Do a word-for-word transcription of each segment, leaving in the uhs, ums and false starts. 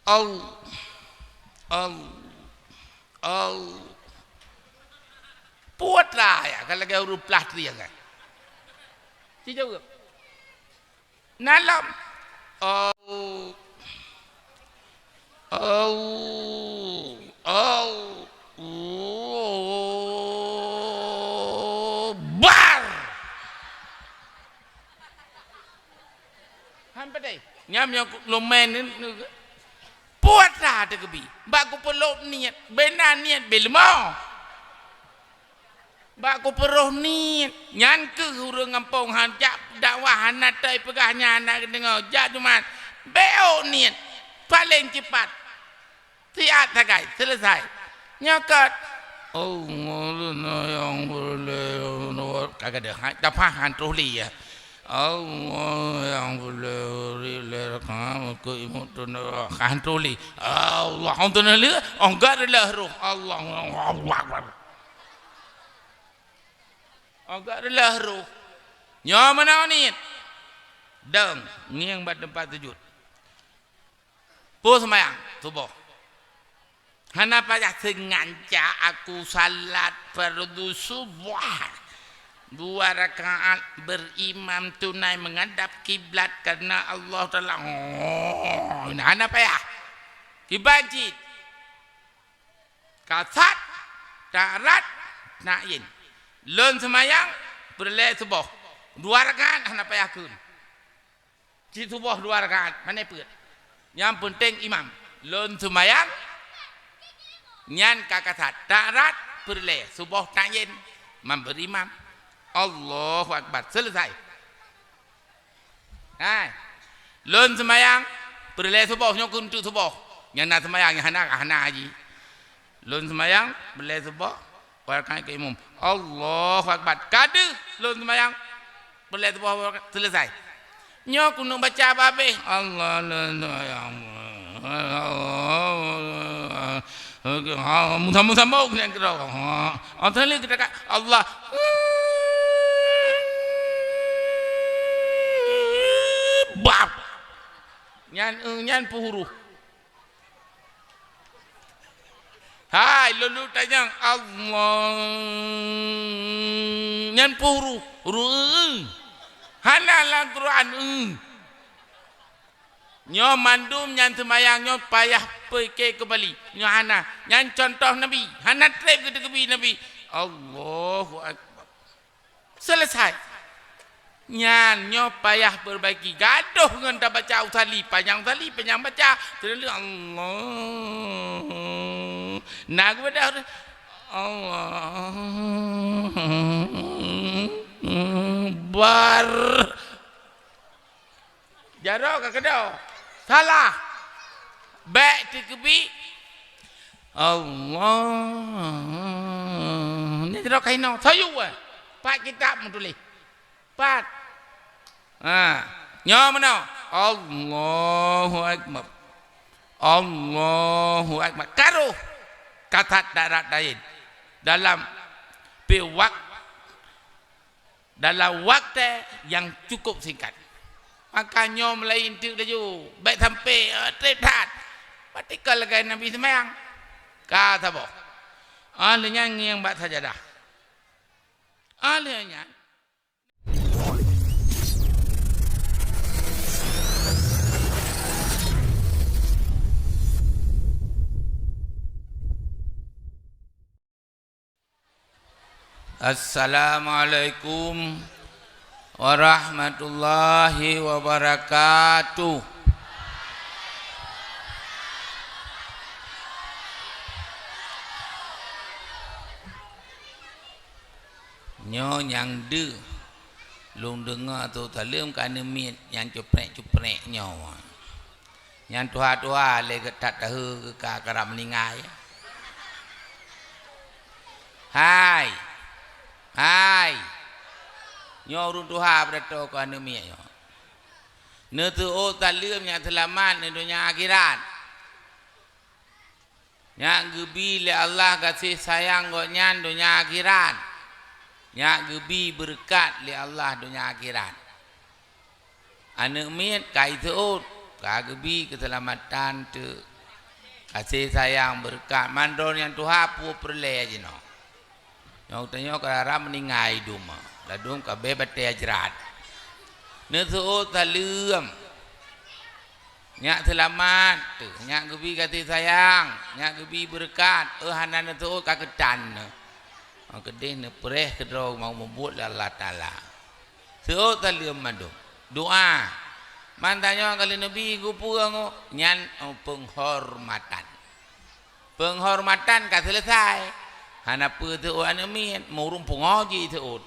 Au. Au. Au. Putra ya, ka lagèe ureueng plah triang kan. Ci jaweueb. Na lom. Au. Au. Au. Bar. Han padai. Nyan meunyoe lôn meu'en ni, ni, puasa teukeubie. Bak kupeulop niet, beu na niet beu leumo. Bak kupeurôh niet, nyan keuh ureueng gampông han jak dakwah, hana toi peugah nyan, hana geudeungoe, jak Jumat. Beu niet, paleng cepat. Siat sagai, selesai. Nyoe keuh, Allah nyang peureulèe, ka gadôh, ha, tapah han troh lé, ya. Allah nyang peureulèe, lé rakaat, keu imum tu, han troh lé. Allah, hong tu na lé, oh, gak reuloh roh. Allah, Allahu Akbar. Oh, gak reuloh roh. Nyoe meunan niet. Dong, ngieng bak teumpat sujud. Peue seumayang suboh. Hana payah, "Seungaja aku salat fardu suboh dua rakaat berimam tunai menghadap kiblat karena Allah Taala." Oh, hana payah. Kiban cit. Kasat, tarat, na'in. Lôn seumayang peureulèe suboh. Dua rakaat hana payah kheun. Cit suboh dua rakaat, mané peuet. Nyang peunteng imam. Lôn seumayang, nyan ka kasat. Tarat peureulèe, suboh tayen, mam beurimam. Allahu Akbar. Selesai. Hai. Lôn seumayang peureulèe suboh, nyoe keuh untuk suboh. Nyang na seumayang, nyang hana, hana haji. Lôn seumayang peureulèe suboh, dua rakaat keu imum. Allahu Akbar. Ka deuh lôn seumayang peureulèe suboh, dua rakaat, selesai. Nyoe keuneuk baca babeh. Allah lôn seumayang. Allah. Ha, musambong-sambong nyang keudroe. Ha, oh, teuh lé kita kat Allah. Bab. Nyan, eh, nyan peuhuru. Hai, lôn tanyong Allah. Nyan peuhuru. Huru, eh. Hana lam Quran, eh. Nyoe mandum nyang seumayang nyoe payah pike keubali. Nyoe hana. Nyan contoh Nabi. Hana treb geuteukeubie Nabi. Allahu Akbar. Selesai. Nyan nyoe payah perbaiki. Gadoh ngon tabaca usali. Panyang usali, panyang baca. Terlalu Allah. Nah, geubeudôh. Allah. Bar. Jaroe ka keudroe. Salah. Bèk teukeubit. Allah. Nyan jaroe ka hinoe. Soyue, eh. Pat kitab meutuléh. Pat. Ha. Nyoe meunoe. Allahu Akbar. Allahu Akbar. Karoh. Kasat darat laén. Dalam pi wak- dalam watèe nyang cukup singkat. Maka nyoe meulaén teuk laju, bèk sampoe, eh, trép that. Batika lagèe Nabi seumayang. Ka saboh. Ah, lheueh nyan ngieng bak sajadah. Ah, lheueh nyan. Assalamualaikum warahmatullahi wabarakatuh. Nyoe nyang deuh lôn deungoe Teungku Saleuem ka neumiet nyang cuprek-cuprek nyoe. Nyang tuha-tuha lé that taheu ka, ka rab meuninggai. Hai! Hai! Nyoe ureueng tuha beureutôh ka neumiet nyoe. Neuteuôt saleuem nyang seulamat ngon donya akhirat. Nyak geubi lé Allah gaséh sayang gobnyan donya akhirat. Nyak geubi beureukat lé Allah donya akhirat. Aneuk miet ka jiseuôt, ka geubi keuseulamatan teuk. Até sayang beureukat mandum nyang tuha peue peureulée jinoe. Nyoe tanyoe ka rara meuninggai dum, ladum ka abéh batée jrat. Neuseuôt saleuem. Nyak seulamat teuh, nyak geubi gaséh sayang, nyak geubi beureukat, eh, hana neuseuôt ka keutan neuh. Oh, keudeh neupreh keudroe mau mubuet lé Allah Taala. Seuôt saleuem mandum. Doa. Man tanyoe kali Nabi geupeue ngo, nyan, oh, peunghormatan. Peunghormatan ka seuleusai. Hana peue seuôt aneuk miet, meureumpung ho jiseuôt.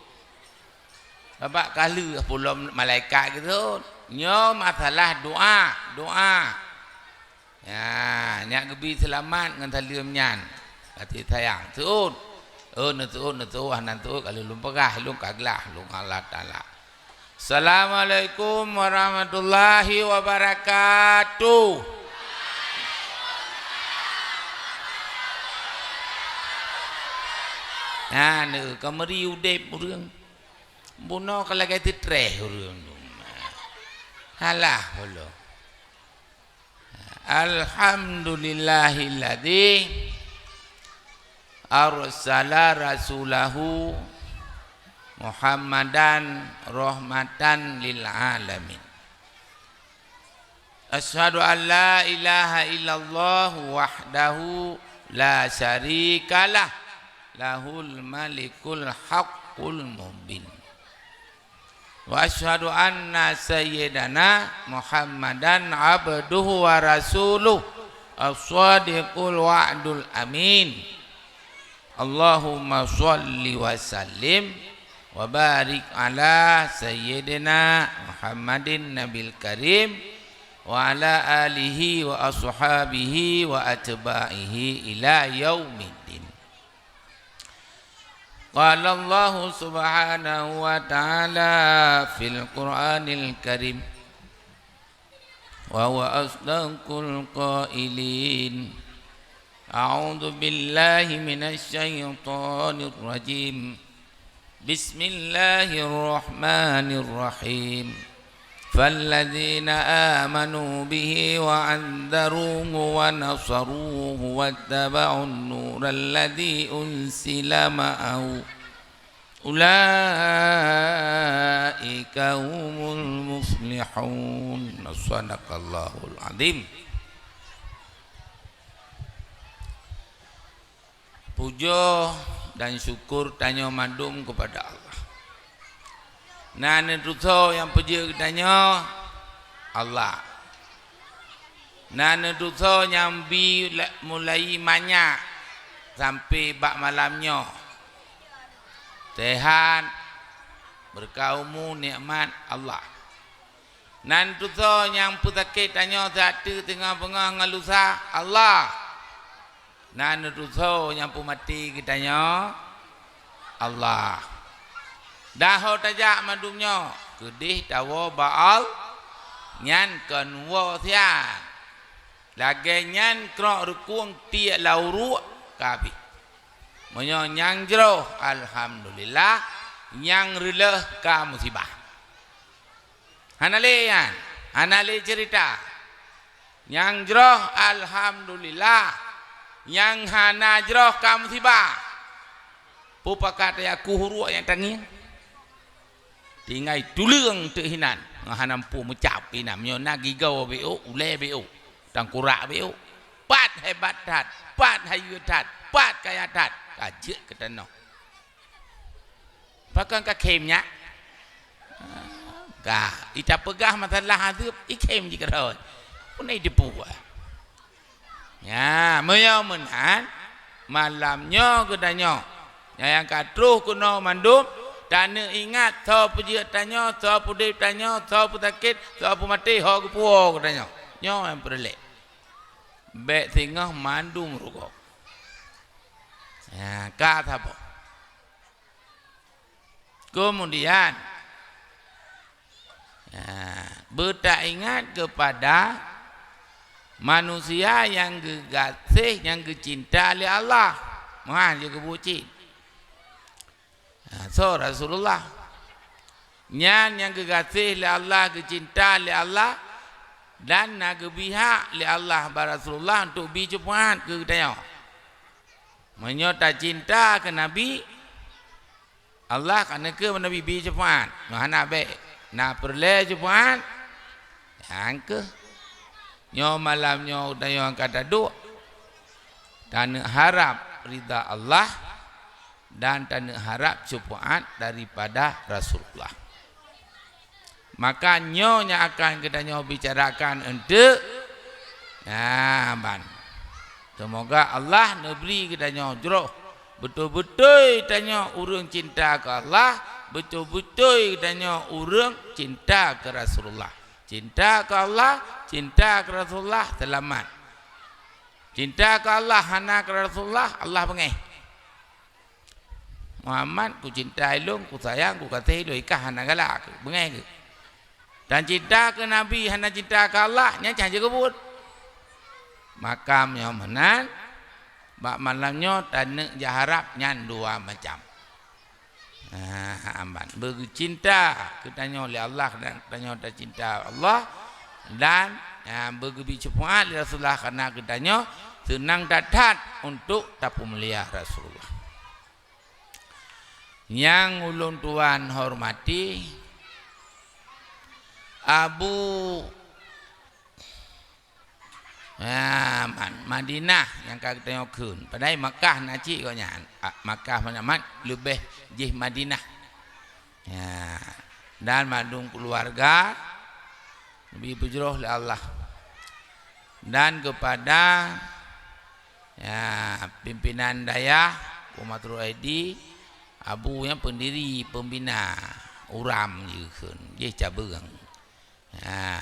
Babah ka lheueh pulom malaikat geuseuôt. Nyoe masalah doa, doa. Ya, nyak geubi seulamat ngon saleuem nyan. Até sayang, seuôt. Oh, neuseuôt, neuseuôt, hana seuôt, ka lheueh lôn peugah, lôn ka glah, lôn Allah Taala. Assalamualaikum warahmatullahi wabarakatuh. Nah, neu, ka meuri udeb ureuëng. Bunoe ka lagée teutreh ureuëng. Halah, Allah. Alhamdulillahilladzi arsala rasulahu Muhammadan rahmatan lil alamin. Asyhadu an la ilaha illallah wahdahu la syarikalah, lahul malikul haqqul mubin. Wa asyhadu anna sayyidana Muhammadan abduhu wa rasuluh, as-shadiqul wa'dul amin. Allahumma shalli wa sallim wa barik ala sayyidina Muhammadin nabil karim wa ala alihi wa ashabihi wa atba'ihi ila yaumiddin. Qala Allahu subhanahu wa ta'ala fil Qur'anil Karim, wa huwa asdaqul qailin. A'udzu billahi minasy syaithanir rajim. Bismillahirrahmanirrahim. Falladzina amanu bihi wa 'azzaruhu wa nasaruhu wattaba'un nural ladzi unzila ma'ahu ulaika humul muflihun. Shadaqallahul adzim. Pujoe dan syukur tanyoe mandum keupada Allah. Na neutusoe nyang peujeuet geutanyoe? Allah. Na neutusoe nyang bi la-, mulai manyak sampai bak malam nyoe? Sehat, beureukat umu, nikmat? Allah. Na neutusoe nyang peusakét tanyoe siat teuk teungoh beungoh ngon lusa? Allah. Na neutusoe nyang peumaté geutanyoe? Allah. Daho tajak mandum nyoe, keudeh tawoe bak Allah, nyan kon woe siat. Lagée nyan krok rukun tiek lam uruek ka abéh. Meunyoe nyang jroh, alhamdulillah, nyang reuloh ka musibah. Hana lé nyan, hana lé ceurita. Nyang jroh, alhamdulillah. Nyang hana jroh ka musibah. Peue pakat teuyaku uruek nyang tangieng? Tinggai tuleueng teuk hinan, hana muphom meucab inan. Meunyoe na gigoe bék ôk, ulée bék ôk, tangkurak bék ôk. Pat hebat that, pat hayeue that, pat kaya that, ka jeuet keu tanoh. Pakon ka khém nyak? Ka, ita peugah masalah azeueb, ikhém jikeureuh. Peue na iteupeue? Nya, meunyoe meunan, malam nyoe geutanyoe, nyang ka troh keunoe mandum, taneuingat soe peujeuet tanyoe, soe peudeb tanyoe, soe peusakét, soe peumaté, ho geupuwoe geutanyoe. Nyoe nyang peureulée. Bék singoh mandum rugoe. Nya, ka saboh. Keumudian, nah, beutaingat keupada manusia nyang geugaséh, nyang geucinta lé Allah. Meuhan jeuet keubuet cit. Nah, soe Rasulullah? Nyan nyang geugaséh lé Allah, geucinta lé Allah, Dan na geubri hak lé Allah bak Rasulullah untuk bi syeufaat keu geutanyoe. Meunyoe tacinta keu Nabi, Allah ka neukeu Nabi bi syeufaat. Nyoe hana bék na peureulée syeufaat, nyan keuh. Nyoe malam nyoe geutanyoe ka taduek, taneuk harab ridha Allah dan taneuk harab syeufaat daripada Rasulullah. Maka nyoe nyang akan geutanyoe bicarakan eunteuk, nah, ban. Seumoga Allah neubri geutanyoe jroh, beutôi-beutôi tanyoe ureuëng cinta keu Allah, beutôi-beutôi tanyoe ureuëng cinta keu Rasulullah. Cinta keu Allah, cinta keu Rasulullah, seulamat. Cinta keu Allah, hana keu Rasulullah, Allah beungéh. Muhammad, kucintai lôn, kusayang, kugaséh lôn, i kah hana galak keuh, beungéh keuh. Dan cinta keu Nabi hana cinta keu Allah, nyan cah jeuet keu buet. Maka meunyoe meunan, bak malam nyoe taneuk jak harab nyan dua macam. Ah, amban. Beugeucinta keu tanyoe lé Allah dan tanyoe tacinta Allah, dan, ah, beugeubi syeufaat lé Rasulullah karena geutanyoe seunang that-that untuk tapeumulia Rasulullah. Nyang ulôn tuan hormati, Abu, ah, Man-, Madinah nyang ka geutanyoe kheun. Padahai Makkah na cit gobnyan. Ah, Makkah banyak mat, leubeh jih Madinah. Ya. Dan mandum keuluwarga Nabi beujroh lé Allah. Dan keupada, ya, pimpinan dayah, Umat Ruhaidi, Abu nyang pendiri, pembina, uram jikheun, jih cabeueng. Ya.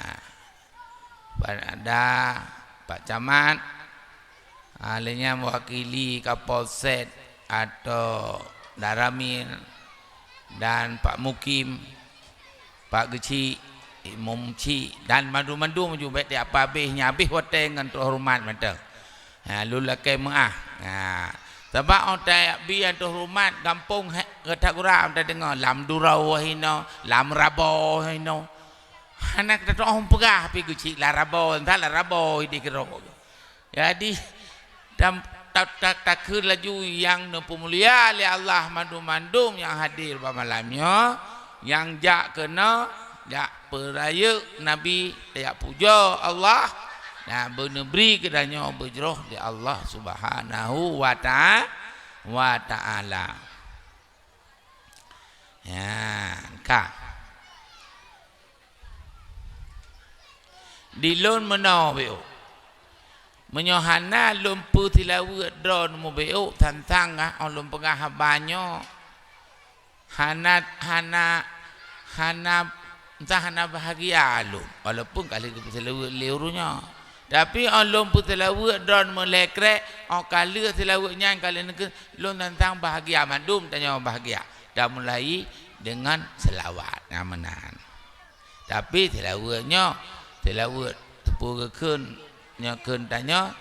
Pada Pak Camat, ah, lé nyan mewakili Kapolsek atau Danramil dan Pak Mukim, Pak Geuchik, Imum Chik dan mandum-mandum ju bék tiap habéh nyan habéh watée ngon terhoreumat mantong. Ha, lôn lakée meuáh. Ha. Sabab watée bi nyang terhoreumat gampông he-, gata gura watée deungoe lam Durau hinoe, lam Rabo hinoe. Hana tatu'oh peugah pih Geuchik lam Rabo, entah lam Rabo idéh keudroe. Jadi, tam-, ta-, ta-, takheun laju nyang neupeumulia lé Allah mandum-mandum nyang hadir bak malam nyoe, nyang jak keunoe, jak peurayeuk Nabi, jak pujoe Allah, nyang beuneubri keu tanyoe beujroh lé Allah Subhanahu wa ta-, wa Ta'ala. Nyan ka. Di lôn meunoe beuh. Meunyoe hana lôn peusilaweuet droeneuh mubacut, sang-sang ah, óh lôn peugah haba nyoe, hana, hana, hana, entah hana bahagia lôn, walaupun ka lheueh geupeusilaweuet lé ureuëng nyoe. Tapi óh lôn peusilaweuet droeneuh meulhèe krek, óh ka lheueh silaweuet nyan ka lheueh neukheun, lôn sang-sang bahagia, mandum tanyoe bahagia. Dan mulai deungon seulaweuet nyang meunan. Tapi seulaweuet nyoe, seulaweuet teupeu geukheun nyoe kheun tanyoe,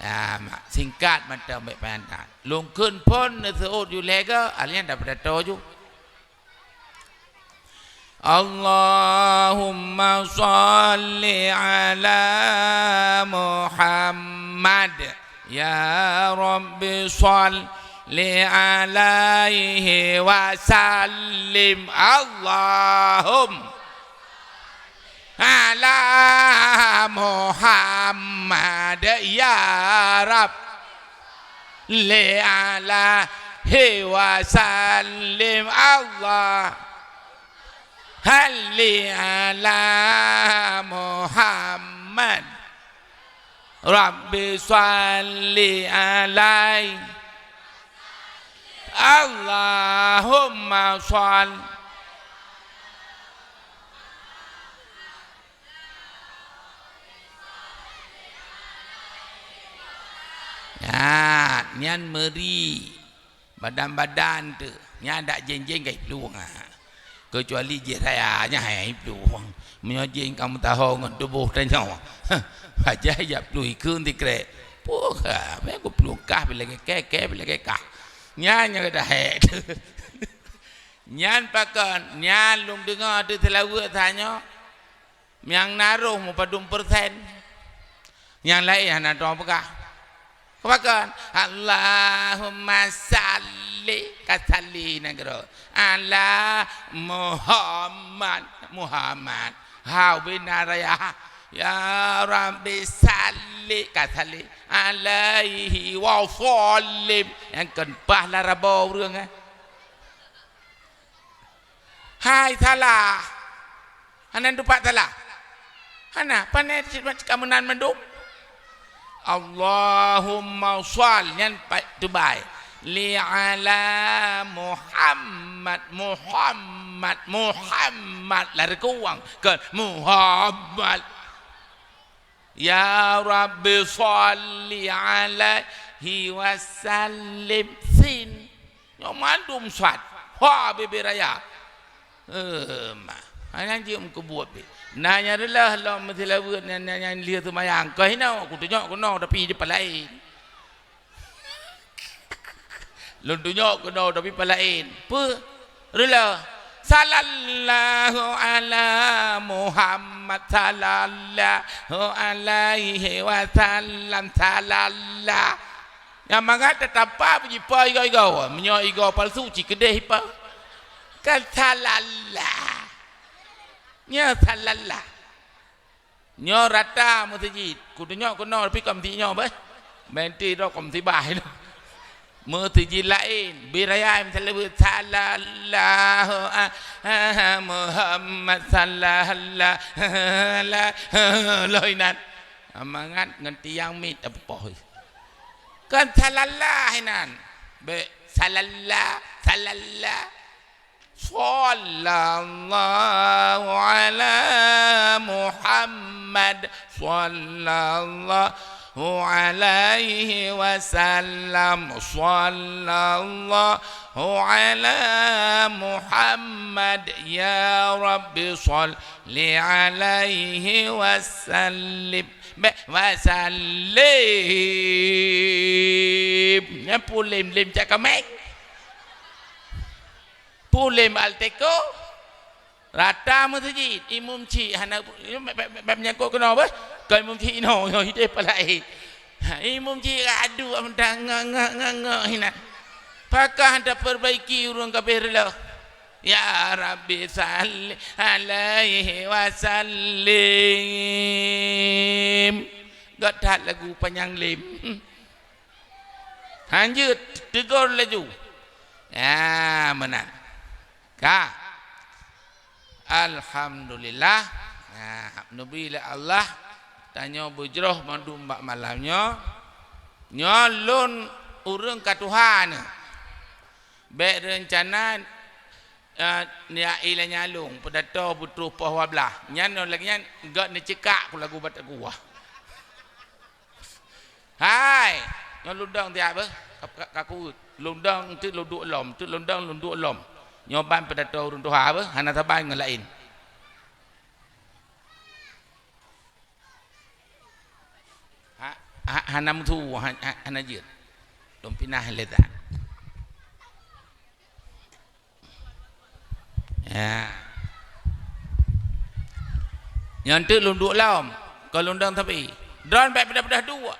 ya, ma-, singkat mantong bék panyang that. Lôn kheun phon neuseuôt ju lhèe goe, alheuh nyan dapat atoe ju. Allahumma shalli ala Muhammad. Ya Rabbi shalli alaihi wa sallim. Allahumma ala Muhammad. Ya Rabbi shalli alaihi wa sallim. Allah shalli ala Muhammad. Rabbi shalli alaihi. Allahumma shalli. Nyan, nyan meuri. Badan-badan tu, nyan dak jén-jén ka jiplueng, ha. Keucuali jén raya, nyan hai jiplueng. Meunyoe jén ka meutaho ngon tuboh tanyoe, bajai jak plueng ikeu tikrek. Puh, ha, meunan kuplueng kah pih lagée kée, kée pih lagée kah. Nyan nyang ka dahé. Nyan pakon, nyan lôn deungoe teuh seulaweuet tanyoe. Nyang na roh meupadum persen. Nyang laén hana teupeugah. Pakon? Allahumma salli, ka salli nanggroe. Ala Muhammad, Muhammad. Hau bina raya. Ya Rabbi salli, ka salli. Alaihi wa sallim. Nyang kon paih lara boh ureuëng, eh. Hai salah. Hana dupat salah. Hana, pane cit mat ka meunan mandum. Allahumma shall, nyan pa-, tubai. Li ala Muhammad, Muhammad, Muhammad. Lari kuwang. Kon Muhammad. Ya Rabbi shalli alaihi wa sallim. Sin. Nyoe mandum sat. Ha, bebe raya. Eh, ma. Hana jeuem keu buet be. Na nyang reuloh lom meusilaweuet nyan, nyan, nyan lheueh seumayang. Keu hinoe, kutunyok keunoe, tapi di palaén. Lôn tunyok keunoe, tapi palaén. Peue? Reuloh. Sallallahu ala Muhammad, sallallahu alaihi wasallam, sallallahu. Nyang mangat tatapa jipa igoe-igoe. Meunyoe igoe palsu, ci keudeh ipa. Kan sallallahu. Nyoe sallallahu. Nyoe rata meuseujid. Kutunyok keunoe, tapi kon meuseujid nyoe beh. Menti droe kon musibah nyoe. Meuseujid laén, beu raya misalnya beu sallallahu a-, a-, Muhammad sallallahu alaihi inan. Mangat ngon tiang miet tapoh. Kan sallallahu inan. Bek sallallahu, sallallahu. Sallallahu ala Muhammad, sallallahu alaihi wasallam, sallallahu ala Muhammad, ya Rabbi shalli alaihi wasallim. Be-, wasallim. Nyan pulem-lem cak kaméng. Pulem Alteco, rata meuseujid, imum cik hana, bèk, bèk, bèk, bèk menyangkot keunoe beh. Kon imum cik inoe, nyoe hideh palai. Ha, imum cik adu amda ngak, ngak, ngak, ngak hina. Pakah taperbaiki ureueng kabeh reuloh. Ya Rabbi salli alaihi wasallim. Gèt that lagu panyang lem. Hanjeuet, teugor laju. Ya, meunan. Ka. Alhamdulillah. Nah, neubri lé Allah tanyoe beujroh mandum bak malam nyoe. Nyoe lôn ureueng ka tuha nyoe. Bèk reuncana, eh, niat ilée nyalong, peudato beutroh poh dua blah. Nyan nyoe lagèe nyan, gèt neuceukak ku lagu batak kuah. Hai, nyoe lôn dong tiak beuh, ka, ka, ka kuweuet. Lôn dong teuk lôn duek lom, teuk lôn dong lôn duek lom. Nyoe ban peudato ureueng tuha beuh, hana saban ngon laén. Ha, ha, hana meusu, ha, ha, hana jeuet. Lôn pinah lé that. Ya. Nyan teuk lôn duek lom, kon lôn dong sabe. Droen bèk peudah-peudah duek.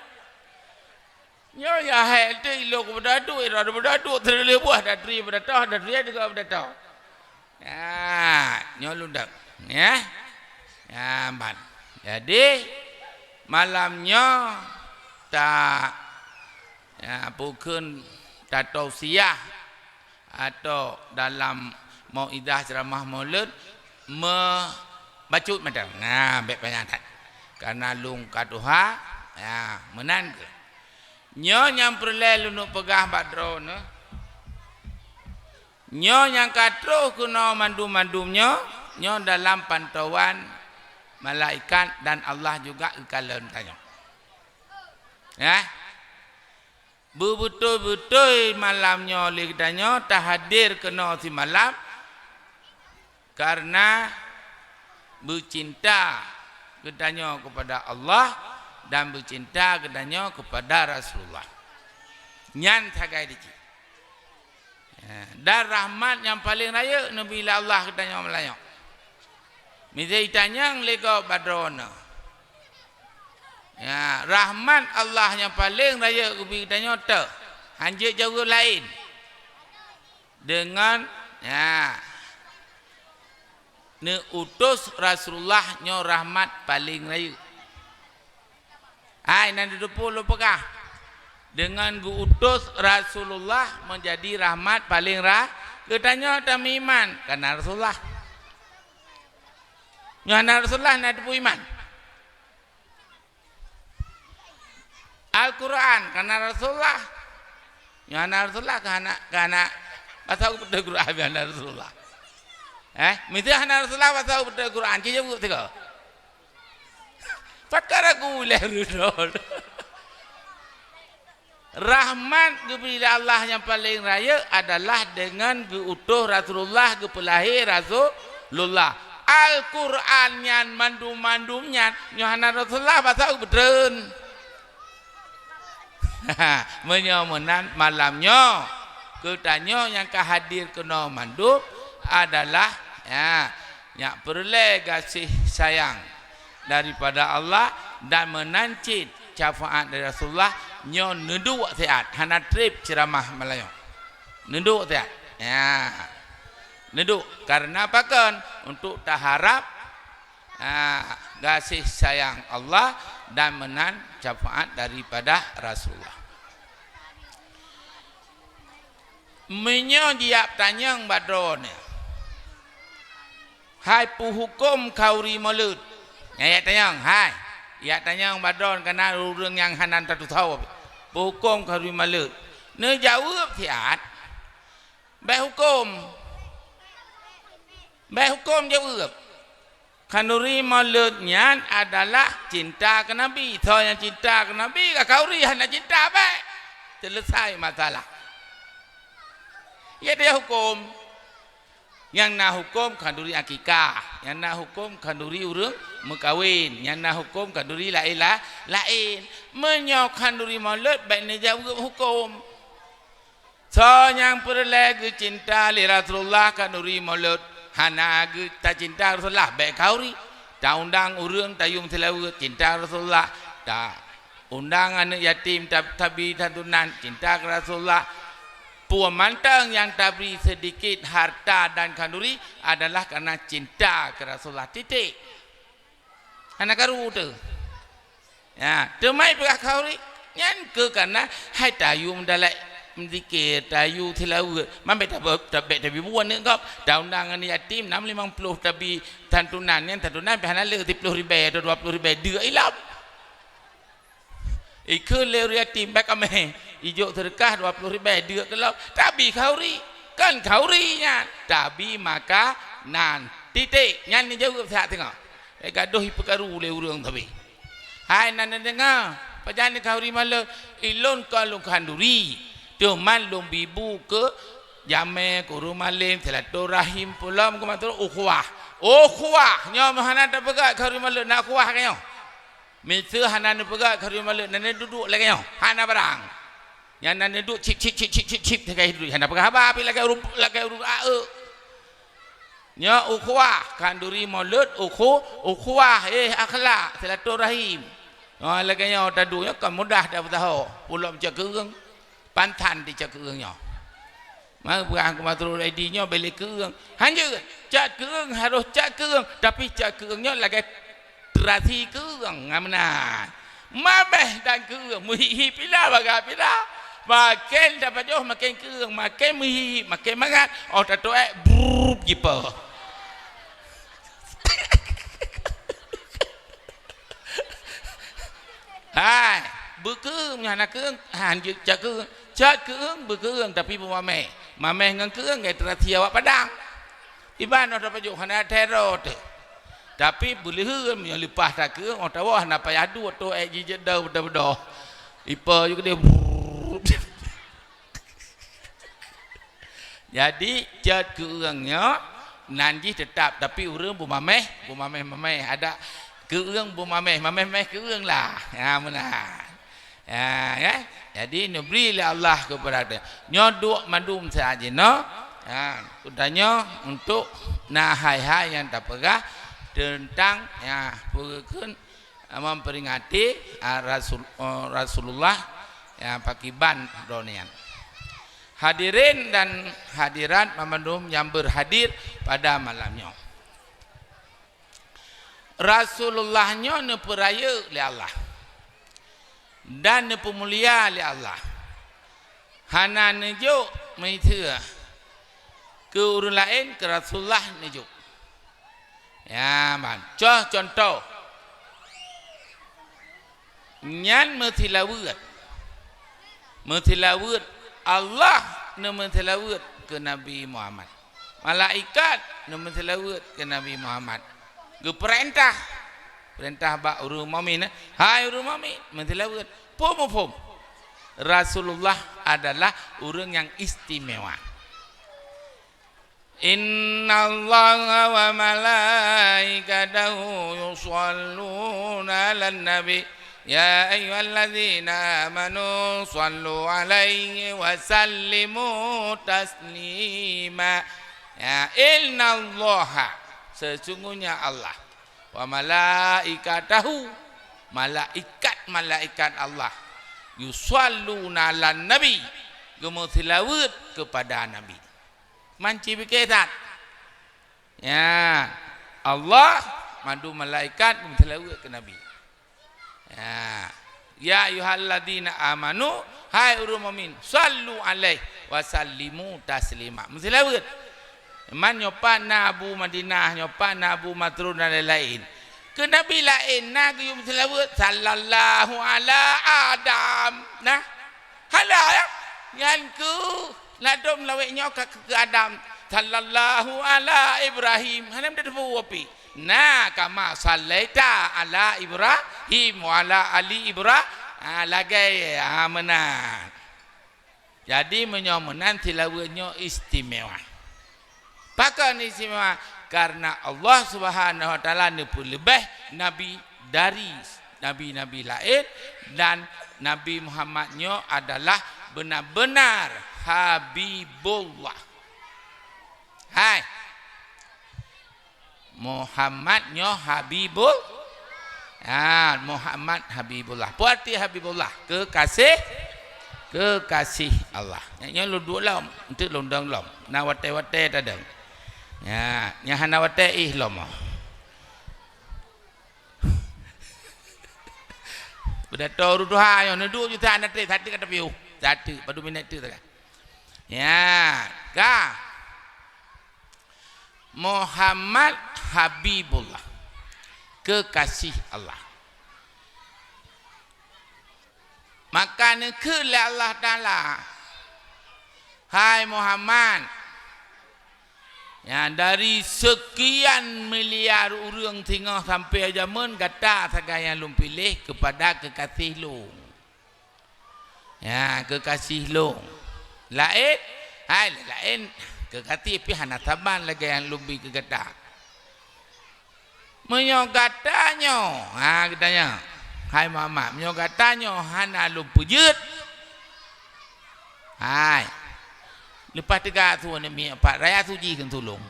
Nyoe ya hai teuk ilôn peudah duek, droen peudah duek, teulheueh buah, dah turi peudah toh, dah turi juga peudah toh. Ya, nyoe lôn dong. Ya. Ya, ban. Jadi, malam nyoe ta, ya, pukon ta tausiah atau dalam mauidhah, ceramah Maulud, meubacut mantong. Nah, bèk panyang that. Karena lôn ka tuha, ya, meunan keuh. Nyoe nyang peureulèe lôn peugah bak droeneuh. Nyoe nyang ka troh keunoe mandum-mandum nyoe, nyoe dalam pantauan malaikat dan Allah juga geukalon tanyoe. Ya. Beubeutôi-beutôi malam nyoe lé geutanyoe tahadir keunoe simalam, karena beucinta geutanyoe keupada Allah dan beucinta geutanyoe keupada Rasulullah. Nyan sagai di cit. Ya, dan rahmat nyang paleng rayeuk neubri lé Allah geutanyoe malam nyoe. Miseu itanyong lé gob bak droeneuh. Ya, rahmat Allah nyang paleng rayeuk geubri geutanyoe teuh. Hanjeuet jaweueb laén. Deungon, ya, neuutus Rasulullah nyoe rahmat paleng rayeuk. Hai, nan teupeue lôn peugah. Deungon geuutus Rasulullah meunjadi rahmat paleng ra-, geutanyoe tameuiman kareuna Rasulullah. Nyoe hana Rasulullah, na teupeue iman. Al-Quran kareuna Rasulullah. Nyoe hana Rasulullah, ka hana, ka hana. Pasal beutôi Quran hana Rasulullah. Eh, miseu hana Rasulullah, pasal beutôi Quran. Ci jaweueb sigoe. Pakara gulée rudol. Rahmat geubri lé Allah nyang paleng rayeuk adalah deungon geuutus Rasulullah, geupeulahé Rasulullah. Al-Quran nyan mandum-mandum nyan nyoe hana Rasulullah, pasal beutreun. Meunyoe meunan malam nyoe, geutanyoe nyang ka hadir keunoe mandum adalah, ya, nyang peureulée gaséh sayang daripada Allah dan meunan cit syafaat dari Rasulullah. Nyoe neuduek siat, hana treb ceuramah malam nyoe. Neuduek siat. Ya. Neuduek. Kareuna pakon? Untuk taharab, ah, gaséh sayang Allah dan meunan syafaat daripada Rasulullah. Meunyoe jijak tanyong bak droeneuh, "Hai, peu huköm khanduri mulod?" Nyan jijak tanyong, hai. Jijak tanyong bak droeneuh, kareuna ureuëng nyang hana tatusoe. "Peu huköm khanduri mulod?" Neujaweueb siat, "Bék huköm." Bék huköm jaweueb. Khanduri mulod nyan adalah cinta keu Nabi. Soe nyang cinta keu Nabi, ka khanduri, hana cinta, bék. Seuleusai masalah. Ya, dia huköm. Nyang na huköm khanduri akikah, nyang na huköm khanduri ureuëng meukawen, nyang na huköm khanduri laén-la-, laén. Meunyoe khanduri mulod, bék neujaweueb huköm. Soe nyang peureulée geucinta lé Rasulullah khanduri mulod, hana geu-, tacinta Rasulullah, bék khanduri. Taundang ureuëng tayue meuseulaweuet, cinta Rasulullah. Taundang aneuëk yatim ta-, tabi santunan, cinta keu Rasulullah. Peue mantong nyang tabri seudikit harta dan khanduri adalah kareuna cinta keu Rasulullah. Titik. Hana karu teuh. Ya, teuma peugah khanduri nyan keu kareuna hai tayue meudalek meuzikir, tayue seulaweuet, man bék tabe-, ta-, bék tabi bu aneuëk gob, taundang aneuëk yatim, nam limong ploh tabi santunan, nyan santunan pih hana le siploh ribée atau dua ploh ribée, deuk ilom. Ikheun lé ureuëng yatim, bék kaméh, ijok seudeukah dua ploh ribée, deuk ilom, tabi khanduri. Kon khanduri nyan, tabi makanan. Titik. Nyan neujaweueb siat teungoh. Eh, gadoh ipeukaru lé ureuëng sabe. Hai nan neudeungoe, pajan khanduri mulod, ilôn kon lôn khanduri. Teuma lôn bi bu keu jamé, keu ureuëng malém, silaturahim, peulom keu maté, ukhuwah. Ukhuwah, nyoe meuhana tapeugah khanduri mulod, na ukhuwah keu nyoe. Miseu hana neupeugah khanduri mulod, na neuduek lagée nyoe. Hana barang. Nyang na neuduek cip, cip, cip, cip, cip, cip, teuka duek. Hana peugah haba, tapi lagée ureuëng, lagée ureuëng aeu. Nyoe ukhuwah, khanduri mulod, ukhu-, ukhuwah, eh, akhlak, silaturahim. Oh, lagée nyoe taduek nyoe kon mudah tapeusaho. Peulom cok keu ureuëng, pantan di cok keu ureuëng nyoe. Maka peugah keu matrok lady nyoe bèk lé keu ureuëng. Hanjeuet, cok keu ureuëng harôh cok keu ureuëng, tapi cok keu ureuëng nyoe lagèe terasi keu ureuëng, ngon meunan. Mamèh dan keu ureuëng, meuhib-hib pila bagai pila. Maken tapajoh maken keu ureuëng, maken meuhib-hib, maken mangat, 'oh tatoe, brrrr, jipo. Hai, beukeueng nyan na keueng, han jeuet cak keueng. Cak keueng beukeueng tapi beumamèh. Mamèh ngon keueng ngon terasi awak Padang. Iban 'oh tapajoh hana teuroe teuh. Tapi beuleuheuen meunyoe leupah that keueng, 'oh tawoe hana payah duek teuh èk jijeuet dau beudôh-beudôh. Ipo ju keudeh. Jadi, cot keu ureuëng nyoe nan jih teutap, tapi ureuëng beumamèh, beumamèh-mamèh. Adak keu ureuëng beumamèh, mamèh-mamèh keu ureuëng lah. Ha, meunan. Ha, kan? Jadi, neubri lé Allah keupada geutanyoe. Nyoe duek mandum saat jinoe. Ha, geutanyoe untuk na hai-hai nyang tapeugah, teuntang, ya, peue kheun, memperingati, ah, Rasul, eh, Rasulullah, ya, pakiban droe nyan. Hadirin dan hadirat banmandum nyang berhadir pada malam nyoe. Rasulullah nyoe neupeurayeuk lé Allah dan neupeumulia lé Allah. Hana neujok miseue keu ureuëng laén, keu Rasulullah neujok. Ya, man. Cok contoh. Nyan meusilaweuet. Meusilaweuet, Allah neumeusilaweuet keu Nabi Muhammad. Malaikat neumeusilaweuet keu Nabi Muhammad. Geupeurintah. Peurintah bak ureuëng mukmin, eh? Hai ureuëng mukmin, meusilaweuet. Phom, phom. Rasulullah adalah ureuëng nyang istimewa. Innallaha wa malaikatahu yusalluna 'alan nabi. Ya ayyuhalladzina amanu sallu 'alaihi wa sallimu taslima. Ya, innallaha, sesungguhnya Allah, wa malaikatahu, malaikat-malaikat Allah, yusalluna 'alan nabi, geumeusilaweuet keupada Nabi. Manci bike that. Ya, Allah, mandum malaikat geumeusilaweuet keu Nabi. Ya. Ya ayyuhalladzina amanu, hai ureuëng mukmin, sallu 'alaihi wa sallimu taslima. Meusilaweuet. Man nyoe pat na Abu Madinah, nyoe pat na Abu Matrun dan lain-lain. Keu Nabi laén na geuyue meusilaweuet, sallallahu 'ala Adam. Nah, hala, ya. Nyan keu ladom lawét nyoe ka keu Adam. Sallallahu 'ala Ibrahim. Hana meuteupeue pih. Na kama sallaita 'ala Ibrahim wa 'ala ali Ibra-, ha, lagée, ha, meunan. Jadi, meunyoe meunan, silaweuet nyoe istimewa. Pakon istimewa? Karena Allah Subhanahu wa Taala neupeuleubeh Nabi dari nabi-nabi laén, dan Nabi Muhammad nyoe adalah beuna-beuna Habibullah. Hai. Muhammad nyoe Habibul-, ha, Muhammad Habibullah. Peue arti Habibullah? Keukaséh, keukaséh Allah. Nyoe lôn duek lom, eunteuk lôn dong lom. Na watée-watée tadong. Ya, nyang hana watée ih lom. Beudatô ureuëng tuha nyoe, neuduek ju that na treb, that teuk ka tapiôh. That teuk, padub minét teuk teuka. Ya, ka. Muhammad Habibullah, keukaséh Allah. Maka neukheun lé Allah Taala, "Hai Muhammad, nyang dari seukian miliar ureuëng singoh sampoe jameun, gata sagai nyang lôn piléh keupada keukaséh lôn." Ya, keukaséh lôn. Laén, hai laén, keukaséh pih hana saban lagée nyang lôn bi keu gata. Meunyoe gata nyoe, ha, geutanyoe, "Hai Muhammad, meunyoe gata nyoe hana lôn peujeuet, hai, leupah teuga su aneuk miet pat raya su jih keu tulông.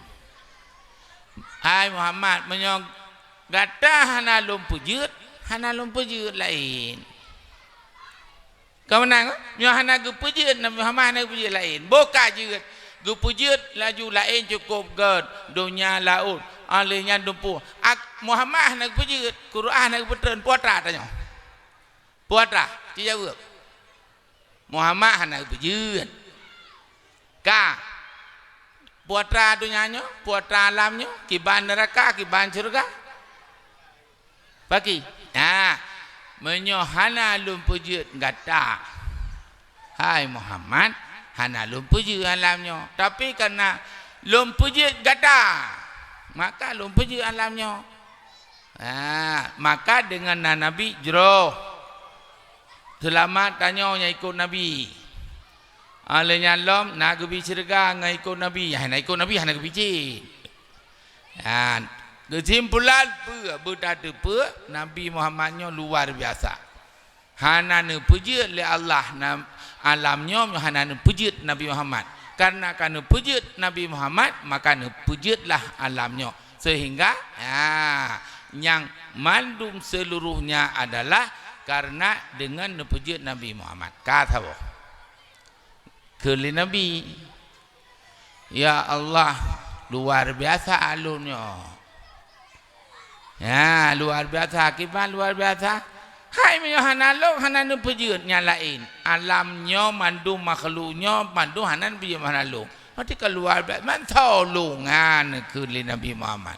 Hai Muhammad, meunyoe gata hana lôn peujeuet, hana lôn peujeuet laén." Ka meunan, nyoe hana geupeujeuet, Nabi Muhammad hana geupeujeuet laén. Boh ka jeuet, geupeujeuet laju laén cukôp gét, donya laôt, óh lheueh nyan dumpeue. Ak-, Muhammad hana geupeujeuet, Quran hana geupeutreun, peue atra tanyoe? Peue atra? Ci jaweueb. Muhammad hana geupeujeuet. Ka. Peue atra donya nyoe, peue atra alam nyoe, kiban neuraka, kiban syeuruga. Pakri? Nah, meunyoe hana lôn peujeuet gata, hai Muhammad, hana lôn peujeuet alam nyoe. Tapi kareuna lôn peujeuet gata, maka lôn peujeuet alam nyoe. Ha, maka deungon na Nabi jroh. Seulamat tanyoe nyang ikot Nabi. Óh lheueh nyan lom na geubi syeuruga ngon ikot Nabi. Hana ikot Nabi, hana geubi cit. Nyan, keusimpulan peue? Beutateupeue Nabi Muhammad nyoe luar biasa. Hana neupeujeuet lé Allah na-, alam nyoe, hana neupeujeuet Nabi Muhammad. Kareuna ka neupeujeuet Nabi Muhammad, maka neupeujeutlah alam nyoe. Sehingga, ya, nyang mandum seluruhnya adalah karena dengan neupeujeuet Nabi Muhammad. Ka saboh. Kheun lé Nabi, "Ya Allah, luar biasa lôn nyoe." Ya, luar biasa. Kiban luar biasa? Hai meunyoe hana lôn, hana neupeujeuet nyang laén. Alam nyoe mandum, makhluk nyoe mandum hana neupeujeuet hana lôn. Berarti ka luar biasa. Man soe lôn nyan, kheun lé Nabi Muhammad.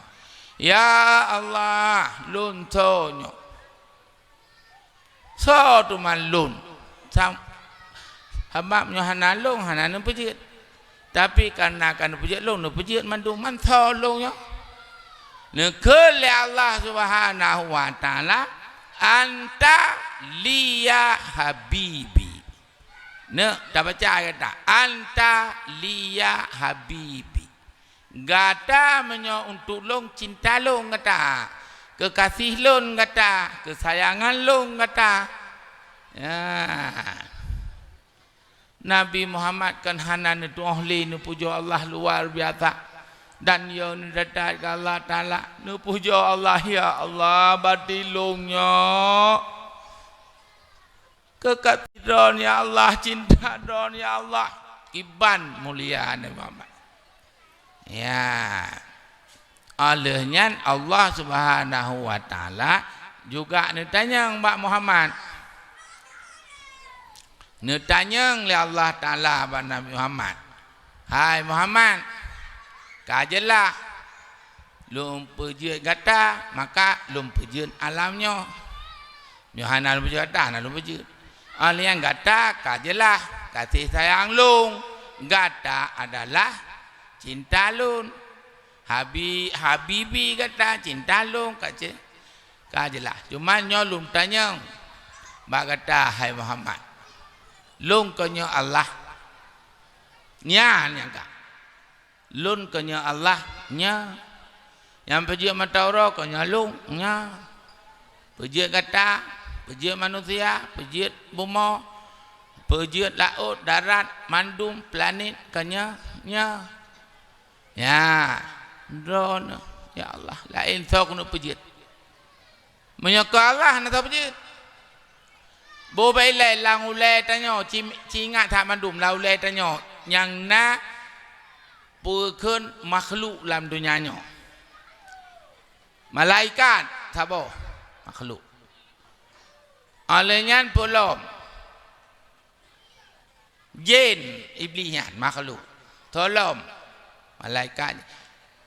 Ya Allah, lôn soe nyoe? Soe teuma lôn? Sam-, sabab nyoe hana lôn, hana neupeujeuet. Tapi kareuna ka neupeujeuet lôn, neupeujeuet mandum. Man soe lôn nyoe? Neukheun lé Allah Subhanahu wa Taala, "Anta liya habibi." Neuk tabaca ayat ta, "Anta liya habibi." Gata meunyoe untuk lôn, cinta lôn gata, kekasih lôn gata, keusayangan lôn gata. Ya. Nabi Muhammad kan hana neutuoh lé neupujoe Allah luar biasa. Dan yo neudatat keu Allah Taala, neupujoe Allah, "Ya Allah, bati lôn nyoe." Keu ka droeneuh, ya Allah, cinta droeneuh, ya Allah. Kiban mulia Nabi Muhammad. Ya. Óh lheueh nyan Allah Subhanahu wa Taala juga neutanyong bak Muhammad. Neutanyong lé Allah Taala bak Nabi Muhammad, "Hai Muhammad, ka jeulaih lôn peujeuet gata, maka lôn peujeuet alam nyoe. Nyoe hana lôn peujeuet gata, hana lôn peujeuet. Óh lheueh nyan gata ka jeulaih kasih sayang lôn, gata adalah cinta lôn. Habi-, habibi gata, cinta lôn ka ce-, ka jeulaih. Cuma nyoe lôn tanyong bak gata, hai Muhammad. Lôn kon nyoe Allah?" Nyan nyang ka. Lôn kon nyoe Allah? Nyoe. Nyang peujeuet mata uroe kon nyoe lôn? Nyoe. Peujeuet gata, peujeuet manusia, peujeuet bumoe, peujeuet laôt, darat, mandum planet kon nyoe? Nyoe. Ya, droeneuh, ya Allah, laén soe keuneuk peujeuet. Meunyoe keu Allah, hana soe peujeuet. Boh bak ilée lam ulée tanyoe, ci-, ci ingat that mandum lam ulée tanyoe nyang na peue kheun makhluk lam donya nyoe. Malaikat saboh makhluk. Óh lheueh nyan peue lom? Jén, Iblih nyan makhluk. Soe lom? Malaikat.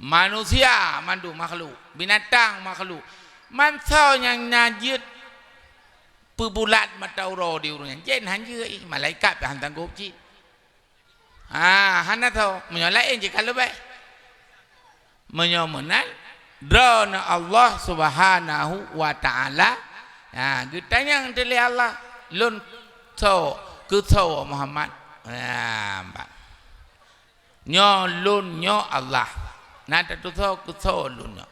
Manusia mandum makhluk, binatang makhluk. Man soe nyang na jeuet peubulat mata uroe di ureuëng nyan? Jén han jeuet, malaikat pih han sanggob cit. Ha, hana soe, meunyoe laén cit ka leubeh. Meunyoe meunan, droeneuh Allah Subhanahu wa Taala, ha, geutanyong teulé Allah, "Lôn soe, keu soe Muhammad?" Ha, bah. "Nyoe lôn nyoe Allah." Na tatusoe keu soe lôn nyoe.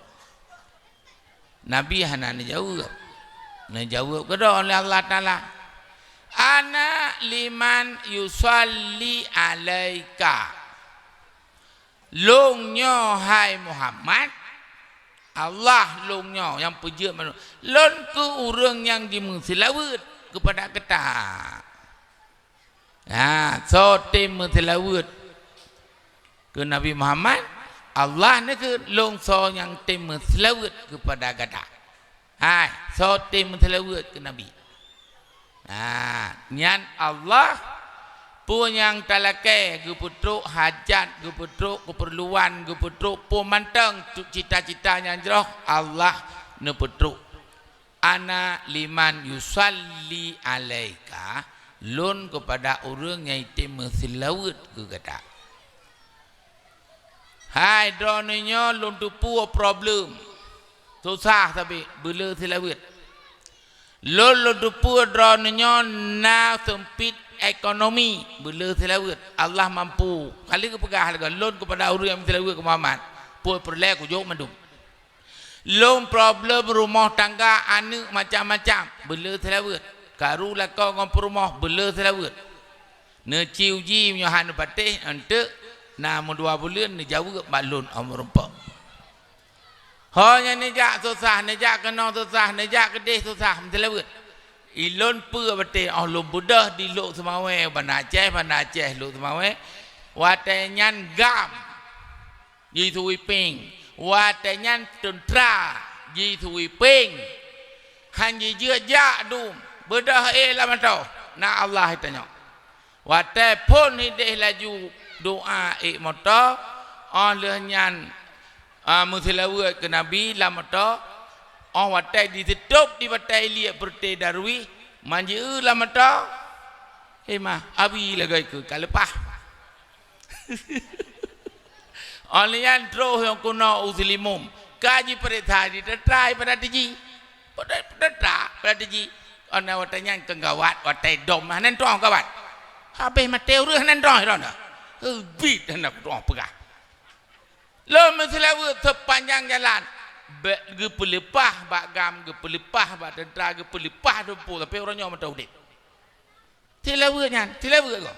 Nabi hana neujaweueb. Neujaweueb keudroe lé Allah Taala, "Ana liman yusalli alaika." Lôn nyoe, hai Muhammad, Allah lôn nyoe nyang peujeuet manusia. Lôn keu ureuëng nyang jimeuseulaweuet keupada gata. Ha, soe tem meuseulaweuet keu Nabi Muhammad? Allah neukheun, "Lôn soe nyang tem meuseulaweuet keupada gata." Hai, soe tem meuseulaweuet keu Nabi? Ha, nyan Allah, peue nyang talakée geupeutrok, hajat geupeutrok, keupeurluan geupeutrok, peue mantong tu cita-cita nyang jroh Allah neupeutrok. "Ana liman yusalli alaika," lôn keupada ureuëng nyang item meuseulaweuet keu gata. Hai droeneuh nyoe, lôn teupeue problem, susah sabe, beuleu seulaweuet. Lôn, lôn teupeue droeneuh nyoe na seumpit ekonomi, beuleu seulaweuet. Allah mampu. Kali geupeugah lagée lôn keupada ureuëng nyang meuseulaweuet keu Muhammad, peue peureulée kujok mandum. Lôn problem rumoh tangga, aneuëk macam-macam, beuleu seulaweuet. Karu lakoe ngon peurumoh, beuleu seulaweuet. Neuci uji meunyoe hana neupatéh, eunteuk na meudua buleuen neujaweueb bak lôn, oh, meurumpok. Ho nyang neujak susah, neujak keunoe susah, neujak keudeh susah, meuseulaweuet. Ilôn peue batée óh lôn beudôh di Lhokseumawe, Banda Aceh, Banda Aceh Lhokseumawe. Watée nyan GAM jisui péng. Watée nyan teuntra jisui péng. Han jijeuet jak dum. Beudôh ék lam atô. Na Allah tanyoe. Watée phon hideh laju doa ék moto, óh lheueh nyan, a, meuseulaweuet keu Nabi lam moto, óh watée jiseutôb di batée iliek peureute darwi, manjeu lam moto, hé ma, abi lagée keu ka leupah. Óh lheueh nyan troh nyang keunoe u Seulimum, ka jipeuriksa di teutai pada tiji. Pada, pada tak, pada tiji. Ana watée nyan keu gawat, watée dom hana troh gawat. Habéh maté ureuëng hana troh droeneuh. Heubiet hana troh peugah. Lôn meuseulaweuet seupanjang jalan. Bèk geupeuleupah bak GAM, geupeuleupah bak teuntra, geupeuleupah teumpo, tapi uroe nyoe mantong udeb. Seulaweuet nyan, seulaweuet goe.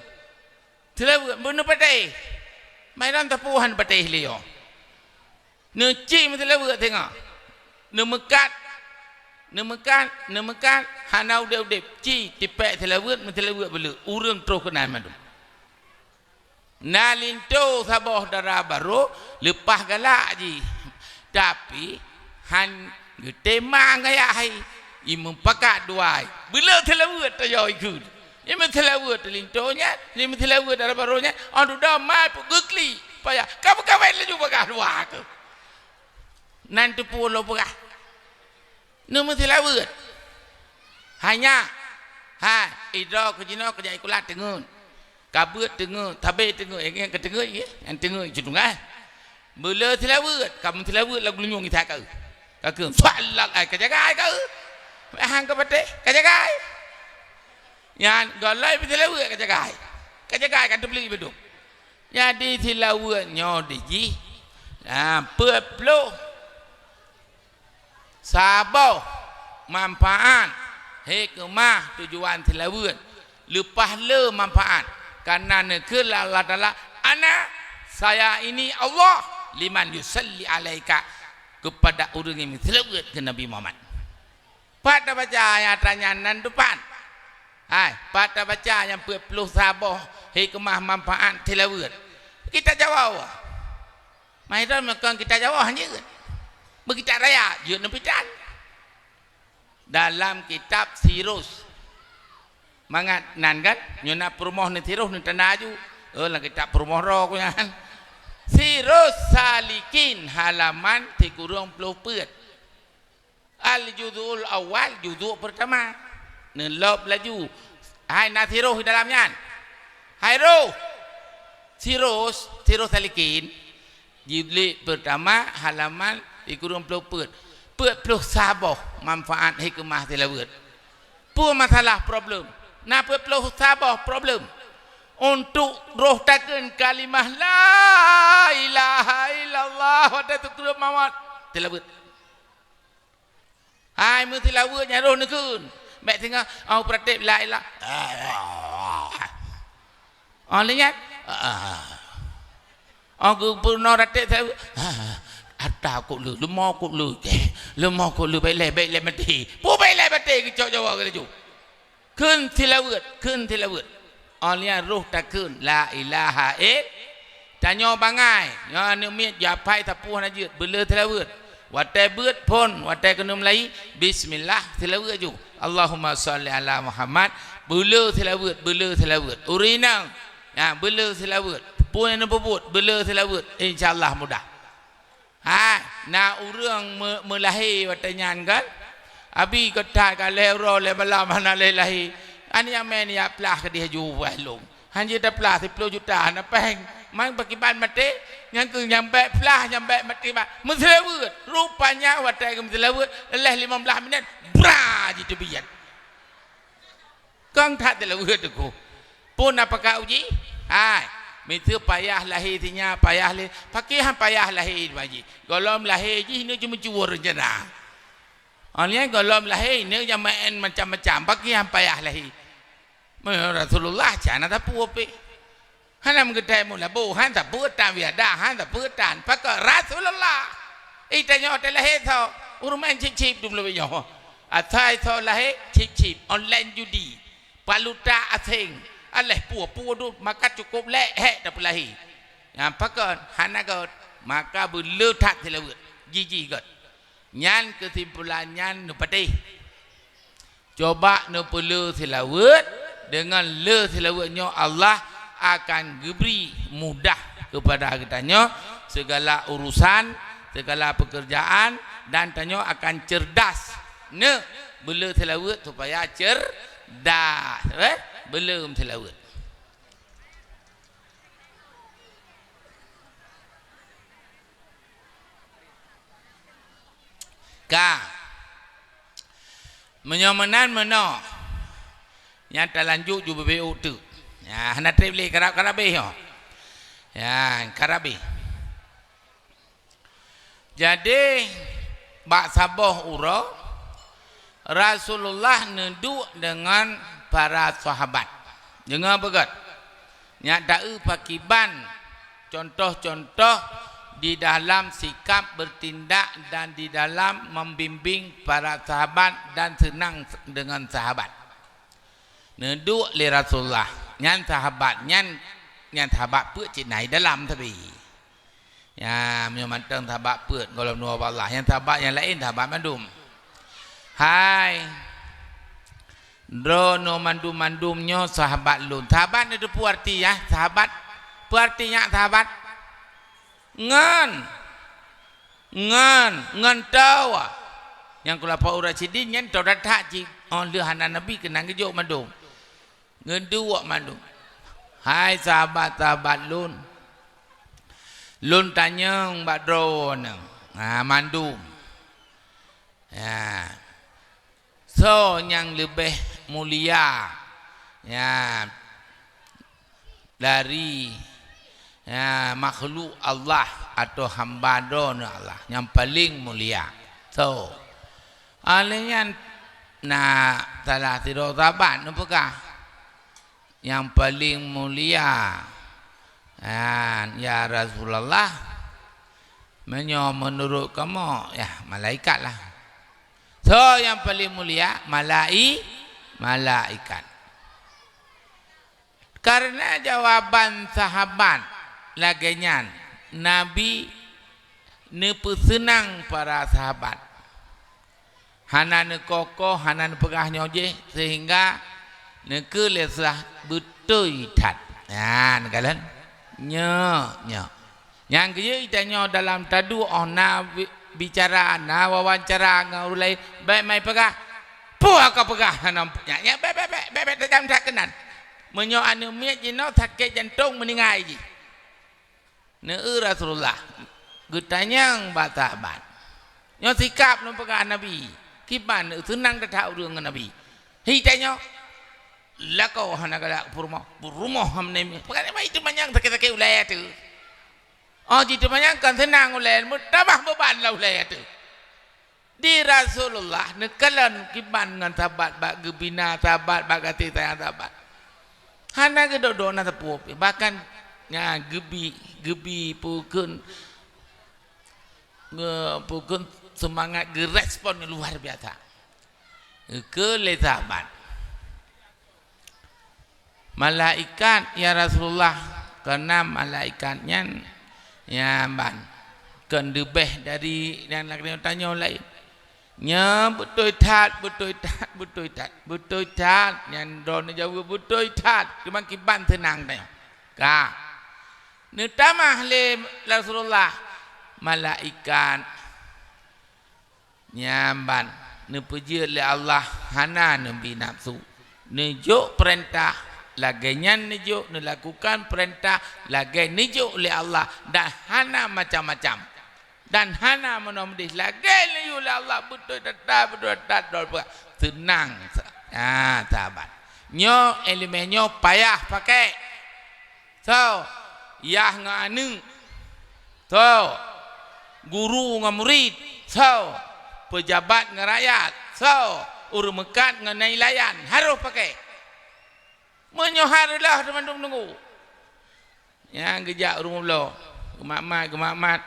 Seulaweuet, beuneupatéh. Mairan tapuhan patéh lé nyoe. Neuci meuseulaweuet singoh. Neumeukat, neumeukat, neumeukat, hana udeb-udeb. Ci tipék seulaweuet, meuseulaweuet beuleuek. Ureuëng troh keunan mandum. Na linto saboh dara barô leupah galak jih, tapi han geuteumang ayah hai, imeupakat dua hai. Beuleuek seulaweuet tayoe ikheun. Imeuseulaweuet linto nyan, imeuseulaweuet dara barô nyan, óh dudoe mai peugeuklik payah. Ka meukawen laju bagah dua keuh. Nan teupeu lôn peugah. Neumeuseulaweuet. Hanya, hai, idroe keu jinoe keu jak ikulat teungeut. Ka beuet teungeut, sabé teungeut, eh, nyang ka teungeut, eh, nyang teungeut cit tunggai. Beuleuek seulaweuet, ka meuseulaweuet lam geulinyueng that ka. Ka keuh, salat ai ka jagai ka. Hang ka patéh, ka jagai. Nyan gohlom meuseulaweuet ka jagai. Ka jagai ka teubleuek beudôh. Jadi seulaweuet nyoe di jih, ha, peuet ploh saboh manfaat, hikmah, tujuan seulaweuet. Leupah le manfaat, kareuna neukheun lé Allah Taala, "Ana, saya ini Allah, liman yusalli alaika," keupada ureuëng nyang meuseulaweuet keu Nabi Muhammad. Pat tabaca ayat nyan nan teupat. Hai, pat tabaca nyang peuet ploh saboh hikmah manfaat seulaweuet. Kitab Jawa. Maiton meukon kitab Jawa hanjeuet. Beukitab raya, jeuet neupitan. Dalam kitab Sirus. Mangat nan kan? Nyoe na peurumoh ni Sirus ni tanda aju. Oh, lam kitab peurumoh roh ku nyan. Sirus Salikin halaman sikureueng ploh peuet. Al-Juzul Awal, juzuk pertama. Neulop laju. Hai, na Sirus di dalam nyan. Hai roh. Sirus, Sirus Salikin. Jilid pertama, halaman sikureueng ploh peuet. Peuet ploh saboh manfaat hikmah seulaweuet. Peue masalah problem? Na peuet ploh saboh problem. Untuk roh takheun kalimah la ilaha illallah watée sikureueng mawöt. Seulaweuet. Hai, meuseulaweuet nyan roh neukheun. Bèk singoh, oh, peuratéb la ila-, oh, lé nyan. Oh, geupeurunoe ratéb seulaweuet. Ata kok le, leumo kok le, leumo kok le, bèk lé, bèk lé maté. Peue bèk lé maté, geucok Jawa laju. Kheun seulaweuet, kheun seulaweuet. Óh lheueh nyan roh takheun, "La ilaha ill-," tanyoe bangai, nyoe aneuk miet, jiapai sapeue hana jeuet, beuleu seulaweuet. Watée beuet phon, watée keuneuk meulayi, bismillah, seulaweuet ju. Allahumma shalli ala Muhammad, beuleu seulaweuet, beuleu seulaweuet. Ureueng inong, nyan, beuleu seulaweuet. Peue nyang neupeubuet, beuleu seulaweuet. Insya Allah mudah. Ha, na ureueng me-, meulahé watée nyan kan? Abi keu that ka lhée uroe lhée malam hana lé lahé. Aneuk nyang mé nyak plah keudeh ju wah lôn. Hanjeuet taplah siplôh juta hana péng. Man pakiban maté, nyang keu nyang bèk plah, nyang bèk maté ba. Meuseulaweuet, rupanya watée geumeuseulaweuet, lheueh limong blaih minét, bra jiteubiet. Kong that dilaweuet teungku. Peue na pakat uji? Hai, miseue payah lahé sinyak, payah lé, pakriban payah lahé uji. Gohlom lahé jih nyoe cuma cuwur rencana. Óh lheueh gohlom lahé nyoe nyang maén macam-macam, pakriban payah lahé. Meu Rasulullah cana tapeue pih. Hana meugeutée meulabô, han sapeue tan wiadah, han sapeue tan. Pakon Rasulullah. Ih, tanyoe teulahé tho, ureuëng main cip-cip dum lubeng nyoe. Asai tho lahé cip-cip, online judi, paluta asing. Alah, peue-peue dum, maka cukup lé hék tapeulahé. Nyang pakon, hana göt, maka beuleu that seulaweuet, jijih göt. Nyan keusimpulan nyan neupatéh. Coba neupeuleu seulaweuet, deungon le seulaweuet nyoe Allah akan geubri mudah keupada geutanyoe segala urusan, segala pekerjaan, dan tanyoe akan cerdas. Neuk beuleu seulaweuet supaya cerdas, eh? Beuleu seulaweuet. Ka. Meunyoe meunan meunoe, nyan talanjut ju beubeuk teuk. Ya, hana treb lé karab-karabeh nyoe. Ya, karabeh. Jadi, bak saboh uroe, Rasulullah neuduek deungon para sahabat. Deungoe beugét. Nyak taeu pakiban contoh-contoh di dalam sikap bertindak dan di dalam membimbing para sahabat dan seunang dengan sahabat. Neuduek lé Rasulullah, nyan sahabat, nyan, nyan sahabat peuet cit na i dalam sabe. Ya, meunyoe mantong sahabat peuet gohlom nyoe bak Allah, nyan sahabat nyang laén sahabat mandum. Hai, droeneuh mandum-mandum nyoe sahabat lôn. Sahabat nyoe teupeue arti, ya? Sahabat, peue arti nyak sahabat? Ngon, ngon, ngon toh. Nyang Khulafaur Rasyidin nyan toh that-that cit. Oh, lheueh hana Nabi keunan geujok mandum. Geuduek mandum. Hai sahabat-sahabat lôn, lôn tanyong bak droeneuh, ha, mandum. Ya. Soe nyang leubeh mulia, ya, dari, ya, makhluk Allah atau hamba droeneuh Allah nyang paleng mulia? Soe? Alèh nyan na salah sidroe sahabat neupeugah, "Nyang paleng mulia, ya Rasulullah, meunyoe meunurot kamoe, ya, malaikat lah." Soe nyang paleng mulia? Malai-, malaikat. Kareuna jawaban sahabat lagèe nyan, Nabi neupeuseunang para sahabat. Hana neukoh-koh, hana neupeugah nyoe jih, seuhingga neukeue lé Rasulullah beutôi that. Nyan, kalon? Nyoe, nyoe. Nyang keujeuet tanyoe dalam taduek, oh, na bi-, bicara, na wawancara ngon ureueng laén, bèk mai peugah, "Peue ka peugah hana nyan, nyan, bèk, bèk, bèk, bèk, bèk tajam that keunan." Meunyoe aneuk miet jinoe sakét jantông, meuninggai jih. Neueu Rasulullah geutanyong bak sahabat. Nyoe sikap neupeugah Nabi, kiban seunang that ureueng ngon Nabi. Hi tanyoe, lakoe hana galak peurumoh, peurumoh ham nem. Peugah, "Itu manyang sakét-sakét ulèe teuh." Oh, jiteumanyong kon seunang ulèe, meutamah beuban lam ulèe teuh. Di Rasulullah neukalon kiban ngon sahabat bak geubina sahabat, bak gaséh sayang sahabat. Hana geuduek-duek na sapeue pih. Bahkan, nya, geubi, geubi peue kheun, nge-, peue kheun seumangat geurespon luar biasa. Geukheun lé sahabat, "Malaikat, ya Rasulullah, kareuna malaikat nyan, ya, ban, kon leubeh dari nyang lagèe tanyoe laén." "Nyoe beutôi that, beutôi that, beutôi that, beutôi that." Nyan droeneuh jaweueb, "Beutôi that." Teuma kiban seunang tanyoe. Ka. Neutamah lé Rasulullah, "Malaikat." Nyan ban neupeujeuet lé Allah, hana neubi nafsu. Neujok peurintah, lagèe nyan neujok, neulakukan peurintah lagèe neujok lé Allah, dan hana macam-macam. Dan hana meunoe meudeh, lagèe neujok lé Allah, beutôi that, beutôi that, droe peugah. Seunang, sa-, ha, sahabat. Nyoe ileumèe nyoe payah pakèk. Soe? Yah ngon aneuk. Soe? Guru ngon murit. Soe? Peujabat ngon rakyat. Soe? Ureueng meukat ngon nailayan. Harôh pakèk. Meunyoe hareuloh teuma dum nunggu. Nyang geujak ureueng mulo, geumat-mat, geumat-mat.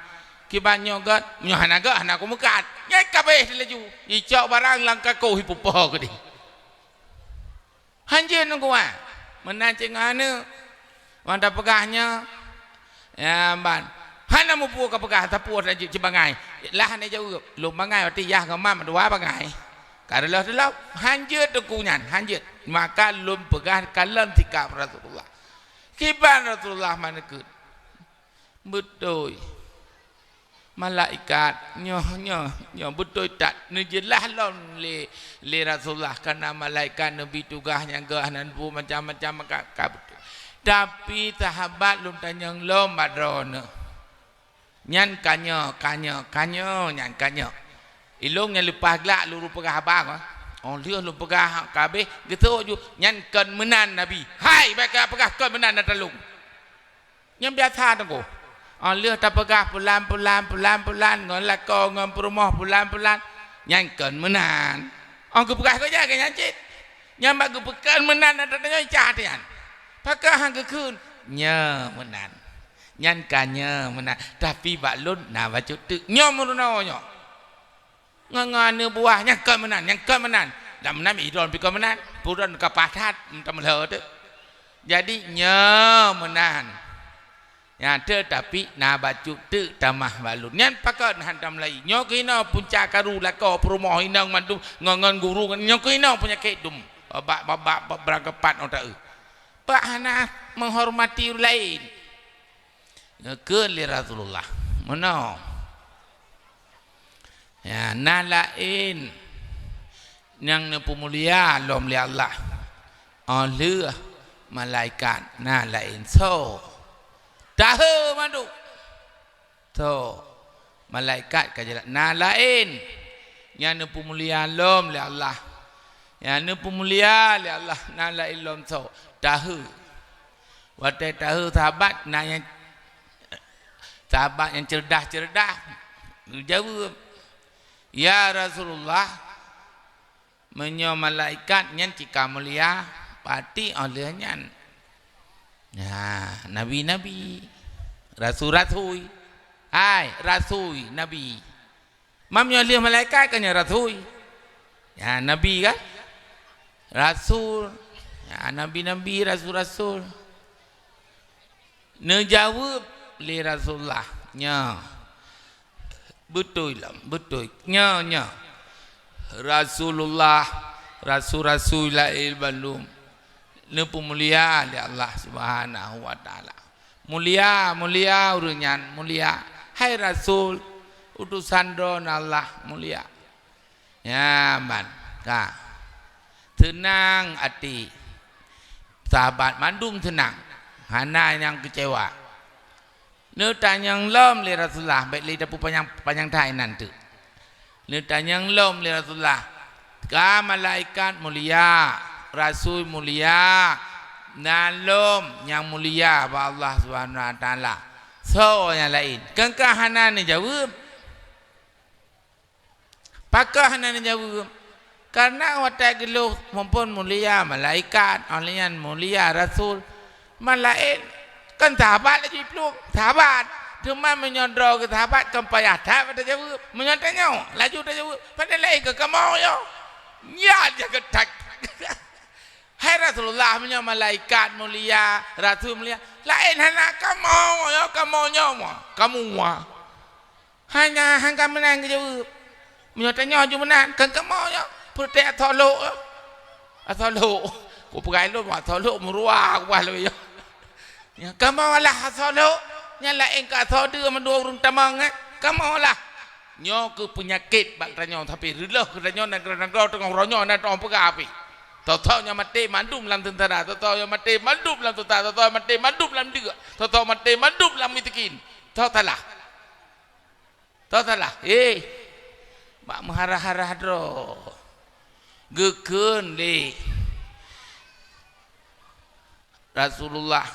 Kiban nyoe gét, meunyoe hana gét, hana kumeukat. Nyan kabéh laju. Icok barang lam kakoh ipupoh keudeh. Hanjeuet ngon kuat. Meunan cit ngon aneuk. Wan tapeugah nyoe, ya, ban. Hana mupeue ka peugah, tapuoh laju cit bangai. Lah hana jaweueb. Lôn bangai, watèe yah ngon mam dua bangai. Ka reuloh teulop. Hanjeuet teungku nyan, hanjeuet. Maka lôn peugah kalon sikap Rasulullah. Kiban Rasulullah meuneukeuet. Beutôi. Malaikat nyoe, nyoe, nyoe beutôi that neujeulaih lom lé, lé Rasulullah, kareuna malaikat neubi tugaih nyang geuh nan bu macam-macam ka, ka beutôi. Tapi sahabat lôn tanyong lom bak droeneuh. Nyan ka nyoe, ka nyoe, ka nyoe, nyan ka nyoe. Ilôn nyang leupah glak lôn peugah haba, oh lheueh lôn peugah ka habéh, geuseuôt ju, nyan kon meunan Nabi. Hai, bèk ka peugah kon meunan na talông. Nyan biasa teungku. Oh lheueh tapeugah pulan, pulan, pulan, pulan, ngon lakoe, ngon peurumoh, pulan, pulan. Nyan kon meunan. Oh geupeugah keu jai nyan cit. Nyan bak geupeukon meunan na tanyoe cah nyan. Pakon han geukheun? Nyoe meunan. Nyan ka nyoe meunan. Tapi bak lôn na bacut teuk. Nyoe meurunoe nyoe. Ngon, ngon aneuk buah, nyan kon meunan, nyan kon meunan. Lam meunan idon pi kon meunan. Pudon ka padat, meuteumeulo teuk. Jadi nyoe meunan. Nyan teutapi na bacut teuk tamah bak lôn. Nyan pakon han tamulai. Nyoe keuh inoe punca karu lakoe peurumoh inong mandum ngon, ngon guru ngon nyoe keuh inoe peunyakét dum. Babak, babak, babak beurangkapat otak eu. Bak hana meuhormati ureueng laén. Geukheun lé Rasulullah. Meunoe. Ya, na laén nyang neupeumulia lom lé Allah. Oh lheueh malaikat na laén soe? Tahe mandum. Soe? Malaikat ka jeulaih. Na laén nyang neupeumulia lom lé Allah. Nyang neupeumulia lé Allah na laén lom soe? Tahe. Watèe tahe sahabat na nyang, sahabat nyang ceureudah-ceureudah geujaweueb, "Ya Rasulullah, meunyoe malaikat nyan cit ka mulia, pati óh lheueh nyan, ya, nabi-nabi, rasui-rasui, hai rasui, nabi." Mam nyoe lheueh malaikat kan nyan rasui. Ya, nabi kan? Rasul. Ya, nabi-nabi, rasul-rasul. Neujaweueb lé Rasulullah, "Nyoe." Beutôi lom, beutôi. "Nyoe, nyoe. Rasulullah, rasul-rasul laén bandum neupeumulia lé Allah Subhanahu wa Taala." Mulia, mulia ureueng nyan, mulia. Hai Rasul, utosan Droeneuh Allah, mulia. Nyan ban, ka. Seunang até. Sahabat mandum seunang. Hana nyang keucewa. Neutanyong lom lé Rasulullah, bèk lé tapeupanjang, panjang that inan teuk. Neutanyong lom lé Rasulullah, "Ka malaikat mulia, rasui mulia, na lom nyang mulia bak Allah Subhanahu wa Taala. Soe nyang laén?" Kan ka hana neujaweueb. Pakon hana neujaweueb? Kareuna watèe geulheueh muphom mulia malaikat, óh lheueh nyan mulia rasul, malaén, kan sahabat laju jiplueng, sahabat. Teuma meunyoe droe keu sahabat kan payah that bak tajaweueb. Meunyoe tanyoe, laju tajaweueb, padahai laén keu kamoe nyoe. Nyan nyang geutak. Hai Rasulullah, meunyoe malaikat mulia, rasul mulia, laén hana kamoe nyoe, kamoe nyoe mua, kamoe mua. Hana, han ka meunan geujaweueb. Meunyoe tanyoe ju meunan, kan kamoe nyoe, peureuteh asoe lhok nyoe. Asoe lhok. Kupeugah lôn, asoe lhok meuruwa, kupeugah lôn nyoe. Nyan, kamoe lah asoe lhok, nyan laén keu asoe deuh mandua ureueng tamong, eh. Kamoe lah. Nyoe keuh peunyakét bak tanyoe, tapi reuloh keu tanyoe nanggroe-nanggroe teungoh uroe nyoe na teupeugah pih. Soe-soe nyang maté mandum lam seungsara, soe-soe nyang maté mandum lam susah, soe-soe maté mandum lam deuk, soe-soe maté mandum lam miskin. Soe salah? Soe salah? Eh, bak meuharah-harah droe. Geukheun lé Rasulullah,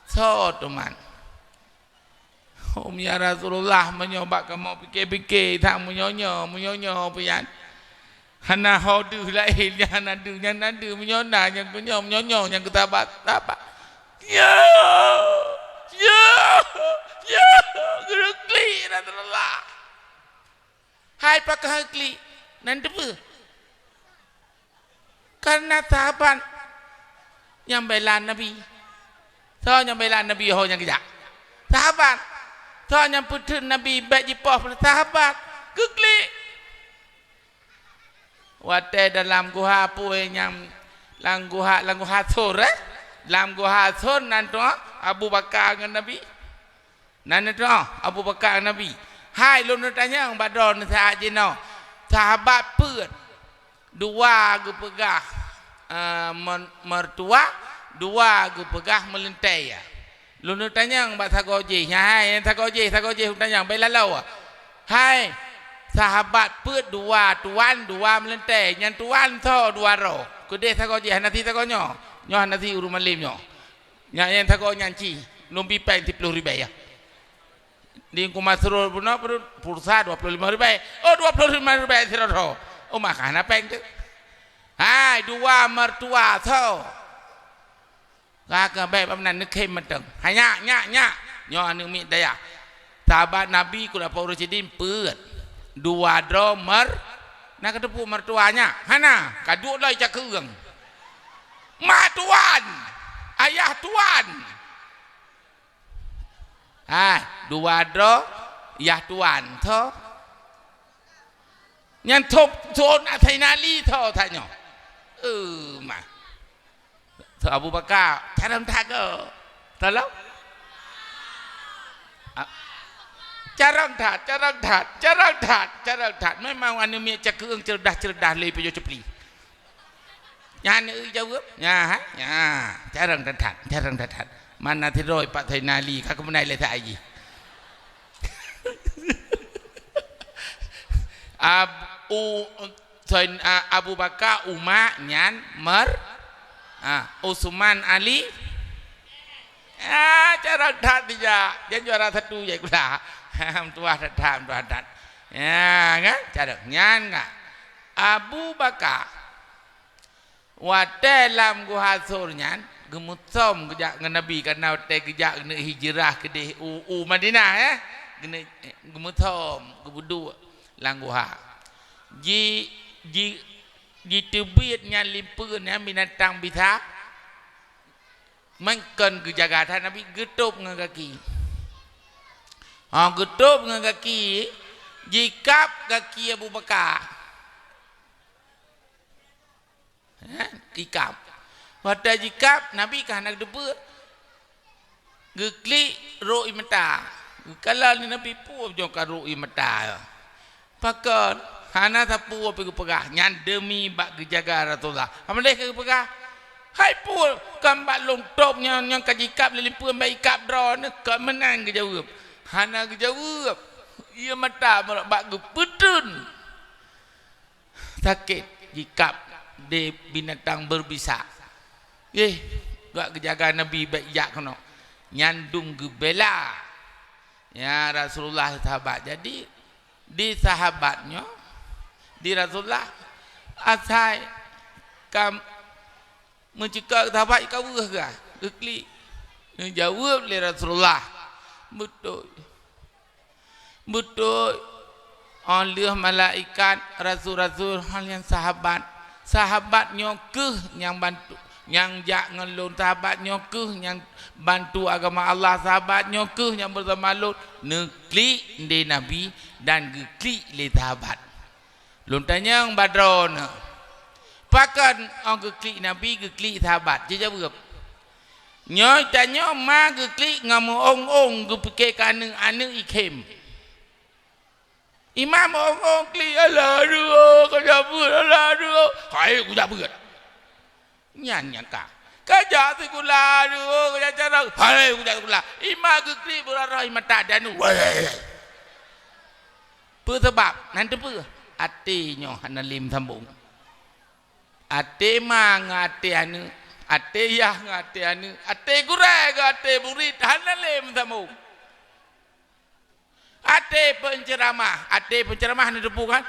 "Soe teuma?" "Hom ya Rasulullah, meunyoe bak kamoe pike-pike, sang meunyoe nyoe, meunyoe nyoe pih nyan. Hana ho deuh laén, nyan hana deuh, nyan hana deuh, meunyoe na nyang keu nyoe, meunyoe nyoe nyang keu sahabat, sahabat." "Ya, ya, Ya, geuklik Rasulullah. Hai pakon klik, nan teupeue? Karena sahabat nyang bela Nabi. Soe nyang bela Nabi ho nyang geujak? Sahabat. Soe nyang peuteun Nabi bèk jipoh? Sahabat. Geuklik. Watèe dalam guha apui nyang lam guha, lam guha Tsur, eh? Lam guha Tsur nan tuan Abu Bakar ngon Nabi. Nan tuan Abu Bakar ngon Nabi. Hai lôn neutanyong bak droeneuh saat jinoe. Sahabat peuet. Dua geupeugah, eh, mer-, mertua, dua geupeugah meuleuntèe. Lôn neutanyong bak sagoe jih, nyan hai, sagoe jih, sagoe jih lôn tanyong, bèk laloe. Hai, sahabat peuet dua tuan, dua meuleuntèe, nyan tuan soe dua droe. Keudeh sagoe jih, hana si sagoe nyoe. Nyoe hana si ureueng malém nyoe. Nyan nyang sagoe nyan cit, lôn bi péng siplôh ribèe ya. Di Teungku Masrur bunoe peureulèe pulsa dua puluh lima ribèe. Oh, dua puluh lima ribèe sidroe. Oh, maka hana péng teuh. Hai, dua mertua soe? Ka keuh bèk bak meunan neukhém mantong. Hai nyak, nyak, nyak. Nyoe aneuk miet dayah. Sahabat Nabi keu lapan ureueng sidin peuet. Dua droe mer-, na kateupeue mertua nyak? Hana, ka duek lom i cakeueng. Ma tuan, ayah tuan. Hai, dua droe yah tuan tho. Nyan thon, thon asai nali tho tanyoe. Eh, ma. Tho Abu Bakar, carông that keu. Tolong. Ah. Carông that, carông that, carông that, carông that. Memang aneuk miet cakeueng cerdas-cerdas lé pijoh ceupli. Nyan neujaweueb. Nya, ha? Nya, carông that-that, carông that-that. Mana sidroe pat Saidina Ali, ka keumeunai lé sa-i jih. Ab-, u-, Said-, a, Abu Bakar, Umar, nyan mer-, a, Utsman, Ali. Ah, carông that dijak. Jan juara satu jai kula. Meutuah that-that, meutuah that. Ya, kan? Carông. Nyan kan? Abu Bakar. Watèe lam Guha Tsur nyan, geumeusom geujak ngon Nabi, karena watèe geujak keuneuk hijrah keudeh u, u Madinah, eh. Keuneuk, eh, geumeusom, geupeuduek lam guha. Ji, ji, jiteubiet nyan limpeue nyan binatang bisa, meunan kon geujaga that Nabi, geutôb ngon gaki. Ha, geutôb ngon gaki, jikab gaki Abu Bakar. Ha, jikab. Watèe jikab, Nabi ka hana geuteupeue. Geuklik rôk ie mata. Geukalon lé Nabi, peue nyoe ka rôk ie mata. Pakon? Hana sapeue pih geupeugah. Nyan demi bak geujaga Rasulullah. Hana lé ka geupeugah, "Hai peue, kon bak lôn tôb nyan, nyan ka jikab lé limpeue, bèk ikab droeneuh." Kon meunan geujaweueb. Hana geujaweueb. Ie mata bak geupeuteun. Sakét jikab lé binatang berbisa. Eh, gak geujaga Nabi bèk jak keunoe. Nyan dum geubela. Ya Rasulullah sahabat. Jadi, di sahabat nyoe, di Rasulullah, asai ka meuceuka sahabat ka weueh gah, geuklik. Neujaweueb lé Rasulullah, "Beutôi." Beutôi, óh lheueh malaikat, rasul-rasul, óh lheueh sahabat. Sahabat nyoe kheueh nyang bantu, nyang jak ngon lôn. Sahabat nyoe kheueh nyang bantu agama Allah. Sahabat nyoe kheueh nyang beusama lôn. Neuklik lé Nabi dan geuklik lé sahabat. Lôn tanyong bak droeneuh, pakon óh geuklik Nabi, geuklik sahabat? Jijaweueb, "Nyoe tanyoe ma geuklik ngon meu-ong-ong, geupike keu aneuk-aneuk ikhém." Imam meu-ong-ong klik, "Alah, aduh, ka jak beuet, alah, aduh." "Hai, kujak beuet." Nyan nyang ka. "Ka jak sikula, aduh, ka jak carông." "Hai, kujak sikula." Imam geuklik beurarah ie mata dan, weh. Peue sabab? Nan teupeue? Até nyoe hana lé meusambong. Até ma ngon até aneuk, até yah ngon até aneuk, até gurèe ngon até murit hana lé meusambong. Até penceramah, até penceramah na teupeue kan?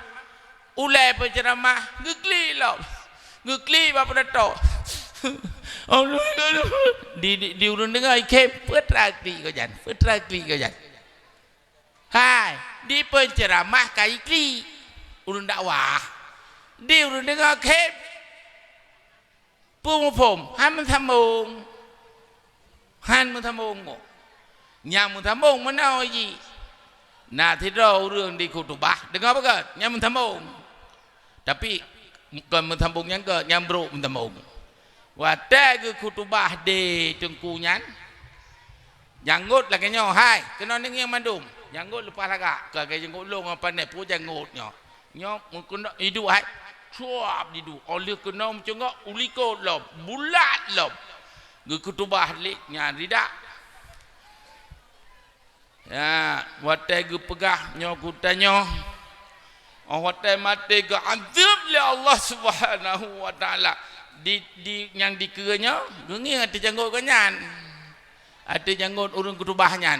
Ulèe penceramah geuklik lom. Geuklik bak peunato. Di, di, di ureueng deungoe ikhém, peue teuma klik keu jan, peue teuma klik keu jan. Hai, di peunceramah ka iklik ureuëng dakwah. Di ureuëng deungoe khem. Peue muphom? Han meusambông. Han meusambông nyoe. Nyang meusambông meunoe jih. Na sidroe ureuëng di khutubah, deungoe beugét, nyang meusambông. Tapi, kon meusambông nyang gét, nyang brôk meusambông. Watée geukhutubah di teungku nyan, janggot lagée nyoe, hai, keunoe neungieng mandum. Janggot leupah lagak, keu lagée janggot lôn ngon pandai, peue janggot nyoe. Nyoe meukeunong iduek hai, cuab diduek. Óh lheueh keunoe meucungok u likot lom, bulat lom. Geukhutubah lé nyan ridak. Ya, watée geupeugah nyoe keu tanyoe, óh watée maté geuazeueb lé Allah Subhanahu wa Taala. Di, di nyang dikeue nyoe, geungieng ateueh janggot geuh nyan. Ateueh janggot ureuëng khutubah nyan,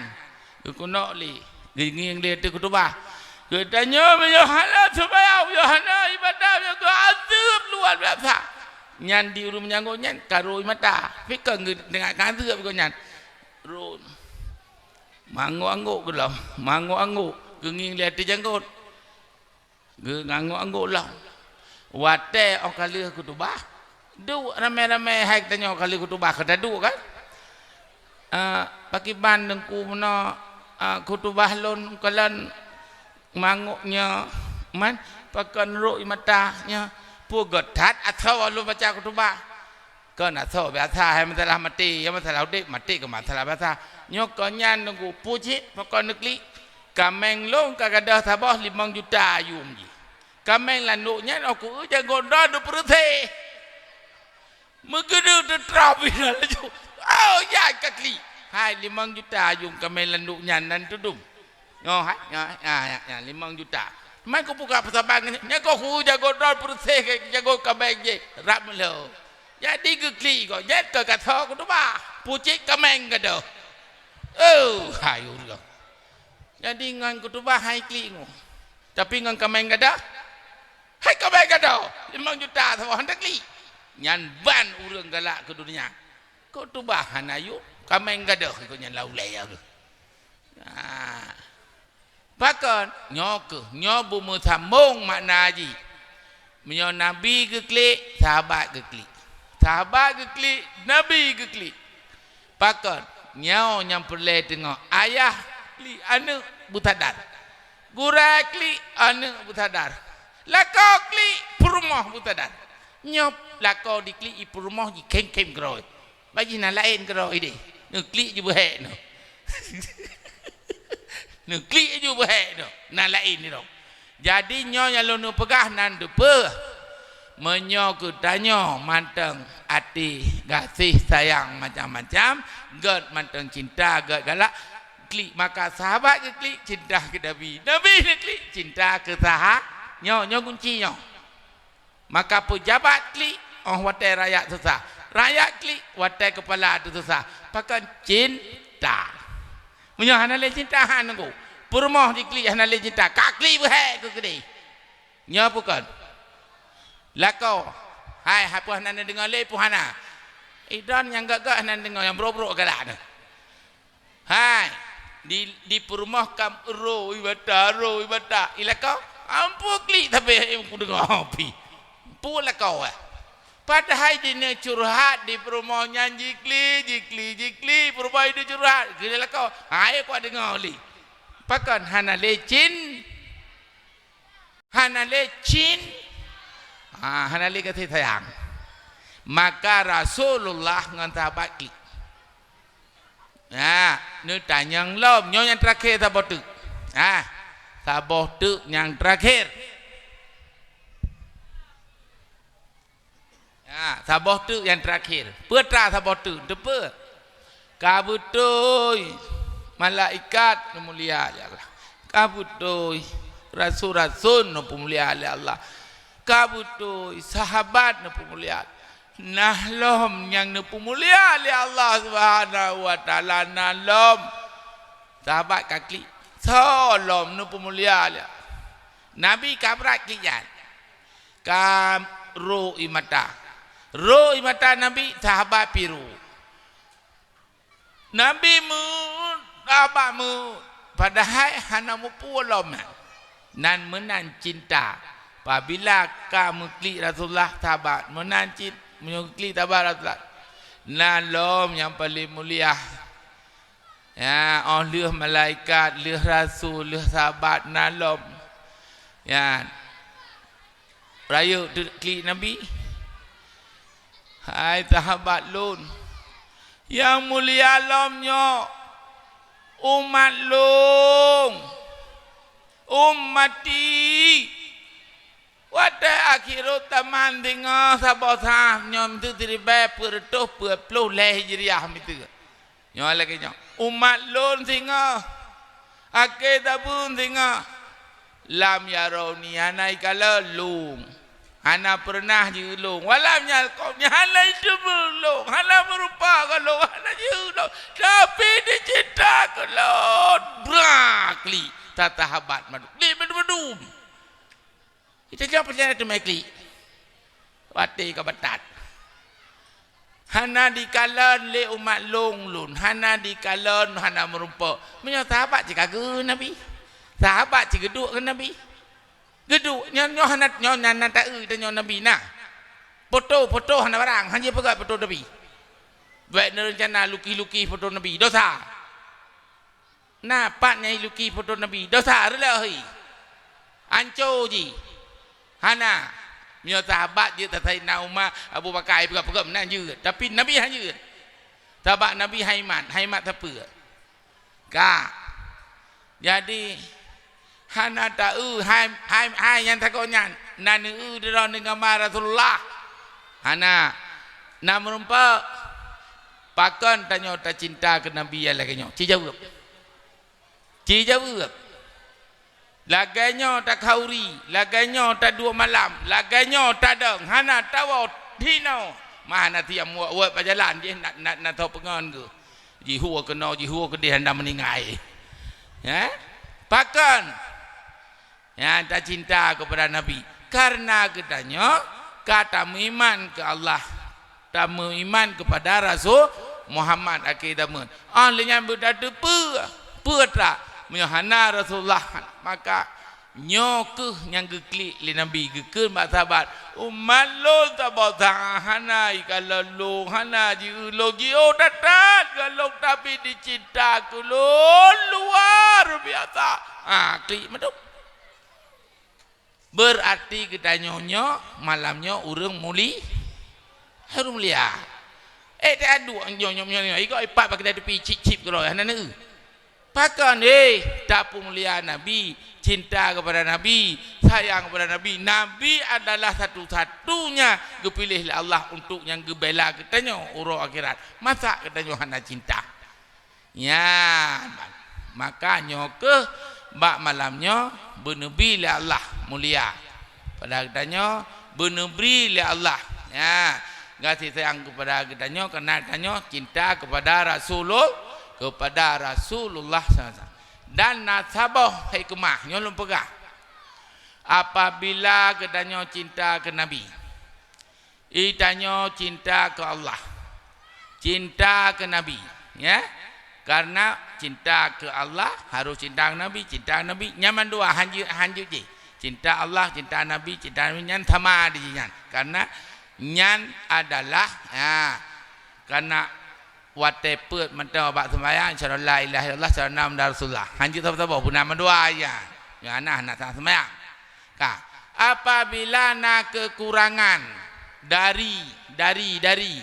geukeunok lé, geungieng lé ateueh khutubah. Geutanyoe meunyoe hana seumayang, meunyoe hana ibadah, meunyoe geuazeueb luar biasa. Nyan di ureuëng meunjanggot nyan ka rô ie mata. Pi kon geudeungoe ka azeueb geuh nyan. Rô. Mangok-angok geuh lom, mangok-angok, geungieng lé ateueh janggot. Geuh nganggok-anggok lom. Watée óh ka lheueh khutubah, duek ramé-ramé hai geutanyoe óh ka lheueh khutubah ka taduek kan? Ah, pakriban teungku meunoe, ah, khutubah lôn kalon mangok nyoe, man, pakon rô ie mata nyoe, peue gét that asoe lôn baca khutubah. Kon asoe biasa, hai masalah maté, ya masalah udeb, maté kon masalah biasa. Nyoe kon nyan teungku, peue cit pakon neuklik. Kaméng lôn ka gadôh saboh limong juta yuem jih. Kaméng landok nyan óh ku eu janggot droe deupeureuséh. Meugeudeu teutroh bina laju. Oh, ya ka klik. Hai limong juta yuem kaméng landok nyan nan tudum. Nyoe hai, nyoe hai, nyan, nyan, nyan, limong juta. Man kubuka peusaban nyan, nyan kok ku jago droe peureuséh keu jago kaméng jih. Rab meulhô. Jadi geuklik kok, jeuet keu ka tho khutubah. Peue cit kaméng gadôh. Oh, hai ureuëng. Jadi ngon khutubah hai klik ngon. Tapi ngon kaméng gadôh, hai kaméng gadôh. Limong juta saboh hana klik. Nyan ban ureuëng galak keu dunia. Khutubah hana yôh, kaméng gadôh ikôt nyan lau lé ya. Nah. Pakon? Nyoe keuh, nyoe beumeusambông makna jih. Meunyoe Nabi geuklik, sahabat geuklik. Sahabat geuklik, Nabi geuklik. Pakon? Nyoe nyang peureulée teungoh ayah klik aneuëk beusadar. Gurée klik aneuëk beusadar. Lakoe klik peurumoh beusadar. Nyoe lakoe diklik i peurumoh jikhém-khém keudroe. Bak jih na laén keudroe ideh. Neuklik ju beuhék nyoe. Neuklik ju beuhék nyoe. Na laén nyoe. Jadi nyoe nyang lôn neupeugah nan teupeue. Meunyoe geutanyoe mantong até gaséh sayang macam-macam, gét mantong cinta, gét galak, klik maka sahabat geuklik cinta keu Nabi. Nabi neuklik cinta keu saha-, nyoe, nyoe kunci nyoe. Maka peujabat klik óh watée rakyat susah. Rakyat klik watée keupala teususah. Pakon? Cinta. Meunyoe hana lé cinta, han nunggu. Peurumoh diklik hana lé cinta. Ka klik beuhék keu keudeh. Nyoe peue kon? Lakoe. Hai, hai peue hana neudeungoe lé, peue hana. Idon nyang gét-gét hana neudeungoe, nyang brok-brok galak nyoe. Hai, di, di peurumoh kam rô ie mata, rô ie mata. Ilakoe, ampôn klik tapi kudeungoe pi. Peue lakoe, eh? Padahai jineuk curhat di peurumoh nyan jiklik, jiklik, jiklik, peurumoh jideuh curhat. Keu lakoe, hai kuat deungoe lé. Pakon hana lé cin? Hana lé cin? Ha, hana lé gaséh sayang. Maka Rasulullah ngon sahabat klik. Ha, neutanyong lom. Nyoe nyang terakhir saboh teuk. Ha, saboh teuk nyang terakhir. Ha, saboh teuk nyang terakhir. Peue tra saboh teuk? Teupeue? Ka beutôi malaikat neumulia lé Allah. Ka beutôi rasul-rasul neupeumulia lé Allah. Ka beutôi sahabat neupeumulia. Nah lom nyang neupeumulia lé Allah Subhanahu wa Taala, nah lom sahabat ka klik. Soe lom neupeumulia lé Nabi ka brat klik nyan. Ka rô ie mata. Rô ie mata Nabi, sahabat pi rô. Nabi meuet, sahabat meuet. Padahai hana mupu lom nyan. Nan meunan cinta. Pabila ka meuklik Rasulullah, sahabat meunan cit, meunyoe klik sahabat Rasulullah, na lom nyang paleng mulia. Ya, óh lheueh malaikat, lheueh rasul, lheueh sahabat, na lom. Ya. Rayeuk teuk klik Nabi. Hai sahabat lôn, nyang mulia lom nyoe umat lôn, ummati. Watée akhirut zaman singoh saboh sah nyoe meuseuti ribée peuet reutôh peuet ploh lhée Hijriah miseue. Nyoe lagée nyoe, umat lôn singoh, akhé zaman singoh, lam yarouni hana ikalon lôn, hana peureunah jieu lôn, walam yalqauni hana iteupeue lôn, hana meurupa keu lôn, hana jieu lôn, tapi dicinta keu lôn. Bra klik, tata habat madum, klik madum-madum. Ita jaweueb peureulée teumé klik. Watée ka batat. Hana dikalon lé umat lôn lôn, hana dikalon, hana meurumpok. Meunyoe sahabat cit ka geu Nabi. Sahabat cit geuduek ngon Nabi. Geuduek, nyoe, nyoe hana, nyoe hana taeu tanyoe Nabi na. Foto, foto hana barang, hana jipeugah foto Nabi. Bék neurencana lukih-lukih foto Nabi, dosa. Na pat nyang ilukih foto Nabi, dosa reuloh hi. Anco jih. Hana. Meunyoe sahabat jeuet, Saidina Umar, Abu Bakar, peugah-peugah meunan jeuet. Tapi Nabi hana jeuet. Sabab Nabi hai mat, hai mat sapeue? Ka. Jadi, hana taeu hai, hai, hai nyang takot nyan. Na neueu droeneuh gamba Rasulullah. Hana. Na meurumpok. Pakon tanyoe tacinta keu Nabi nyang lagée nyoe? Ci jaweueb. Ci jaweueb. Lagée nyoe takhauri, lagée nyoe taduek malam, lagée nyoe tadong, hana tawoe hinoe. Mah hana tiam wot-wot bak jalan jih na, na, na tho peungon geuh. Jihue keunoe, jihue keudeh hana meuninggai. Ya? Pakon? Nyang tacinta keupada Nabi. Kareuna geutanyoe ka tameuiman keu Allah, tameuiman keupada Rasul Muhammad akhé zaman. Óh lheueh nyan beutateupeue, peue that meunyoe hana Rasulullah, maka nyoe kheueh nyang geuklik lé Nabi, geukheun bak sahabat, "Umat lôn saboh sah hana ikalon lôn, hana jieu lôn, jiôh that-that gohlom, tapi dicinta keu lôn luar biasa." Ha, klik madum. Beurati geutanyoe nyoe, malam nyoe ureuëng muli-, ureuëng mulia. Eh, teuaduk nyoe, nyoe, nyoe, nyoe, ikot ipat bak keudai tepi, cip-cip keudroe, hana neueu. Pakon, eh, tapeumulia Nabi, cinta keupada Nabi, sayang keupada Nabi. Nabi adalah satu-satunya geupiléh lé Allah untuk nyang geubela geutanyoe uroe akhirat. Masa geutanyoe hana cinta? Nyan, maka nyoe kheueh bak malam nyoe beuneubri lé Allah mulia. Pada geutanyoe beuneubri lé Allah. Ya, gaséh sayang keupada geutanyoe, kareuna tanyoe cinta keupada Rasulul-, keupada Rasulullah sallallahu alaihi wasallam. Dan na saboh hikmah nyoe lôn peugah. Apabila geutanyoe cinta keu Nabi, geutanyoe cinta keu Allah, cinta keu Nabi, ya. Kareuna cinta keu Allah harôh cinta keu Nabi, cinta keu Nabi. Nyan mandua hanjeuet, hanjeuet jih. Cinta Allah, cinta Nabi, cinta Nabi nyan sama di jih nyan. Kareuna nyan adalah, ha, kareuna watée peuet mantong bak seumayang, "Asyhadu an la ilaha illallah, asyhadu anna Muhammadar Rasulullah." Hanjeuet saboh-saboh, peue na mandua nyan. Nyan hana, hana seumayang. Ka, apabila na keukurangan dari, dari, dari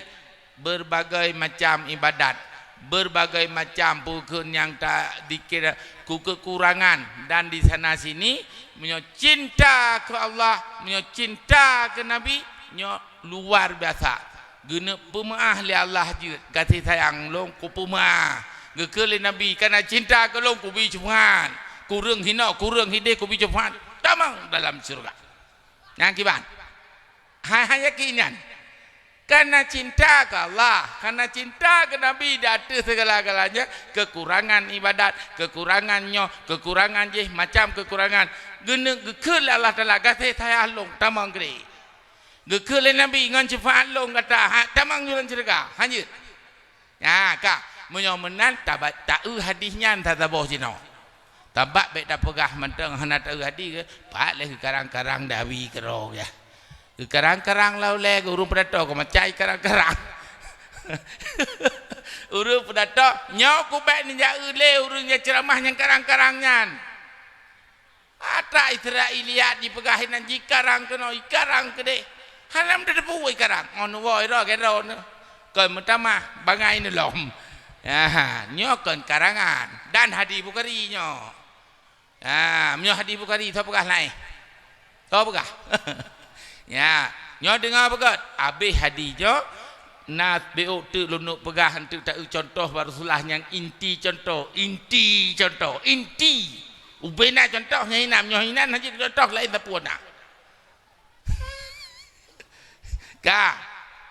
berbagai macam ibadat, berbagai macam peue keuh nyang ta dikira ku keukurangan dan di sana sini, meunyoe cinta keu Allah, meunyoe cinta keu Nabi, nyoe luar biasa. Geuneuk peumeuáh lé Allah jeuet, gaséh sayang lôn kupeumeuáh. Geukheun lé Nabi, "Kareuna cinta keu lôn kubi ceupeuhan. Kureueng hinoe, kureueng hideh kubi ceupeuhan. Tamong dalam syeuruga." Nyang kiban. Hai, hai yakin nyan. Kareuna cinta keu Allah, kareuna cinta keu Nabi di ateueh segala-galanya, keukurangan ibadat, keukurangan nyoe, keukurangan jih, macam keukurangan. Geuneuk geukheun lé Allah Taala, "Gaséh sayang lôn, tamong keudeh." Geukheun lé Nabi, "Ngon syafaat lôn gata, ha, tamong jalan syeuruga." Hanjeuet. Nyan ka, meunyoe meunan, taba-, taeu hadih nyan saboh jinoe. Sabab bék tapeugah mantong hana taeu hadi ke, pat lé geukarang-karang dawi keudroe ya. Geukarang-karang lau lé ureuëng peudato keu macai karang-karang. Ureuëng peudato nyoe kubek neujak eu lé ureuëng nyang ceuramah nyang karang-karang nyan. Atra Israeliat jipeugah inan jikarang keunoe, ikarang keudeh. Hana meuteupeue ikarang. Oh nuwoe ro gero ne. Kon meutamah bangai neulom. Aha, nyoe kon karangan dan hadi Bukhari nyoe. Ha, meunyoe hadis Bukhari, soe peugah laén? Soe peugah? Ya, nyoe deungoe beugét. Abéh hadis nyoe, na beuk teuk lôn peugah, enteuk taeu contoh bak Rasulullah nyang inti contoh, inti contoh, inti. Ubé na contoh nyang inan, nyoe inan hana jeuet contoh laén sapeue na. Ka,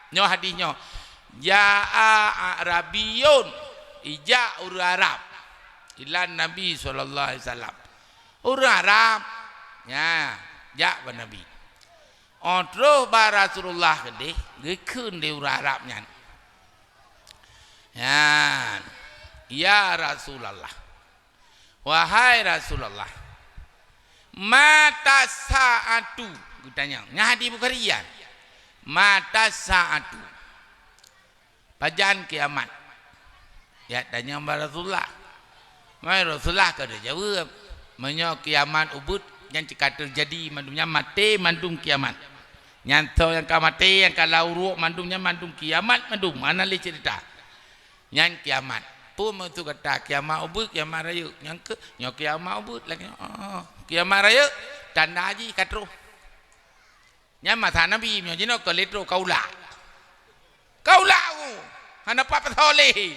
nyoe hadis nyoe. Jaa A'rabiyun, ijak ureuëng Arab. Ilan Nabi sallallahu alaihi wasallam. Ureuëng Arab, ya, jak bak Nabi. Oh, troh bak Rasulullah keudeh, geukheun lé ureuëng Arab nyan. Ya, ya Rasulullah. Wahai Rasulullah, mata sa'atu? Geutanyong. Nyan hadis Bukhari nyan. Mata sa'atu? Pajan kiamat? Ya tanyong bak Rasulullah. Mai Rasulullah ka geujaweueb, meunyoe kiamat ubit nyan cit ka teujadi mandum nyan maté mandum kiamat. Nyan soe nyang ka maté, nyang ka lam uruek mandum nyan mandum kiamat mandum, hana lé cerita. Nyan kiamat. Peue maksud kata kiamat ubit, kiamat rayeuk? Nyang keu, nyoe kiamat ubit lagée nyoe. Oh, kiamat rayeuk tanda jih ka troh. Nyan masa Nabi, meunyoe jinoe ka lheueh troh kaula. Kaula ku hana pat pasoe lé.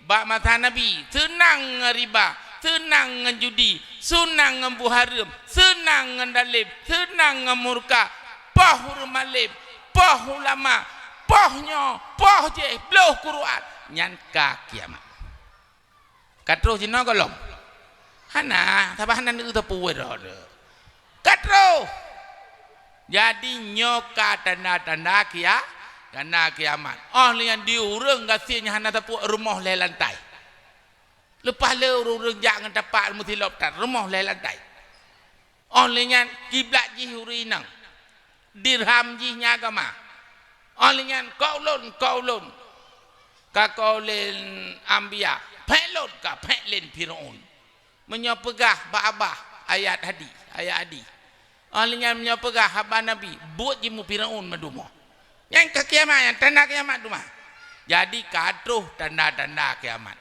Bak masa Nabi, seunang ngon riba, seunang ngon judi, seunang ngon buhareuem, seunang ngon dalem, seunang ngon murka, poh ureuëng malem, poh ulama, poh nyoe, poh jéh, bloh Quran, nyan ka kiamat. Ka troh jinoe gohlom? Hana, sabab hana neuteupeue droe. Ka troh! Jadi nyoe ka tanda-tanda kia-, tanda kiamat. Oh lheueh nyan di ureuëng gasien nyang hana teupeue rumoh lhée lantai. Leupah lé ureuëng-ureuëng jak ngon tapak meusilop that, rumoh lhée lantai. Oh lheueh nyan kiblat jih ureuëng inong, dirham jih nyan agama. Oh lheueh nyan keu ulôn, keu ulôn, ka keu lôn anbiya, phek lôn ka phek lén Firaun. Meunyoe peugah bak babah ayat hadis, ayat hadis. Oh lheueh nyan meunyoe peugah haba Nabi, buet jimu Firaun mandum. Nyan ka kiamat, nyan tanda kiamat teuma. Jadi ka troh tanda-tanda kiamat.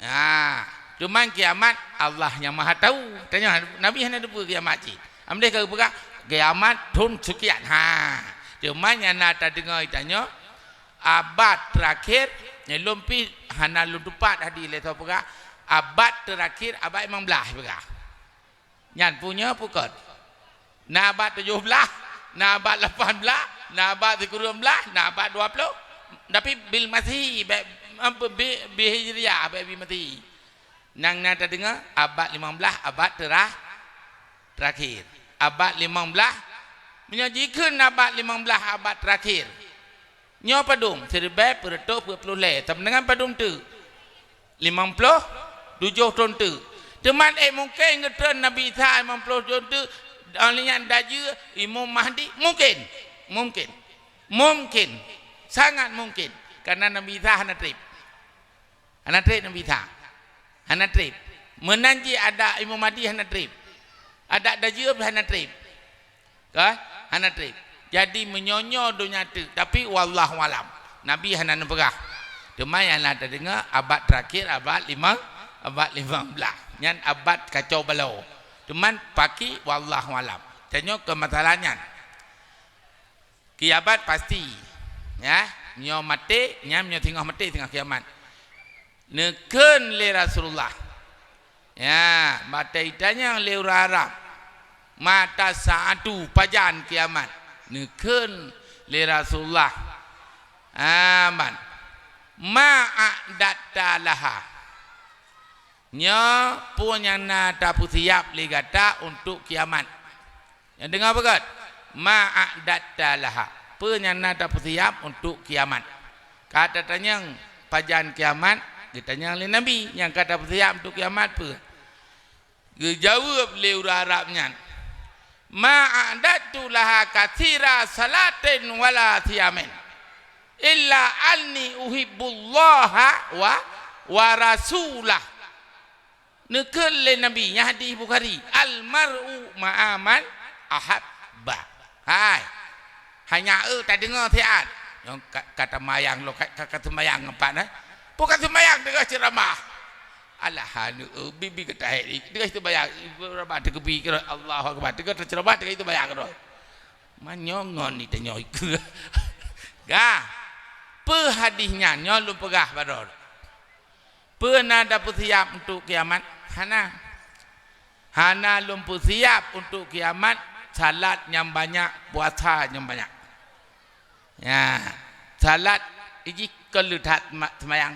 Ha, cuman kiamat Allah nyang Maha Tahu. Tanyoe Nabi hana teupeue kiamat cit. Amdeh ka geupeugah kiamat thon seukian. Ha, cuman nyang na tadeungoe tanyoe abad terakhir, nyan lom pih hana lôn tupat hadis lé soe peugah abad terakhir abad limong blaih peugah. Nyan peue nyoe peue kon? Na abad tujoh blaih, na abad lapan blaih, na abad sikureueng blaih, na abad dua ploh. Tapi bil Masehi, bék, apa, bi, bi Hijriah, bék bi Masehi. Nyang na tadeungoe abad limong blaih, abad tera-, terakhir. Abad limong blaih, meunyoe jikheun abad limong blaih abad terakhir. Nyoe padum, siribée peureutôh peuet ploh lhée, sapeue deungon padum teuk? Limong ploh tujoh thon teuk. Teuma ék mungken geutreun Nabi Isa limong ploh thon teuk, oh lheueh nyan dajeue Imam Mahdi? Mungken. Mungken. Mungken. Sangat mungken. Karena Nabi Isa hana treb. Hana treb Nabi Isa. Hana treb. Meunan jih adak Imam Mahdi hana treb. Adak dajeue pih hana treb. Ka? Hana treb. Jadi meunyoe nyoe donya teuk, tapi wallahu alam. Nabi hana neupeugah. Teuma nyang na tadeungoe abad terakhir, abad limong, abad limong blaih. Nyan abad kacau balau. Teuma paki wallahu alam. Tanyoe keu masalah nyan. Kiamat pasti. Ya, nyoe maté, nyan nyoe singoh maté, singoh kiamat. Neukheun lé Rasulullah. Ya, bak tanyong lé ureuëng Arab, mata sa'atu, pajan kiamat? Neukheun lé Rasulullah. Aman. Ma a'datta laha? Nyoe peue nyang na tapeusiab lé gata untuk kiamat? Nyang deungoe beugét, ma a'datta laha? Peue nyang na tapeusiab untuk kiamat? Ka tatanyong pajan kiamat, geutanyong lé Nabi, nyang ka tapeusiab untuk kiamat peue? Geujaweueb lé ureuëng Arab nyan, "Ma a'dadtu laha katsira salatin wala siyamin, illa anni uhibbullaha wa, wa rasulah." Neukheun lé Nabi, nyan hadis Bukhari, "Al mar'u ma'a man ahabba." Hai, hanya eu tadeungoe siat. Nyang ka, ka teumayang lo, ka, ka, ka teumayang ngon pat, eh? Bukan teumayang, deungoe ceuramah. Alah, anu, eh, bibi geutahek ni, deungoe teumayang, ibu rabah teukeubie keudroe, Allahu Akbar, deungoe teuceramah, deungoe teumayang keudroe. Manyongon ni tanyoe ikeu. Gah, peue hadis nyan, nyoe lôn peugah baroe. Peue na tapeusiab untuk kiamat? Hana. Hana lôn peusiab untuk kiamat, salat nyang banyak, puasa nyang banyak. Ya, salat jih kon le that ma-, seumayang.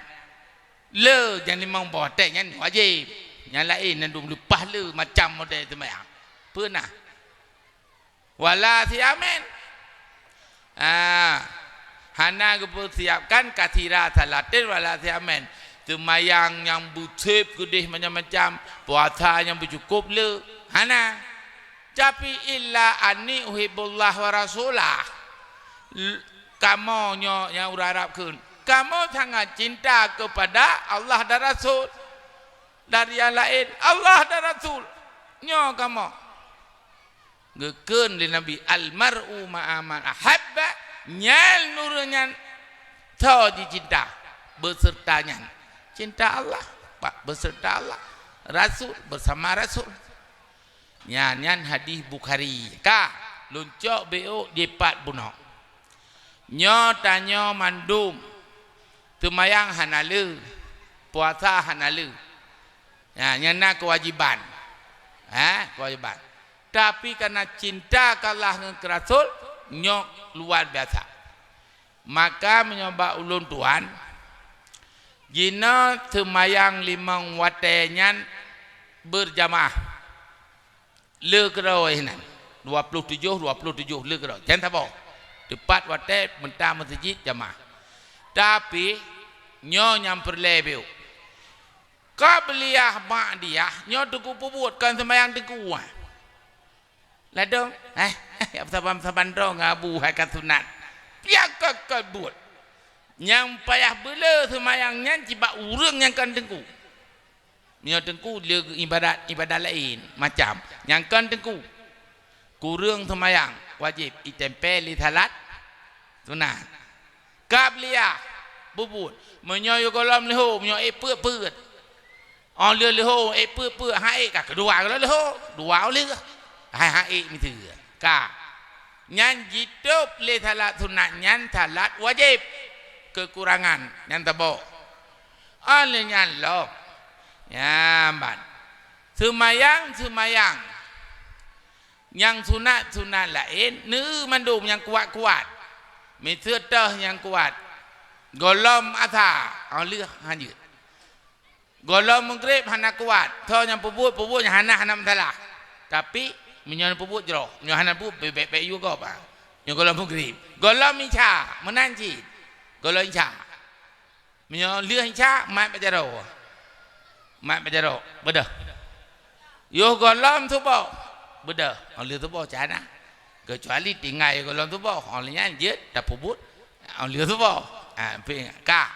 Le nyang limong boh watée nyan wajéb. Nyang laén na dum leupah le macam model seumayang. Peue na? Wala siyamin. Ah, hana geupeusiapkan katsira salatin wala siyamin. Seumayang nyang beuseb keudeh macam-macam, puasa nyang beucukôp le, hana. Tapi illa anni uhibbullah wa rasulah. L-, kamoe nyoe nyang ureuëng Arab kheun, kamoe sangat cinta kepada Allah dan Rasul. Dari nyang laén, Allah dan Rasul. Nyoe kamoe. Geukheun lé Nabi, "Al mar'u ma'a man ahabba," nyan ureuëng nyan soe jicinta beserta nyan. Cinta Allah, pa-, beserta Allah. Rasul, bersama Rasul. Nyan, nyan hadis Bukhari. Ka, lôn cok beuôt jipat bunoe. Nyoe tanyoe mandum, seumayang hana le, puasa hana le. Ya, nyan na keuwajiban. Ha, keuwajiban. Tapi kareuna cinta keu Allah ngon keu Rasul, nyoe luar biasa. Maka meunyoe bak ulôn tuan, jinoe seumayang limong watée nyan beurjamaah. Le keudroe hinan. Dua ploh tujoh, dua ploh tujoh le keudroe. Jan saboh. Teupat watée meuta meuseujid jamaah. Tapi, nyoe nyang peureulée biôh. Qabliyah, ba'diyah, nyoe teungku peubuet kon seumayang teungku, ah. Ladôm, eh, saban-saban droe ngon abu hai ka sunat. Piah ka, ka buet. Nyang payah beule seumayang nyan cit bak ureuëng nyang kon teungku. Meunyoe teungku le ibadat, ibadat laén macam nyang kon teungku. Kureueng seumayang wajéb itempé lé salat sunat. Qabliyah, peubuet. Meunyoe yôh gohlom leuho, meunyoe ék peuet-peuet. Óh lheueh leuho, ék peuet-peuet, han ék ka keudua gohlom leuho, dua óh lheueh. Hai han ék miseue. Ka. Nyan jitôb lé salat sunat nyan salat wajéb. Keukurangan nyan tabok. Óh lheueh nyan lom. Nyan ban. Seumayang-seumayang nyang sunat-sunat laén, neu mandum nyang kuat-kuat. Miseue toh nyang kuat. Gohlom asa, óh lheueh hanjeuet. Gohlom meugreb hana kuat. Toh nyang peubuet-peubuet nyang hana, hana masalah. Tapi, meunyoe peubuet jroh, meunyoe hana peubuet, bèk-bèk yue gob, ah. Nyoe gohlom meugreb. Gohlom isya, meunan cit. Gohlom isya. Meunyoe lheueh isya, mat bak jaroe. Mat bak jaroe, beudôh. Yoh gohlom suboh, beudôh. Óh lheueh suboh cit hana. Keucuali tinggai gohlom suboh, óh lheueh nyan jeuet tapeubuet, óh lheueh suboh. Ha, peuingat. Ka.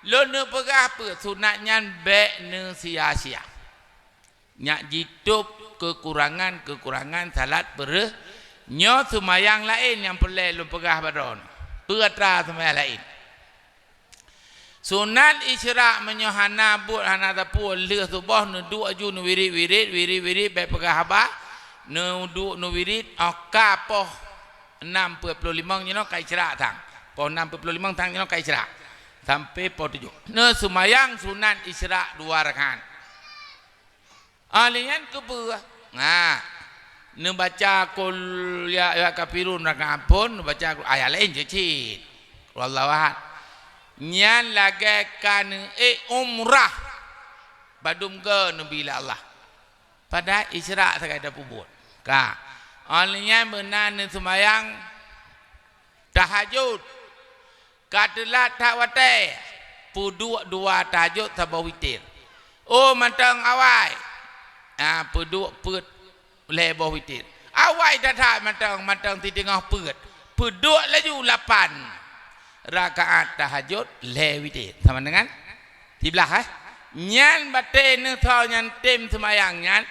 Lôn neupeugah peue, sunat nyan bèk neusia-sia. Nyak jitôb keukurangan-keukurangan salat peureuh nyoe seumayang laén nyang peureulèe lôn peugah bak droeneuh. Peue atra seumayang laén? Sunat isyraq meunyoe hana buet, hana sapeue, lheueh suboh neuduek aju neuwirit-wirit, wirit-wirit, bèk peugah haba, neuduek neuwirit, óh ka poh nam peuet ploh limong jinoe ka isyraq sang. Poh nam peuet ploh limong sang jinoe ka isyraq. Sampai poh tujoh. Neuseumayang sunat isyraq dua rakaat. Óh lheueh nyan keupeue? Nah, neubaca qul ya ayyuhal kafirun rakaat phon, neubaca ayat laén cit-cit. Qul huwallahu ahad. Nyan lagèe ka neuék umrah. Padum goe neubi lé Allah. Padahai isyraq sagai tapeubuet. Ka. Óh lheueh nyan beuna neuseumayang tahajud. Ka teulat that watèe, peuduek dua tahajud saboh witir. Oh, mantong awai. Ah, peuduek peuet lhèe boh witir. Awai that-that mantong, mantong siteungoh peuet. Peuduek laju lapan rakaat tahajud lhèe witir. Sama dengan siblah, eh? Nyan batèe neuh tho nyan tem seumayang nyan,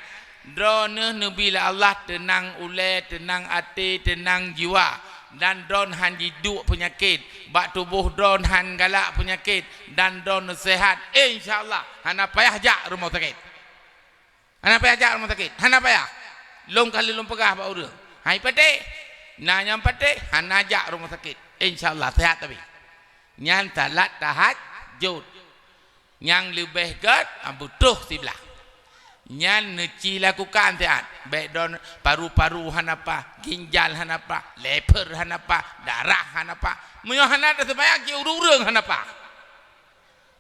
droeneuh neubi lé Allah teunang ulèe, teunang até, teunang jiwa, dan droeneuh han jiduek peunyakét, bak tuboh droeneuh han galak peunyakét, dan droeneuh seuhat, insya Allah hana payah jak rumoh sakét. Hana payah jak rumoh sakét, hana payah. Lôn ka lheueh lôn peugah bak ureueng, hai patéh, na nyang patéh hana jak rumoh sakét, insya Allah seuhat tapi. Nyan salat tahajud. Nyang leubeh gèt, ah, beutoh siblah. Nyan neuci lakukan siat. Bèk droen paru-paru hana paih, ginjal hana paih, lever hana paih, darah hana paih. Meunyoe hana taseumayang, cit ureueng-ureueng hana paih.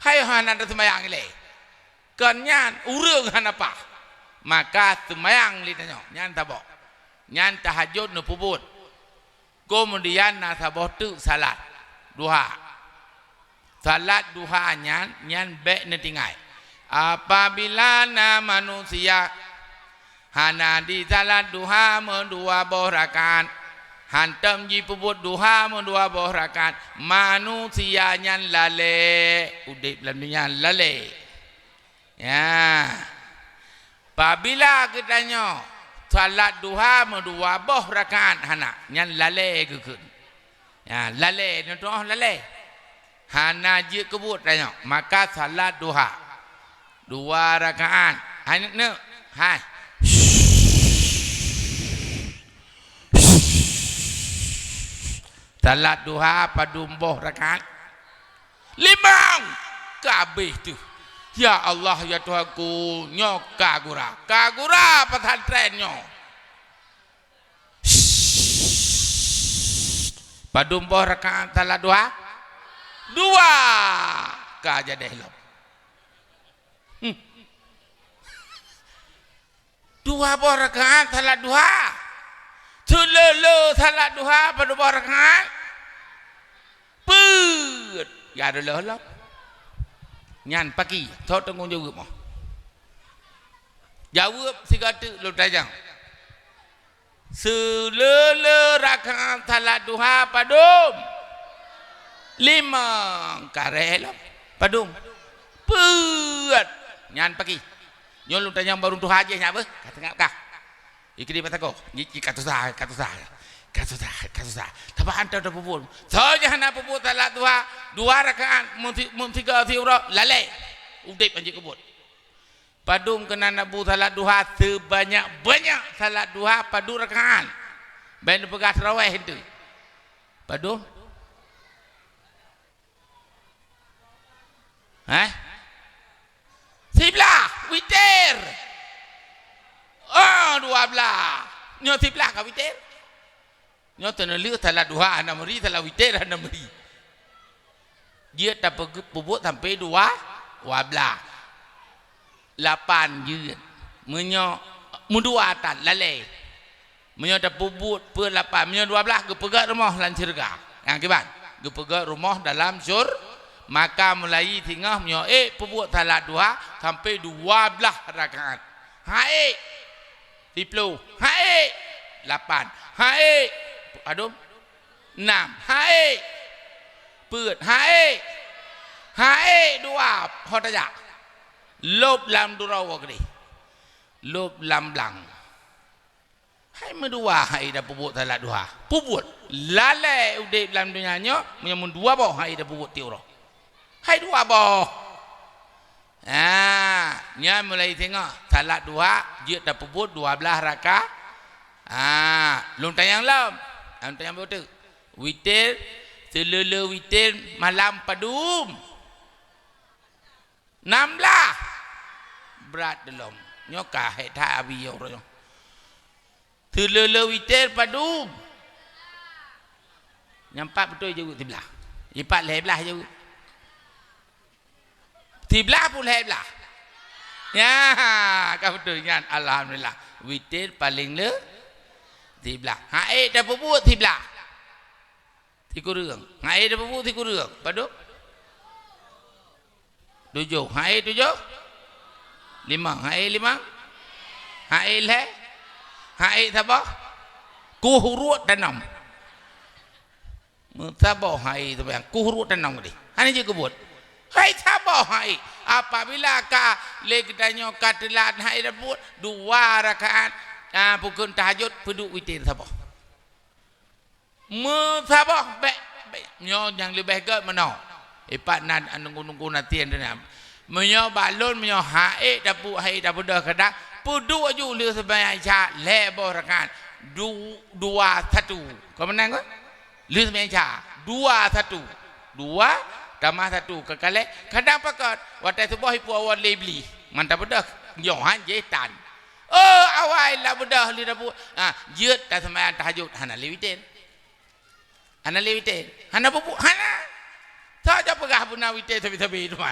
Hai hana taseumayang ilèe. Kon nyan, ureueng hana paih. Maka seumayang lé tanyoe, nyan saboh. Nyan tahajud neupeubuet. Keumudian na saboh teuk salat duha. Salat duha nyan, nyan bèk neutinggai. Apabila na manusia hana jisalat duha meudua boh rakaat, hantom jipeubuet duha meudua boh rakaat, manusia nyan lalè, udép lam dunia lalè. Ya. Pabila geutanyoe salat duha meudua boh rakaat hana, nyan lalè geukheun. Ya, lalè, neutu'oh lalè. Hana jeuet keubuet tanyoe, maka salat duha dua rakaat. Hai neuk-neuk, hai. Salat duha padum boh rakaat? Limong! Ka abéh teuh. Ya Allah, ya Tuhanku, nyoe ka gura. Ka gura pesantren nyoe. Padum boh rakaat salat duha? Dua! Ka jadeh lom. Hmm. Dua boh rakaat salat duha. Seuleuh-leuh salat duha padum boh rakaat? Peuet. Ya, dua lom. Nyan paki, soe tanggong jaweueb moh? Jaweueb sigoe teuk lôn tanyong. Seuleuh-leuh rakaat salat duha padum? Limong. Kareh lom. Padum? Peuet. Nyan paki. Nyoe lôn tanyong barô tuha jih nyan beuh. Ka teuingat kah? Ikri mata ko. Nyi, nyi ka tusa, ka tusa. Ka tusa, ka tusa. Tapi hantom tapeubuet. Soe nyang hana peubuet salat duha dua rakaat, mun si-, mun sigoe siuroe, lalè. Udép hanjeuet keubuet. Padum keunan Abu salat duha seubanyak-banyak salat duha padum rakaat? Bèk neupeugah tarawèh enteuk. Padum? Hah? Siblah, witir. Oh, dua blah. Nyoe siblah ka witir. Nyoe teuneulheueh salat duha hana meuri, salat witir hana meuri. Jeuet tapeubuet sampoe dua, dua blah. Lapan jeuet. Meunyoe meudua tan, lalè. Meunyoe tapeubuet peuet lapan, meunyoe dua blah geupeugèt rumoh lam syeuruga. Nyang kiban, geupeugèt rumoh dalam syur-, maka mulai singoh meunyoe ék peubuet salat duha sampoe dua blah rakaat. Ha ék. Siploh. Ha ék. Lapan. Ha ék. Padum? Nam. Ha ék. Peuet. Ha ék. Ha ék dua. Ho tajak. Lôb lam duroe woe keudeh. Lôb lam blang. Hai meudua hai tapeubuet salat duha. Peubuet. Lalè udép lam donya nyoe, meunyoe meudua boh hai tapeubuet tiep uroe. Hai dua boh. Ha, nyan mulai singoh salat duha jeuet tapeubuet dua blah raka-, ha, lôn tanyong lom. Lôn tanyong beutôi. Witir, seuleuh-leuh witir malam padum? Nam blah. Brat lom. Nyoe ka hék that abi yoh uroe nyoe. Seuleuh-leuh witir padum? Nyang pat beutôi jaweueb siblah. Ipat lhèe blah jaweueb. Siblah pun lhèe blah. Nya, ka beutôi nyan. Alhamdulillah. Witir paleng le siblah. Ha ék tapeubuet siblah. Sikureueng. Ha ék tapeubuet sikureueng. Padum? Tujoh. Ha ék tujoh? Limong. Ha ék limong? Hai lhèe? Hai saboh? Kuh ruet tanom. Meusaboh hai saboh nyang kuh ruet tanom tadi. Hana jeuet keu buet. Hai saboh hai. Apabila ka lé geutanyoe ka teulat hai dah buet dua rakaat, ah, pukon tahajud, peuduek witir saboh. Meusaboh bèk, bèk. Nyoe nyang leubeh gèt meunoe. Ipat na nunggu-nunggu nasihat tu na. Meunyoe bak lôn, meunyoe hai tapeu, hai tapeudeuh kadang, peuduek ju lheueh seumayang Isya lhèe boh rakaat. Du-, dua satu. Ka meunan kon? Lheueh seumayang Isya, dua satu. Dua tamah satu ka kalhèe. Kadang pakon, watèe suboh ipuwoe lé Iblih. Man tapeudeuh, nyoe han jih tan. Oh, awai lah beudôh lé tabu-, ah, jeuet taseumayang tahajud, hana lé witir. Hana lé witir. Hana pupuk, hana. Soe jak peugah beuna witir sabe-sabe teuma.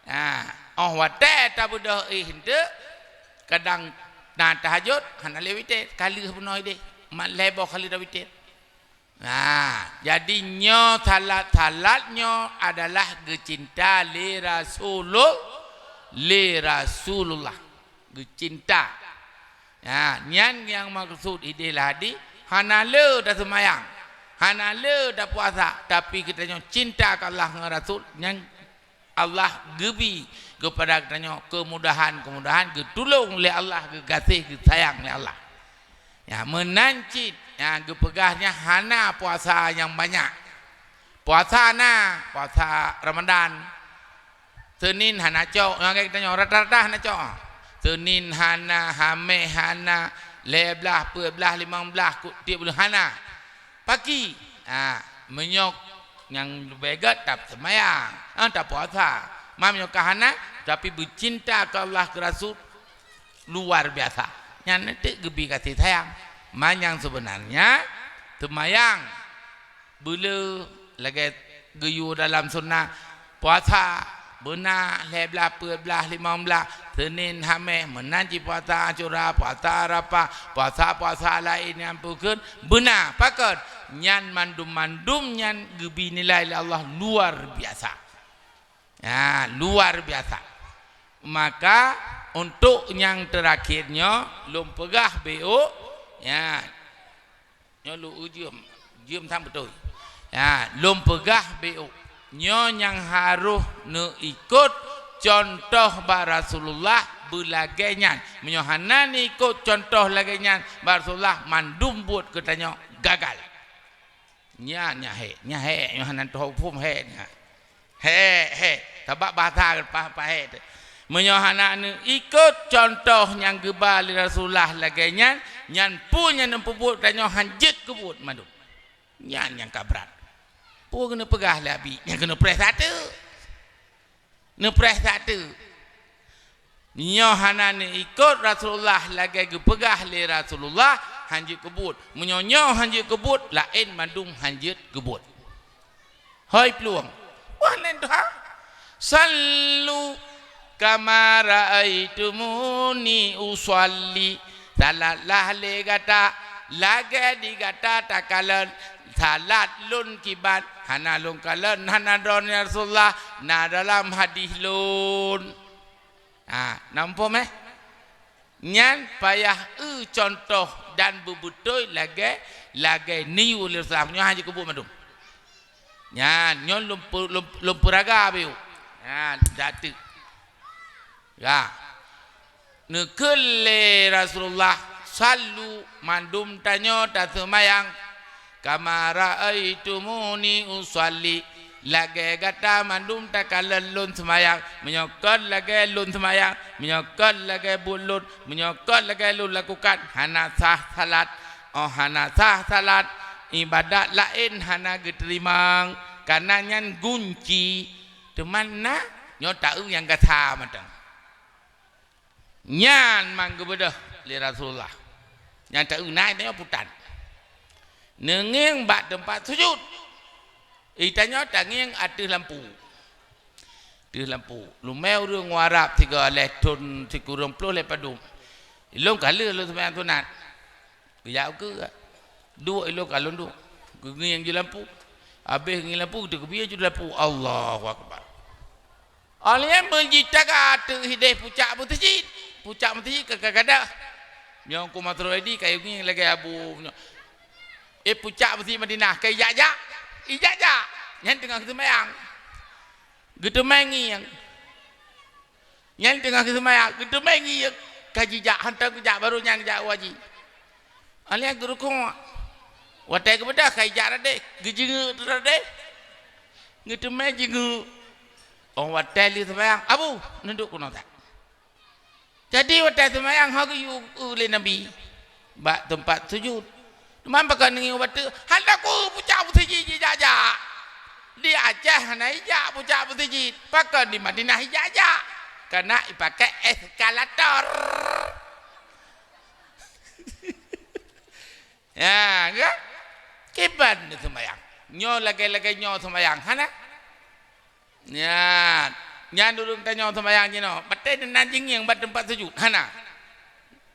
Ah, oh watèe tabeudôh éh eunteuk, kadang na tahajud, hana lé witir, ka lheueh bunoe deh. Mat lhèe boh kali tawitir. Nah, jadi nyoe salat-salat nyoe adalah geucinta lé Rasulul-, lé Rasulullah. Geucinta. Ya, nyan nyang maksud idéh lam hadih, hana le taseumayang, hana le tapuasa, tapi geutanyoe cinta keu Allah ngon Rasul, nyan Allah geubi keupada geutanyoe keumudahan-keumudahan, geutulông lé Allah, geugaséh, geusayang lé Allah. Ya, meunan cit, ya, geupeugah nyan hana puasa nyang banyak. Puasa na, puasa Ramadan. Seunin hana cok, nyang geutanyoe rata-rata hana cok. Seunin hana, Hamèh hana, lhèe blaih, peuet blaih, limong blaih, ku-, tiep buleuen hana. Paki, ha, meunyoe nyang leubeh gèt taseumayang, ha, tapuasa. Ma meunyoe ka hana, tapi beucinta keu Allah keu Rasul luar biasa. Nyan teuk geubi gaséh sayang. Ma nyang seubeunarnya seumayang beuleu lagèe geuyue dalam sunnah. Puasa beuna lhèe blaih, peuet blaih, limong blaih, Seunin, Hamèh, meunan cit puasa Asyura, puasa Arafah, puasa-puasa laén nyang peukeuen beuna. Pakon? Nyan mandum-mandum nyan geubi nilai lé Allah luar biasa. Ya, luar biasa. Maka untuk nyang teurakhir nyoe lôn peugah beuh, ya. Nyoe lôn jeuem, jeuem sang beutôi. Ya, lôn peugah beuh. Nyoe nyang harôh neuikot cuntoh bak Rasulullah beulagèe nyan. Meunyoe hana neuikot cuntoh lagèe nyan bak Rasulullah, mandum buet geutanyoe gagal. Nyan, nyan hèk, nyan hèk, nyoe hana teuhok phom hèk nyan. Hèk, hèk. Sabab bahasa pah-, pahèk teuh. Meunyoe hana neuikot cuntoh nyang geuba lé Rasulullah lagèe nyan, nyan peue nyang neupeubuet tanyoe han jeuet keu buet mandum. Nyan nyang ka brat. Peue keuneuk peugah lé Abi? Nyang keuneuk preh sateuk. Neupreh sateuk. Nyoe hana neuikot Rasulullah lagèe geupeugah lé Rasulullah, han jeuet keu buet. Meunyoe nyoe han jeuet keu buet, laén mandum han jeuet keu buet. Hôi plueng. Wah, lén tuha. Sallu kama ra'aitumuni usalli. Salatlah lé gata lagèe di gata takalon salat lôn kiban. Hana lôn kalon, hana droeneuh ya Rasulullah, na dalam hadih lôn. Ha, na muphom, eh? Nyan payah eu cuntoh dan beubeutôi lagèe, lagèe neuyue lé Rasulullah. Nyoe han jeuet keu buet mandum. Nyan, nyoe lôn peu-, lôn, lôn peuraga beuh. Nyan, sateuk. Ya. Neukheun lé Rasulullah, "Sallu, mandum tanyoe taseumayang, kama ra'aitumuni usalli, lagèe gata mandum takalon lôn seumayang." Meunyoe kon lagèe lôn seumayang, meunyoe kon lagèe buet lôn, meunyoe kon lagèe lôn lakukan, hana sah salat. Oh hana sah salat, ibadat laén hana geuteurimong, kareuna nyan gunci. Teuma na, nyoe taeu nyang gata mantong. Nyan man geubeudôh lé Rasulullah. Nyan taeu na, tanyoe putan. Neungieng bak teumpat sujut. Itanyoe tangieng ateueh lampu. Ateueh lampu. Lumèe ureueng Arab sigoe lhèe thon sikureueng ploh lhèe padum. Ilôn ka lheueh lôn seumayang sunat. Geujak ukeue. Duek ilôn ka lôn duek. Geungieng ju lampu. Abéh ngieng lampu, teukeubie ju lampu. Allahu Akbar. Óh lheueh nyan beujitaga ateueh idéh pucak meuseujid. Pucak meuseujid ka, ka gadôh. Nyoe ku Masroedi ka ngieng lagèe Abu nyoe. Eh, pucak beusi Madinah ka ijak-jak. Ijak-jak. Nyan teungoh geuseumayang. Geuteumé ngieng. Nyan teungoh geuseumayang, geuteumé ngieng. Ka jijak, hantom geujak, baru nyan geujak u haji. Alèh geurukuk. Watèe geubeudôh ka ijak radeh, geujeungeuk radeh. Geuteumé jeungeuk. Oh, watèe lheueh seumayang, "Abu, neuduek keunoe that." Jadi watèe seumayang ho geuyue lé Nabi bak teumpat sujud. Teuma pakon ngieng bak teuk, hana ku pucak meuseujid jijak-jak. Di Aceh hana ijak pucak meuseujid, pakon di Madinah ijak-jak. Kana ipakè eskalator. Ya, kan? Kiban seumayang. Nyoe lagèe-lagèe nyoe seumayang, hana? Nyan, nyan ureueng tanyoe seumayang jinoe, batèe nan jingieng bak teumpat sujud, hana.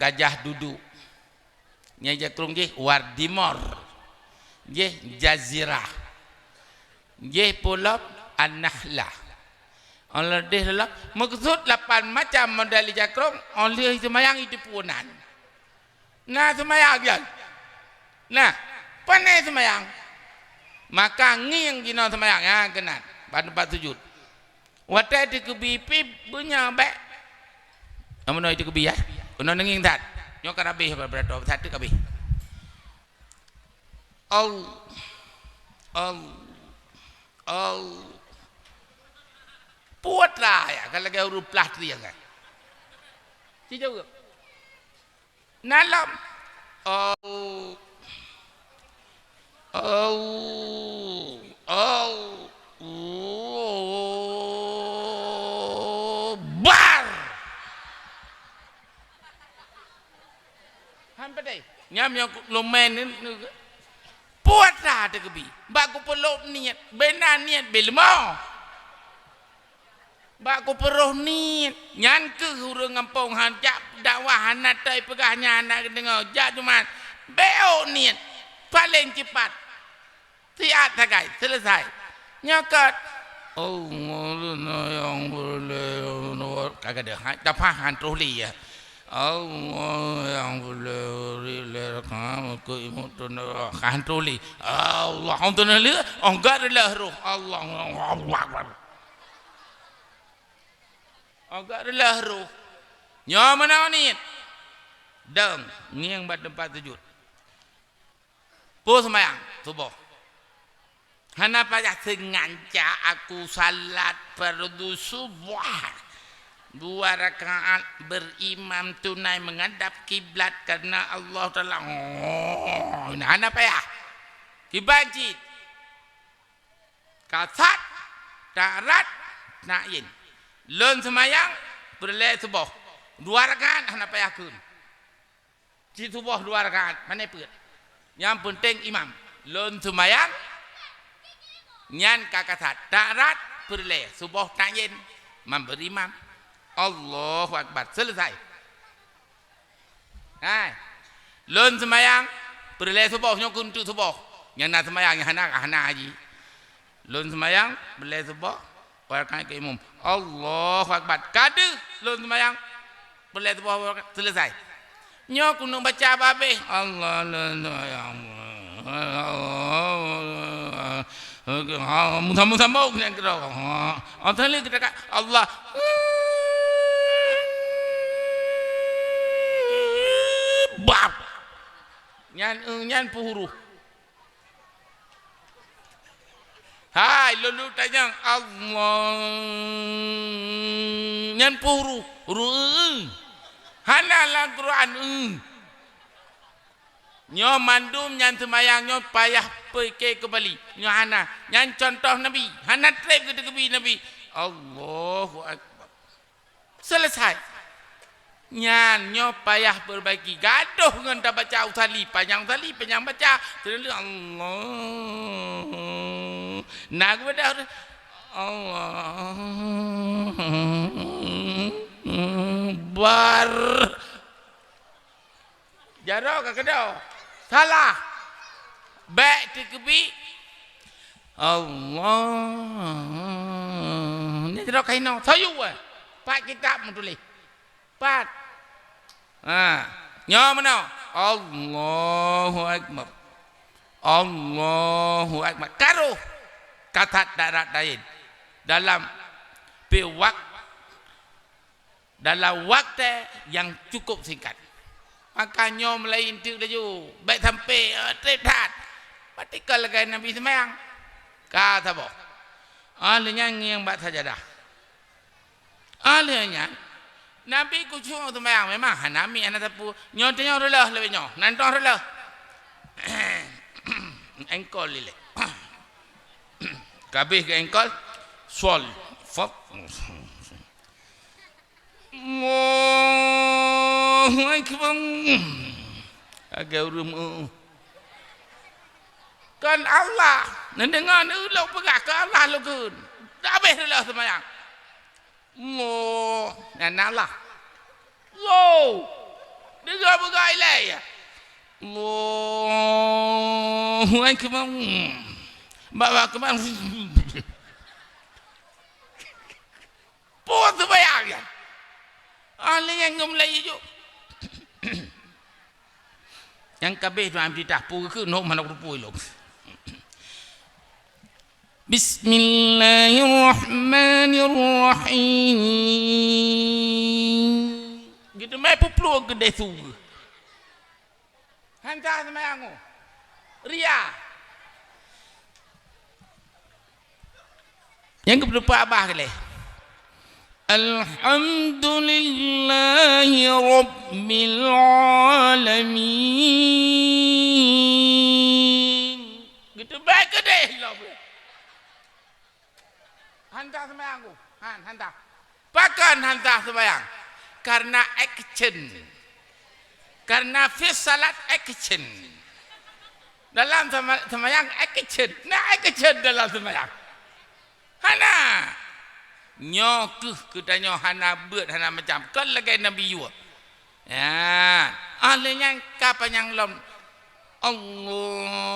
Gajah Duduk. Nyang jakrong jih Wardimor. Jih Jazirah. Jih Pulo An-Nahlah. Óh lheueh lom, meukeusut lapan macam model jakrong, óh lheueh seumayang itu punan. Na seumayang nyan. Nah, pane seumayang. Maka ngieng jinoe seumayang, ya, keunan. Bak teumpat sujud. Watèe teukeubie pih beunyoe bèk. Amun teukeubie, ya. Keunoe ngieng that. Nyoe ka habéh, beuratoh that teukeubie. Au. Au. Au. Puet lah, ya, ka lagèe ureueng plah triang, kan. Sijauh. Na lom. Au. Au. Au. Bar. Han padai. Nyam nyang lumen ni, ni. Puasa teukeubie. Bak kupeulop niet. Bena niet beuleumah. Bak kupeuroh niet, nyan kheueh ureueng gampông han jak dakwah hana tai peugah nyan hana geudeungoe, jak Jumat. Beuôt niet, paleng cepat. Siat sagai, selesai. Nyoe kot. Allah nyang peureulèe, ka gadôh, ha, tapah han troh lé, ya. Allah nyang peureulèe, lé rakaat, keu imum tu, han troh lé. Allah, han troh lé, oh, gak reuloh roh. Allah, Allahu Akbar. Agak reuloh roh. Nyoe meunan niet. Dong, ngieng bak teumpat sujud. Peue seumayang suboh. Hana payah, "Sengaja aku salat fardu suboh dua rakaat berimam tunai menghadap kiblat karena Allah Taala." Oh, hana payah. Kiban cit. Kasat, tarat, tayin. Lôn seumayang, peureulèe suboh. Dua rakaat hana payah kheun. Cit suboh dua rakaat, mané peuet. Nyang peunteng imam. Lôn seumayang, nyan ka kasat, tarat, peureulèe suboh, tayin. Memberi imam. Allahu Akbar. Selesai. Hai. Lôn seumayang, peureulèe suboh nyoe keuneuk suboh. Nyang na seumayang nyang hana, hana haji. Lôn seumayang, peureulèe suboh, dua rakaat keu imum. Allahu Akbar. Ka deuh lôn seumayang, peureulèe suboh, dua rakaat, selesai. Nyoe keuneuk baca babeh. Allah, Allah, ya Allah. Musa-musa bau keunan keudroe. Ha, asai lé geutakak Allah. Bab. Nyan, eh, nyan peuhuruf. Hai, lôn tanyong Allah. Nyan peuhuruf. Huruf, eh. Hana lam Quran, eh. Nyoe mandum nyang seumayang nyoe payah pike keubali. Nyoe hana. Nyan cuntoh Nabi. Hana treb geuteukeubie Nabi. Allahu Akbar. Selesai. Nyan nyoe payah perbaiki. Gadoh ngon tabaca usali. Panyang usali, panyang baca. Terlalu Allah. Nah, geubeudôh. Allah. Bar. Jaroe ka keudroe. Salah. Bèk teukeubie. Allah. Nyan jaroe ka inoe. Soyue, eh. Pat kitab meutuléh. Pat. Ha. Nyoe meunoe. Allahu Akbar. Allahu Akbar. Ka rôh ka that darat laén. Dalam pi wak-, dalam watèe nyang cukup singkat. Maka nyoe meulaén teuk laju. Bèk sampai, eh, trép that. Mati ka lagèe Nabi seumayang. Ka saboh. Ah, lheueh nyan ngieng bak sajadah. Ah, lheueh nyan, Nabi khusyuk seumayang, memang hana miet, hana sapeue. Nyoe teungoh reuloh leubeh nyoe, nan toh reuloh. Engkol ilèe. Kabeh keu engkol, sol, fot. Allahu Akbar. Lagèe ureueng meu-, Kon Allah. Neudeungoe, neulok peugah, kon Allah lôn kheun. Tabeh reuloh seumayang. Mo, nyan Allah. Wo. Deungoe peugah ilèe, ya. Allahu Akbar. Allahu Akbar. Peue seumayang nyan? Ah, lé nyang ngon Melayu jok. Nyang kabeh tuan titah, peue keuh nyoe manok rupa ilong. Bismillahirrahmanirrahim. Geuteumé peuplueng keudeh su. Hanca seumayang nyoe. Ria. Nyang keupeudupat babah lé. Alhamdulillahi rabbil alamin. Geuteumé keudeh lom. Hanca seumayang ku. Han, hanca. Pakon hanca seumayang? Karena action. Karena fi salat action. Dalam sema-, seumayang action. Na action dalam seumayang? Hana. Nyoe keuh geutanyoe hana beuet, hana macam. Kon lagèe Nabi Ayub. Ya, ah lheueh nyan ka panyang lom. Allahu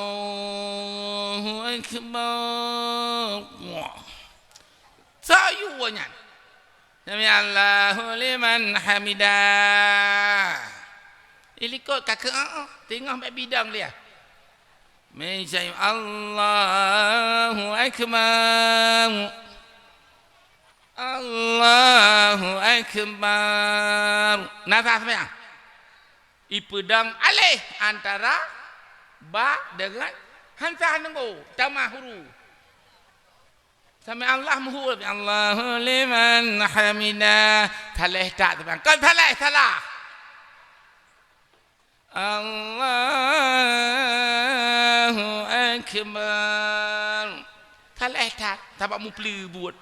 Akbar. Wah. Soe yue nyan? Sami'allahu liman hamidah. Ilikot ka keu, teungoh bak bidang dia. Meusai Allahu Akbar. Allahu Akbar. Na sah seumayang. Ipeudong aléh antara ba deungon hanca neunggu tamah huru. Sami'allah meuhue, Allahu liman hamidah. Saléh that seumayang. Kon saléh, salah. Allahu Akbar. Saléh that, sabab mupleu buet.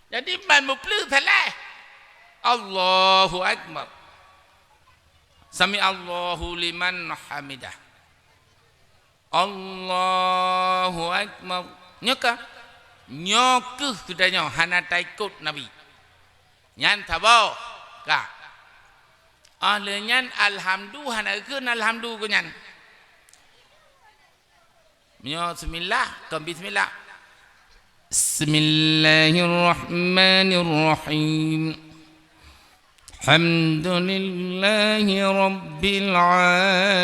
Jadi, ban mupleu saléh. Allahu Akbar. Sami'allahu liman hamidah. Allahu Akbar. Nyoe ka? Nyoe keuh geutanyoe hana taikot Nabi. Nyan saboh. Ka. Ah lheueh nyan alhamdu hana geukheun alhamdu keu nyan. Meunyoe bismillah, kon bismillah. Bismillahirrahmanirrahim. Alhamdulillahi rabbil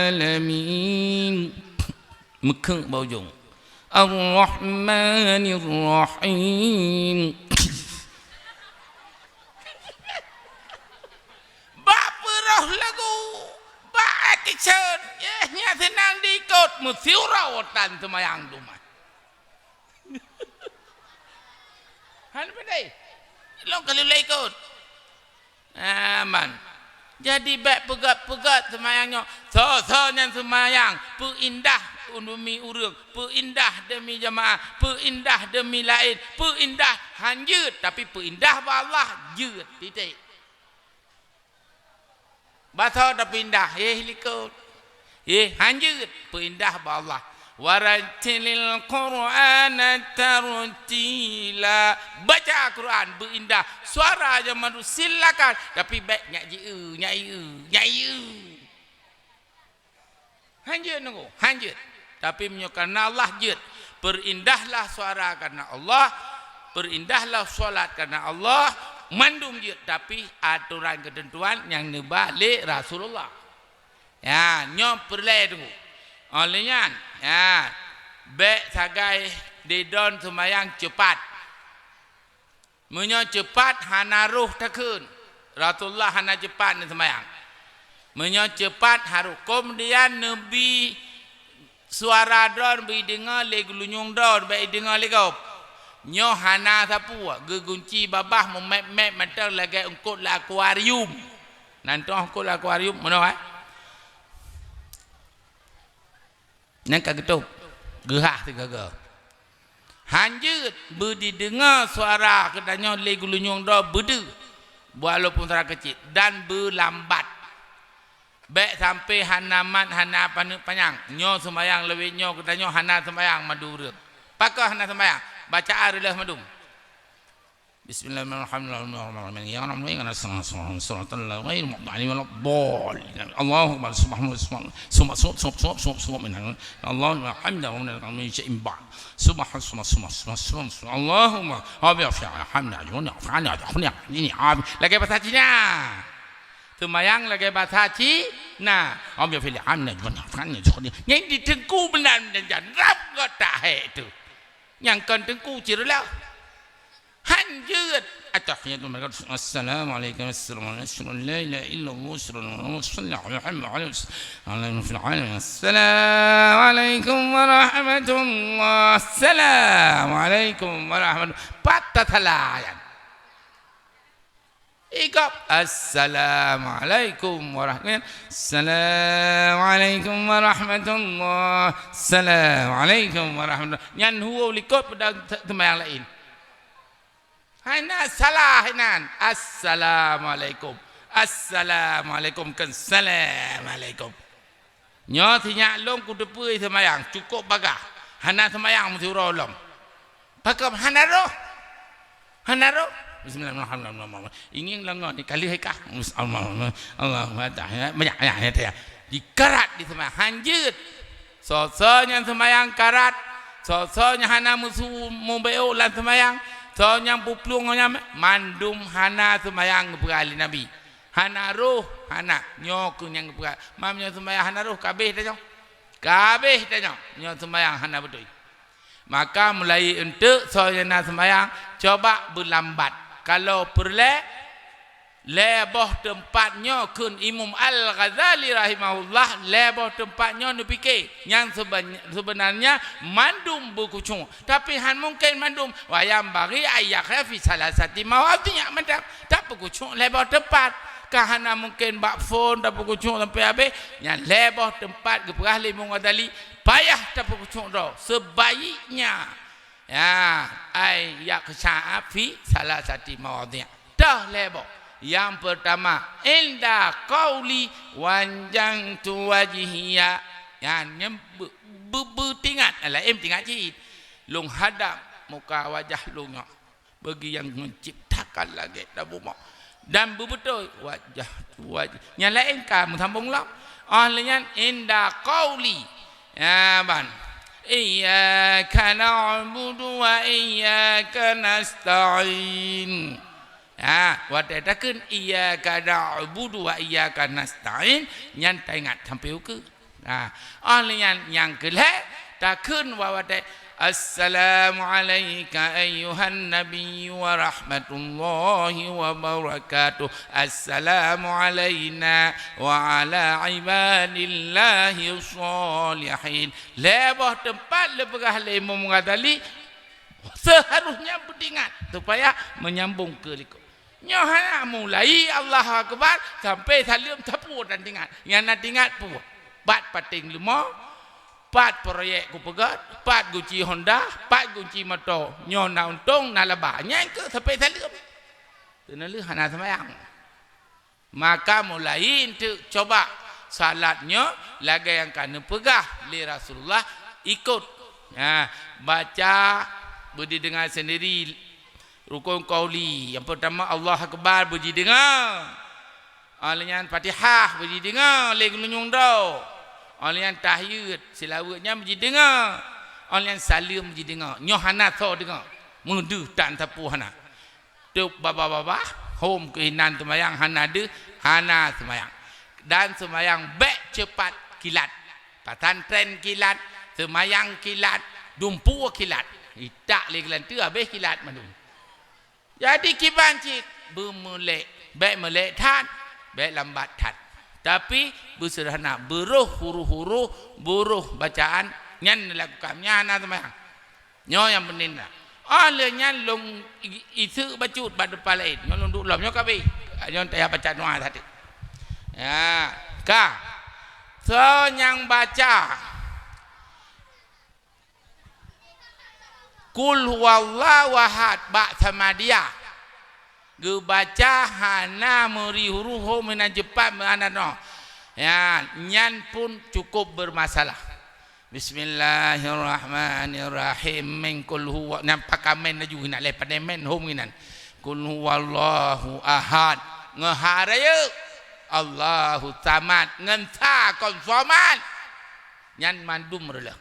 alamin. Meukheun bak ujong. Ar-Rahmanir Rahim. Bak peuroh lagu, bak action, eh, nyan seunang diikot, meusiuroe tan seumayang dumah. Han peudeh. Lôn ka lheueh ikot. Aman. Jadi, bèk peugöt-peugöt seumayang nyoe. Soe-soe nyang seumayang, peuindah demi ureueng, peuindah demi jamaah, peuindah demi laén, peuindah han jeuet, tapi peuindah bak Allah jeuet. Titik. Basoe tapeuindah, eh, likot. Eh, han jeuet, peuindah bak Allah. Warattilil Qur'ana tartila. Baca Quran, beuindah. Suara nyang merdu, silakan. Tapi bèk nyak jieu, nyak ieu, nyak ieu. Han jeuet nunggu, han jeuet. Tapi meunyoe karena Allah jeuet, perindahlah suara karena Allah, perindahlah salat karena Allah, Mandum jeuet, tapi atoran keuteuntuan nyang neuba lé Rasulullah. Ya, nyoe peureulée teungku. Óh lheueh nyan, ya, bék sagai di droen seumayang ceupat. Meunyoe ceupat hana roh takheun, Rasulullah hana ceupat neuseumayang. Meunyoe ceupat harôh, keumudian neubi suara droen beu ideungoe lé geulinyueng droen, bék ideungoe lé gob. Nyoe hana sapeue, geugunci babah meumép-mép mantong lagée eungkot lam akuarium. Nan toh eungkot lam akuarium, meunoe, eh? Nyan ka geutôb, geuhah sigoe-goe. Hanjeuet beudideungoe suara geutanyoe lé geulinyueng droe beudeuh, walaupun suara keucil, dan beulambat. Bék sampoe hana mat, hana paneuk panyang. Nyoe seumayang lawét nyoe geutanyoe hana seumayang mandum ureuëng. Pakon hana seumayang? Bacaan reuloh mandum. Bismillahirrahmanirrahim. Ya Rabbi, ya Rabbi, ya Rabbi, siratal ladzina ghairil maghdubi alaihim waladdallin. Allahumma subhanahu wa ta'ala. Suma, suma, suma, suma, suma, suma, minal. Allahumma hamdan wa minal min syai'in ba'd. Suma, suma, suma, suma, suma, suma. Allahumma, Rabbi, ya Rabbi, hamdan, ya Rabbi, ya Rabbi, ya Rabbi, ya Rabbi. Lagée bahasa Cina. Seumayang lagée bahasa Cina. Rabbi, ya Rabbi, hamdan, ya Rabbi, ya Rabbi, ya Rabbi. Nyang di teungku meunan dan jan rab gata hai tu. Nyang kon teungku cit reuloh. Hanjeuet. At-tahiyatu lillahi. Assalamualaikum, assalamualaikum, asyhadu an la ilaha illallah, asyhadu anna Muhammadan rasulullah, sallallahu alaihi wasallam. Assalamualaikum warahmatullah. Assalamualaikum warahmatullah. Pat tasalayan. Ikab. Assalamualaikum warahmatullahi. Assalamualaikum warahmatullah. Assalamualaikum warahmatullah. Nyan huo likot peudang te-, teumayang laén. Hai na salah inan. Assalamualaikum. Assalamualaikum. Kan assalamualaikum. Nyoe sinyak lôn kuteupeue seumayang, cukôp bagah. Hana seumayang meusiuroe lom. Pakon hana roh? Hana roh? Bismillahirrahmanirrahim. Ingin langa ni kali hai kah. Allahumma, Allahumma ta'ala. Banyak, banyak, banyak, ya. Dikarat di seumayang. Hanjeuet. Soe-soe nyang seumayang karat. Soe-soe nyang hana meusu-, meubeok lam seumayang. Soe nyang puplueng ngon nyang mandum hana seumayang geupeugah lé Nabi. Hana roh, hana. Nyoe keuh nyang geupeugah. Mam nyoe seumayang hana roh, ka abéh tanyoe. Ka abéh tanyoe. Nyoe seumayang hana beutôi. Maka mulai eunteuk soe nyang na seumayang, coba beulambat. Kalau peureulée, lhée boh teumpat nyoe kheun Imam Al-Ghazali rahimahullah, lhée boh teumpat nyoe neupike. Nyang seubeun-, seubeunarnya mandum beukhusyuk. Tapi han mungken mandum. Wa yanbaghi an yakhusyua fi salasati mawadhi', mantong. Tapeukhusyuk lhée boh teumpat. Ka hana mungken bak phon tapeukhusyuk sampoe habéh. Nyan lhée boh teumpat geupeugah lé Imam Ghazali, payah tapeukhusyuk droe. Sebaiknya, ya, an yakhusyua fi salasati mawadhi'. Toh lhée boh. Nyang peurtama, inda qauli wajjahtu wajhiya. Nyan, nyan be-, be-, beutingat, laén tingat cit. Lôn hadab muka wajah lôn nyoe. Bagi nyang menciptakan langét dan bumoe. Dan beubeutôi wajjahtu wajhi-, nyang laén ka meusambông lom. Óh lheueh nyan inda qauli. Ya, ban. Iyyaka na'budu wa iyyaka nasta'in. Ha, watée takheun, "Iyyaka na'budu wa iyyaka nasta'in," nyan taingat sampoe ukeue. Ha, óh lheueh nyan nyang keu lhée, takheun bak watée, "Assalamu alaika ayyuhan nabiyyu wa rahmatullahi wa barakatuh. Assalamu alaina wa ala ibadillahi shalihin." Lhée boh teumpat leupeugah lé Imam Ghazali, seuharusnya beutingat supaya menyambung keu likot. Nyoe hana mulai Allahu Akbar sampai saleuem sapeue tan tingat. Nyang na tingat peue? Pat paténg leumo, pat proyek kupeugét, pat gunci Honda, pat gunci moto. Nyoe na untông, na laba. Nyan keuh sampai saleuem. Teunaleuh hana seumayang. Maka mulai eunteuk coba salat nyoe lagée nyang ka neupeugah lé Rasulullah, ikot. Nah, baca beujideungoe sendiri rukun qauli. Nyang peurtama, Allahu Akbar beujideungoe. Óh lheueh nyan Fatihah beujideungoe lé geulinyueng droe. Óh lheueh nyan tahiyat, seulaweuet nyan beujideungoe. Óh lheueh nyan saleuem beujideungoe. Nyoe hana soe deungoe. Meudeuh tan sapeue hana. Tôb babah-babah, Hom keuh inan seumayang, hana deuh, hana seumayang. Dan seumayang bék ceupat kilat. Pesantren kilat, seumayang kilat, dumpeue kilat. Itak lé geulanteue habéh kilat mandum. Jadi kiban cit, beumeulek, bék meulek that, bék lambat that. Tapi beuseuderhana, beurôh huroh-huroh, beurôh bacaan, nyan lakukan, nyan hana seumayang. Nyoe nyang peunteng na. Óh lheueh nyan lôn i-, iseuk bacut bak teumpat laén. Nyoe lôn duek lom, nyoe ka abéh. Nyoe tayah baca doa tadi. Ya, ka. Soe nyang baca Qul huwallahu ahad bak Samadiyah, geubaca hana meuri huroh, hom hana ceupat, hana noh. Ya, nyan pun cukup bermasalah. Bismillahirrahmanirrahim. Meng qul huwa, nyan pakai meng laju, hana lé pandai meng hom inan. Qul huwallahu ahad. Ngon ha rayeuk. Allahu samad. Ngon sa kon somat. Nyan mandum reuloh.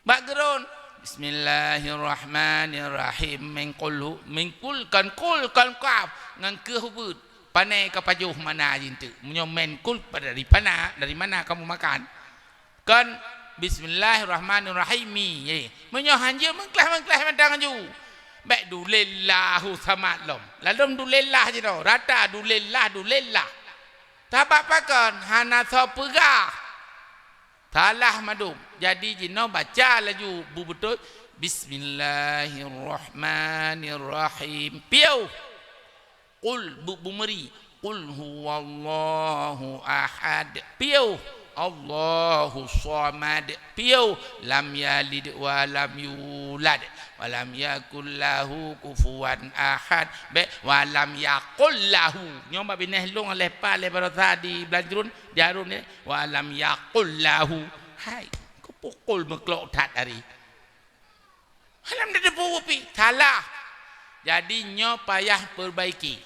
Bak geuron, bismillahirrahmanirrahim. Meng qul hu, meng qul, kon qul, kon qaf, ngon keuh ubeut. Pane ka pajoh makna jih teuk. Meunyoe meng qul dari pana, dari mana kamu makan? Kon bismillahirrahmanirrahim. Ye. Meunyoe hanjeuet meungklah-meungklah mantong laju. Bék dulillahu samad lom. Ladom dulillah jinoe. Rata dulillah, dulillah. Sabab pakon? Hana soe peugah. Salah mandum. Jadi jinoe baca laju bu beutôi. Bismillahirrahmanirrahim. Piôh. Qul bu, bu meuri. Qul huwallahu ahad. Piôh. Allahu samad. Piôh. Lam yalid wa lam yulad. Wa lam yakul lahu kufuwan ahad. Bék. Wa lam yakul lahu. Nyoe bak binéh lôn lé pa lé baroesa di Blanjrun, di Harun nyoe. Wa lam yakul lahu. Hai, keu pukul meuklok that hari. Alam teupeu pi, salah. Jadi nyoe payah perbaiki.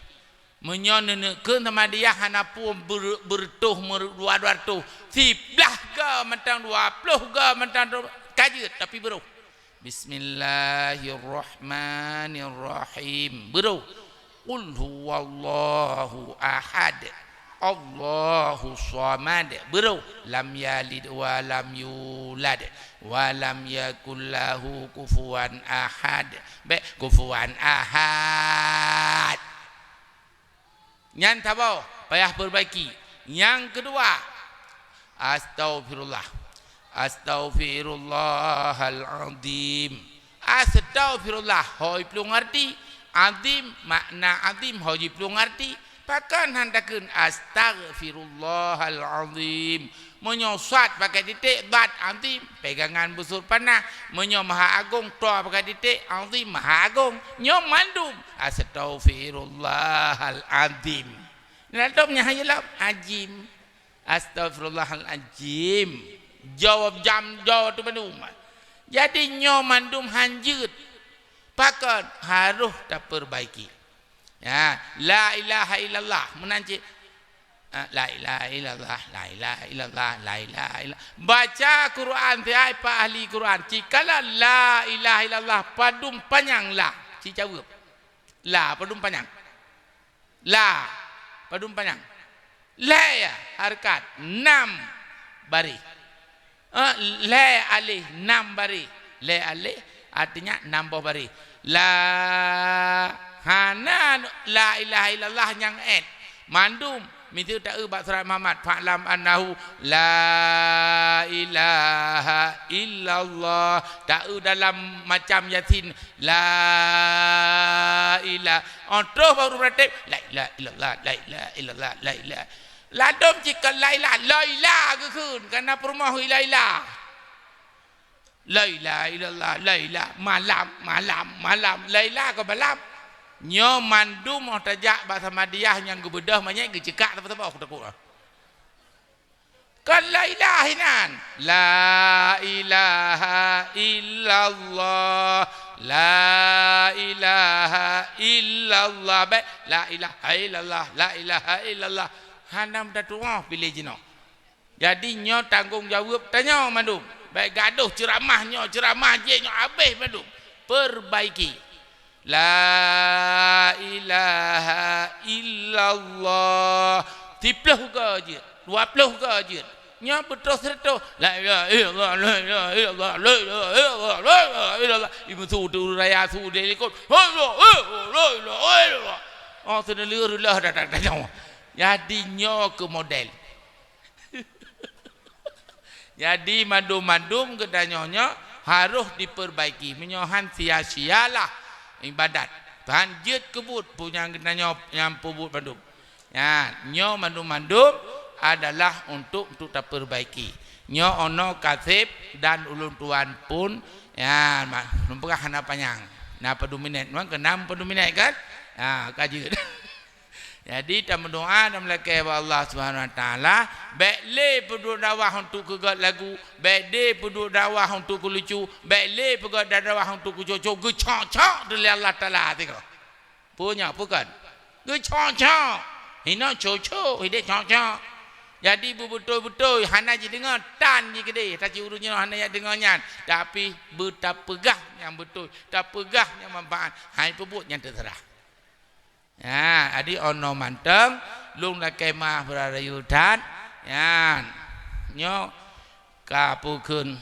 Meunyoe neuneuk keu Samadiyah hana peue ber-, beureutoh, meureu-, dua, dua reutôh, siblaih ga mantong, dua ploh ga mantong, ka jeuet, tapi beurôh. Bismillahirrahmanirrahim. Beurôh. Qul huwallahu ahad. Allahu samad. Beurôh. Lam yalid wa lam yulad. Wa lam yakul lahu kufuwan ahad. Bék, kufuwan ahad. Nyan saboh, payah perbaiki. Nyang keudua, astaghfirullah. Astaghfirullahal azim. Astaghfirullah, ho jiplueng arti. Azim, makna azim, ho jiplueng arti. Pakon han takheun astaghfirullahal azim? Meunyoe sad pakai titik, zat azim, pegangan busur panah. Meunyoe maha agong, toa pakai titik, azim, maha agong. Nyoe mandum, astaghfirullahal azim. Ladom nyan hayeu lom, ajim. Astaghfirullahal ajim. Jawab jam, jawab tu bandum. Jadi nyoe mandum han jeuet. Pakon? Harôh taperbaiki. Ya, la ilaha illallah. Meunan cit. Ah, la ilaha illallah, la ilaha illallah, la ilaha illallah. Baca Quran siat, pak ahli Quran. Cikala la ilaha illallah, padum panyang la. Ci jaweueb. La, padum panyang. La, padum panyang. Lhèe hareukat, nam baréh. Eh, lhèe aléh, nam baréh. Lhèe aléh, artinya nam boh baréh. La, hana la ilaha illallah nyang ét. Mandum, miseue taeu bak surat Muhammad, fa'lam annahu la ilaha illallah. Taeu dalam macam Yasin, la ila-, oh, troh baru meuratéb, la ilaha illallah, la ilaha illallah, la ilaha. Ladom cit ka la ilaha, la ilaha geukheun, kana peurumoh la ilaha. La ilaha illallah, la ilaha, malam, malam, malam, la ilaha ka malam. Nyoe mandum oh tajak bak Samadiyah nyang geubeudôh manyét geuceukak teupeu-teupeu, aku takot ah. Kon la ilaha inan. La ilaha illallah. La ilaha illallah. Baik. La ilaha illallah. La ilaha illallah. Hana meutuah piléh jinoe. Jadi nyoe tanggong jaweueb tanyoe mandum. Baik gadoh ceuramah nyoe, ceuramah jih nyoe habéh mandum. Perbaiki. La ilaha Allah. Siplôh go jeuet, dua plôh go jeuet. Nyoe beutôi siratoh. La ilaha illallah, la ilaha illallah, la ilaha illallah, la ilaha illallah. Ibu su tu raya su di likot. La ilaha illallah, la ilaha illallah. Oh, seuneulheueh reuloh dah, dah, dah, dah. Jadi nyoe keu model. Jadi mandum-mandum geutanyoe nyoe harôh dipeurbaiki. Meunyoe han sia-sialah ibadat. Tuhan jeuet keu buet peue nyang geutanyoe nyang peubuet mandum. Nyan, nyoe mandum-mandum adalah untuk, untuk tapeurbaiki. Nyoe 'oh noe ka sép dan ulôn tuan pun, nyan, ma-, lôn peugah hana panyang. Na padum minét, memang keunan padum minét kan? Ha, ka jeuet. Jadi tameudoa dan meulakée bak Allah Subhanahu Wa Taala, bék lé peuduek dakwah untuk keu göt lagu, bék lé peuduek dakwah untuk keu lucu, bék lé peuduek dakwah untuk keu cocok, geucok-cok lé Allah Taala sigoe. Peue nyoe, peue kon? Geucok-cok. Hinoe cocok, hidéh cok-cok. Jadi beubeutôi-beutôi hana jideungoe tan jih keudéh, taci ureuëng nyoe hana jak deungoe nyan, tapi beutapeugah nyang beutôi, tapeugah nyang manfaat, hai peubuet nyang teuseurah. Ya, jadi 'oh noe mantong lôn lakée meu'ah beurarayu that. Nyan, nyoe ka peue kheun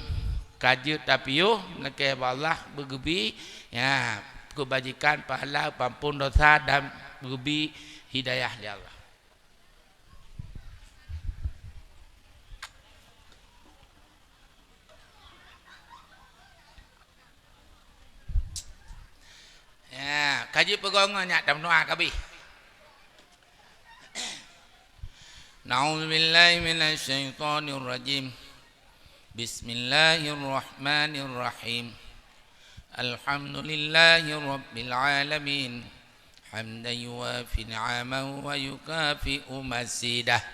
ka jeuet tapiôh, lakée bak Allah beugeubi, ya, keubajikan, pahala, peuampôn dosa dan beugeubi hidayah lé Allah. Ya, ka jeuet peugongon nyak tameudoa ka bih. Na'udzubillahi minasyaitonirrajim. Bismillahirrahmanirrahim. Alhamdulillahi rabbil alamin. Hamdan yuwafi ni'amahu wa yukafi'u mazidah.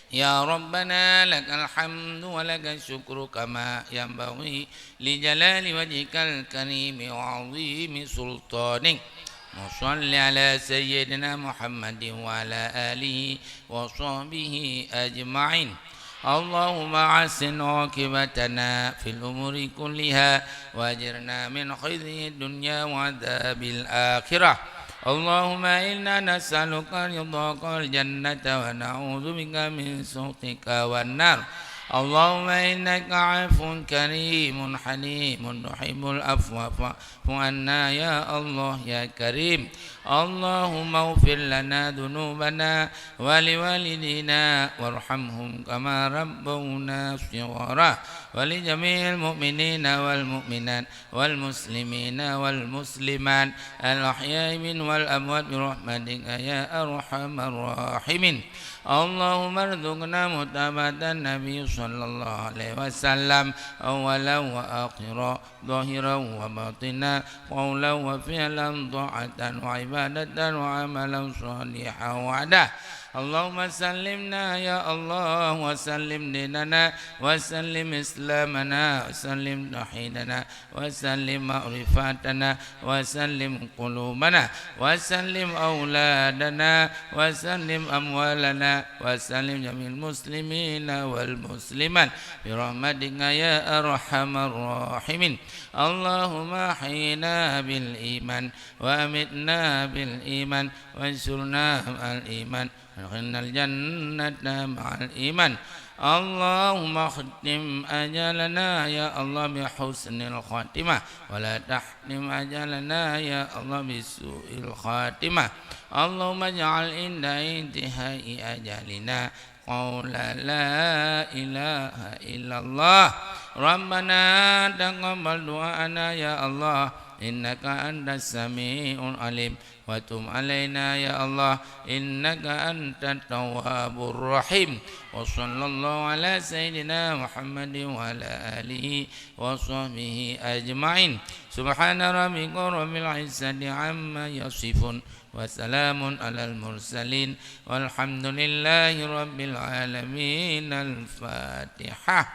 Ya Rabbana, lakal hamdu wa lakal syukru kama yanbaghi li jalali wajhikal karimi wa 'azimi sultanik. Wa shalli ala sayyidina Muhammadin wa ala alihi wa sahbihi ajma'in. Allahumma ahsin 'aqibatana fil umuri kulliha wa ajirna min khizyid dunya wa 'adzabil akhirah. Allahumma inna nas'aluka ridhaka wal jannata wa na'udzubika min sukhatika wan nar. Allahumma innaka 'afuwun karimun halimun tuhibbul 'afwa fa'fu 'anna ya Allah ya Karim. Allahumma ighfir lana dzunubana wa liwalidina warhamhum kama rabbawna shighara, wa li jami'il mu'minina wal mu'minat wal muslimina wal muslimat al ahya'i minhum wal amwat bi rahmatika ya arhamar rahimin. Allahumma rzuqna mutaba'atan Nabi sallallahu alaihi wasallam awwalan wa akhira, zahiran wa batina, qaulan wa fi'lan, ta'atan wa ibadatan wa amalan shalihan wahdah. Allahumma sallimna ya Allah wa sallim dinana wa sallim islamana wa sallim tauhidana wa sallim ma'rifatana wa sallim qulubana wa sallim auladana wa sallim amwalana wa sallim jami'il muslimina wal muslimat bi rahmatika ya arhamar rahimin. Allahumma ahyina bil iman wa amitna bil iman wansurna ma'al iman. Adkhilnal jannata ma'al iman. Allahumma khtim ajalana ya Allah bi husnil khatimah, wa la tahtim ajalana ya Allah bi su'il khatimah. Allahumma ij'al inda intihai ajalina qaula la ilaha illallah. Rabbana taqabbal du'ana ya Allah, innaka antas samiul alim. Wa tub alaina ya Allah, innaka antat tawwabur rahim. Wa sallallahu ala sayyidina Muhammadin wa ala alihi wa sahbihi ajma'in. Subhana rabbika rabbil izzati amma yasifun. Wa salamun alal mursalin. Walhamdulillahi rabbil alamin. Al-Fatihah.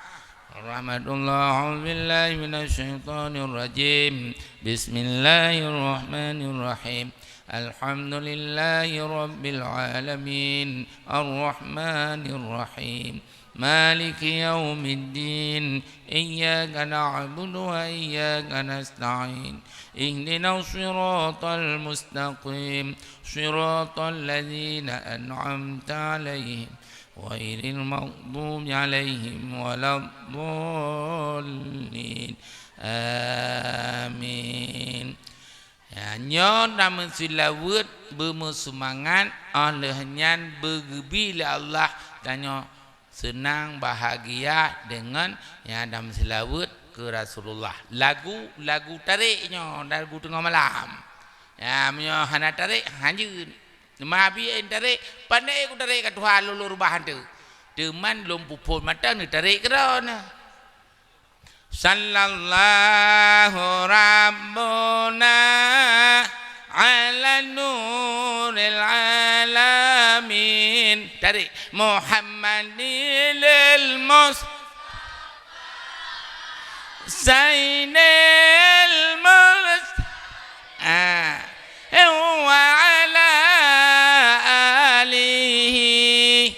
Rahmatullah, a'udzubillahi minasyaitonirrajim. Bismillahirrahmanirrahim. الحمد لله رب العالمين. الرحمن الرحيم. مالك يوم الدين. إياك نعبد وإياك نستعين. اهدنا الصراط المستقيم. صراط الذين أنعمت عليهم غير المغضوب عليهم ولا الضالين. آمين. Ya, nyoe tameuseulaweuet beumeusumangat, óh lheueh nyan beugeubi lé Allah tanyoe seunang bahgia deungon, ya, tameuseulaweuet keu Rasulullah. Lagu, lagu tarek nyoe, lagu teungoh malam. Ya, meunyoe hana tarek, hanjeut. Teuma abi en tarek, pandai kutarek ka tuha lolo rubah hantu. Teuma lôn peuphon mata neutarek keudroe na. Sallallahu rabbuna ala nuril alamin. Tarek. Muhammadil mus-, Sayyidil murs-, ah, wa ala alihi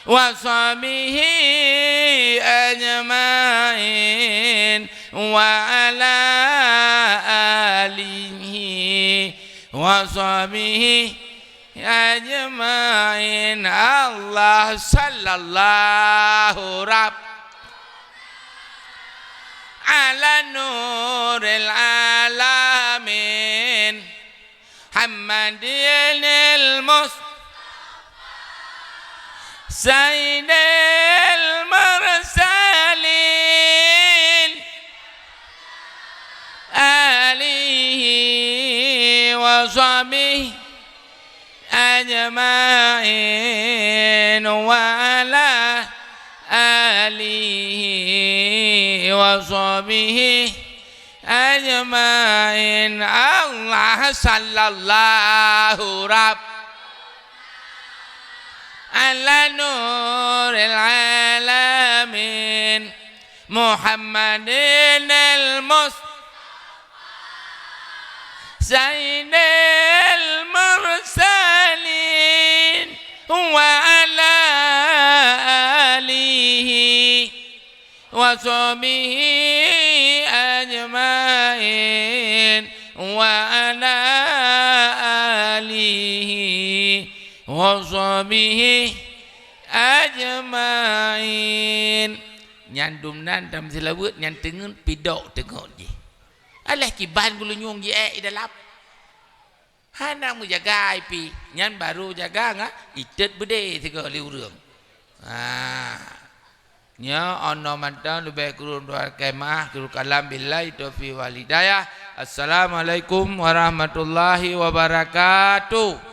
wa sahbihi ajmain, wa ala alihi wa sahbihi ajmain. Allah sallallahu rabb ala nuril alamin. Muhammadinil mus-, Sayyidil mursalin. Alihi wa sahbihi ajmain wa ala alihi wa sahbihi ajmain. Allah sallallahu rabb ala nuril alamin. Muhammadinil mus-, Sayyidil mursalin wa ala alihi wa sahbihi ajmain, wa ala alihi wa sahbihi ajmain. Nyan dum nan tameuseulaweuet nyan teungeut pidok teungeut jih. Alah kiban geulinyueng jiék i dalam. Hana meujaga ai pih, nyan barô jaga ngon itet beudé sigoe lé ureuëng. Ha. Nyoe 'oh noe mantong leubeh kureueng dua keuh meu'ah, akhirul kalam billahi taufiq wal hidayah. Assalamualaikum warahmatullahi wabarakatuh.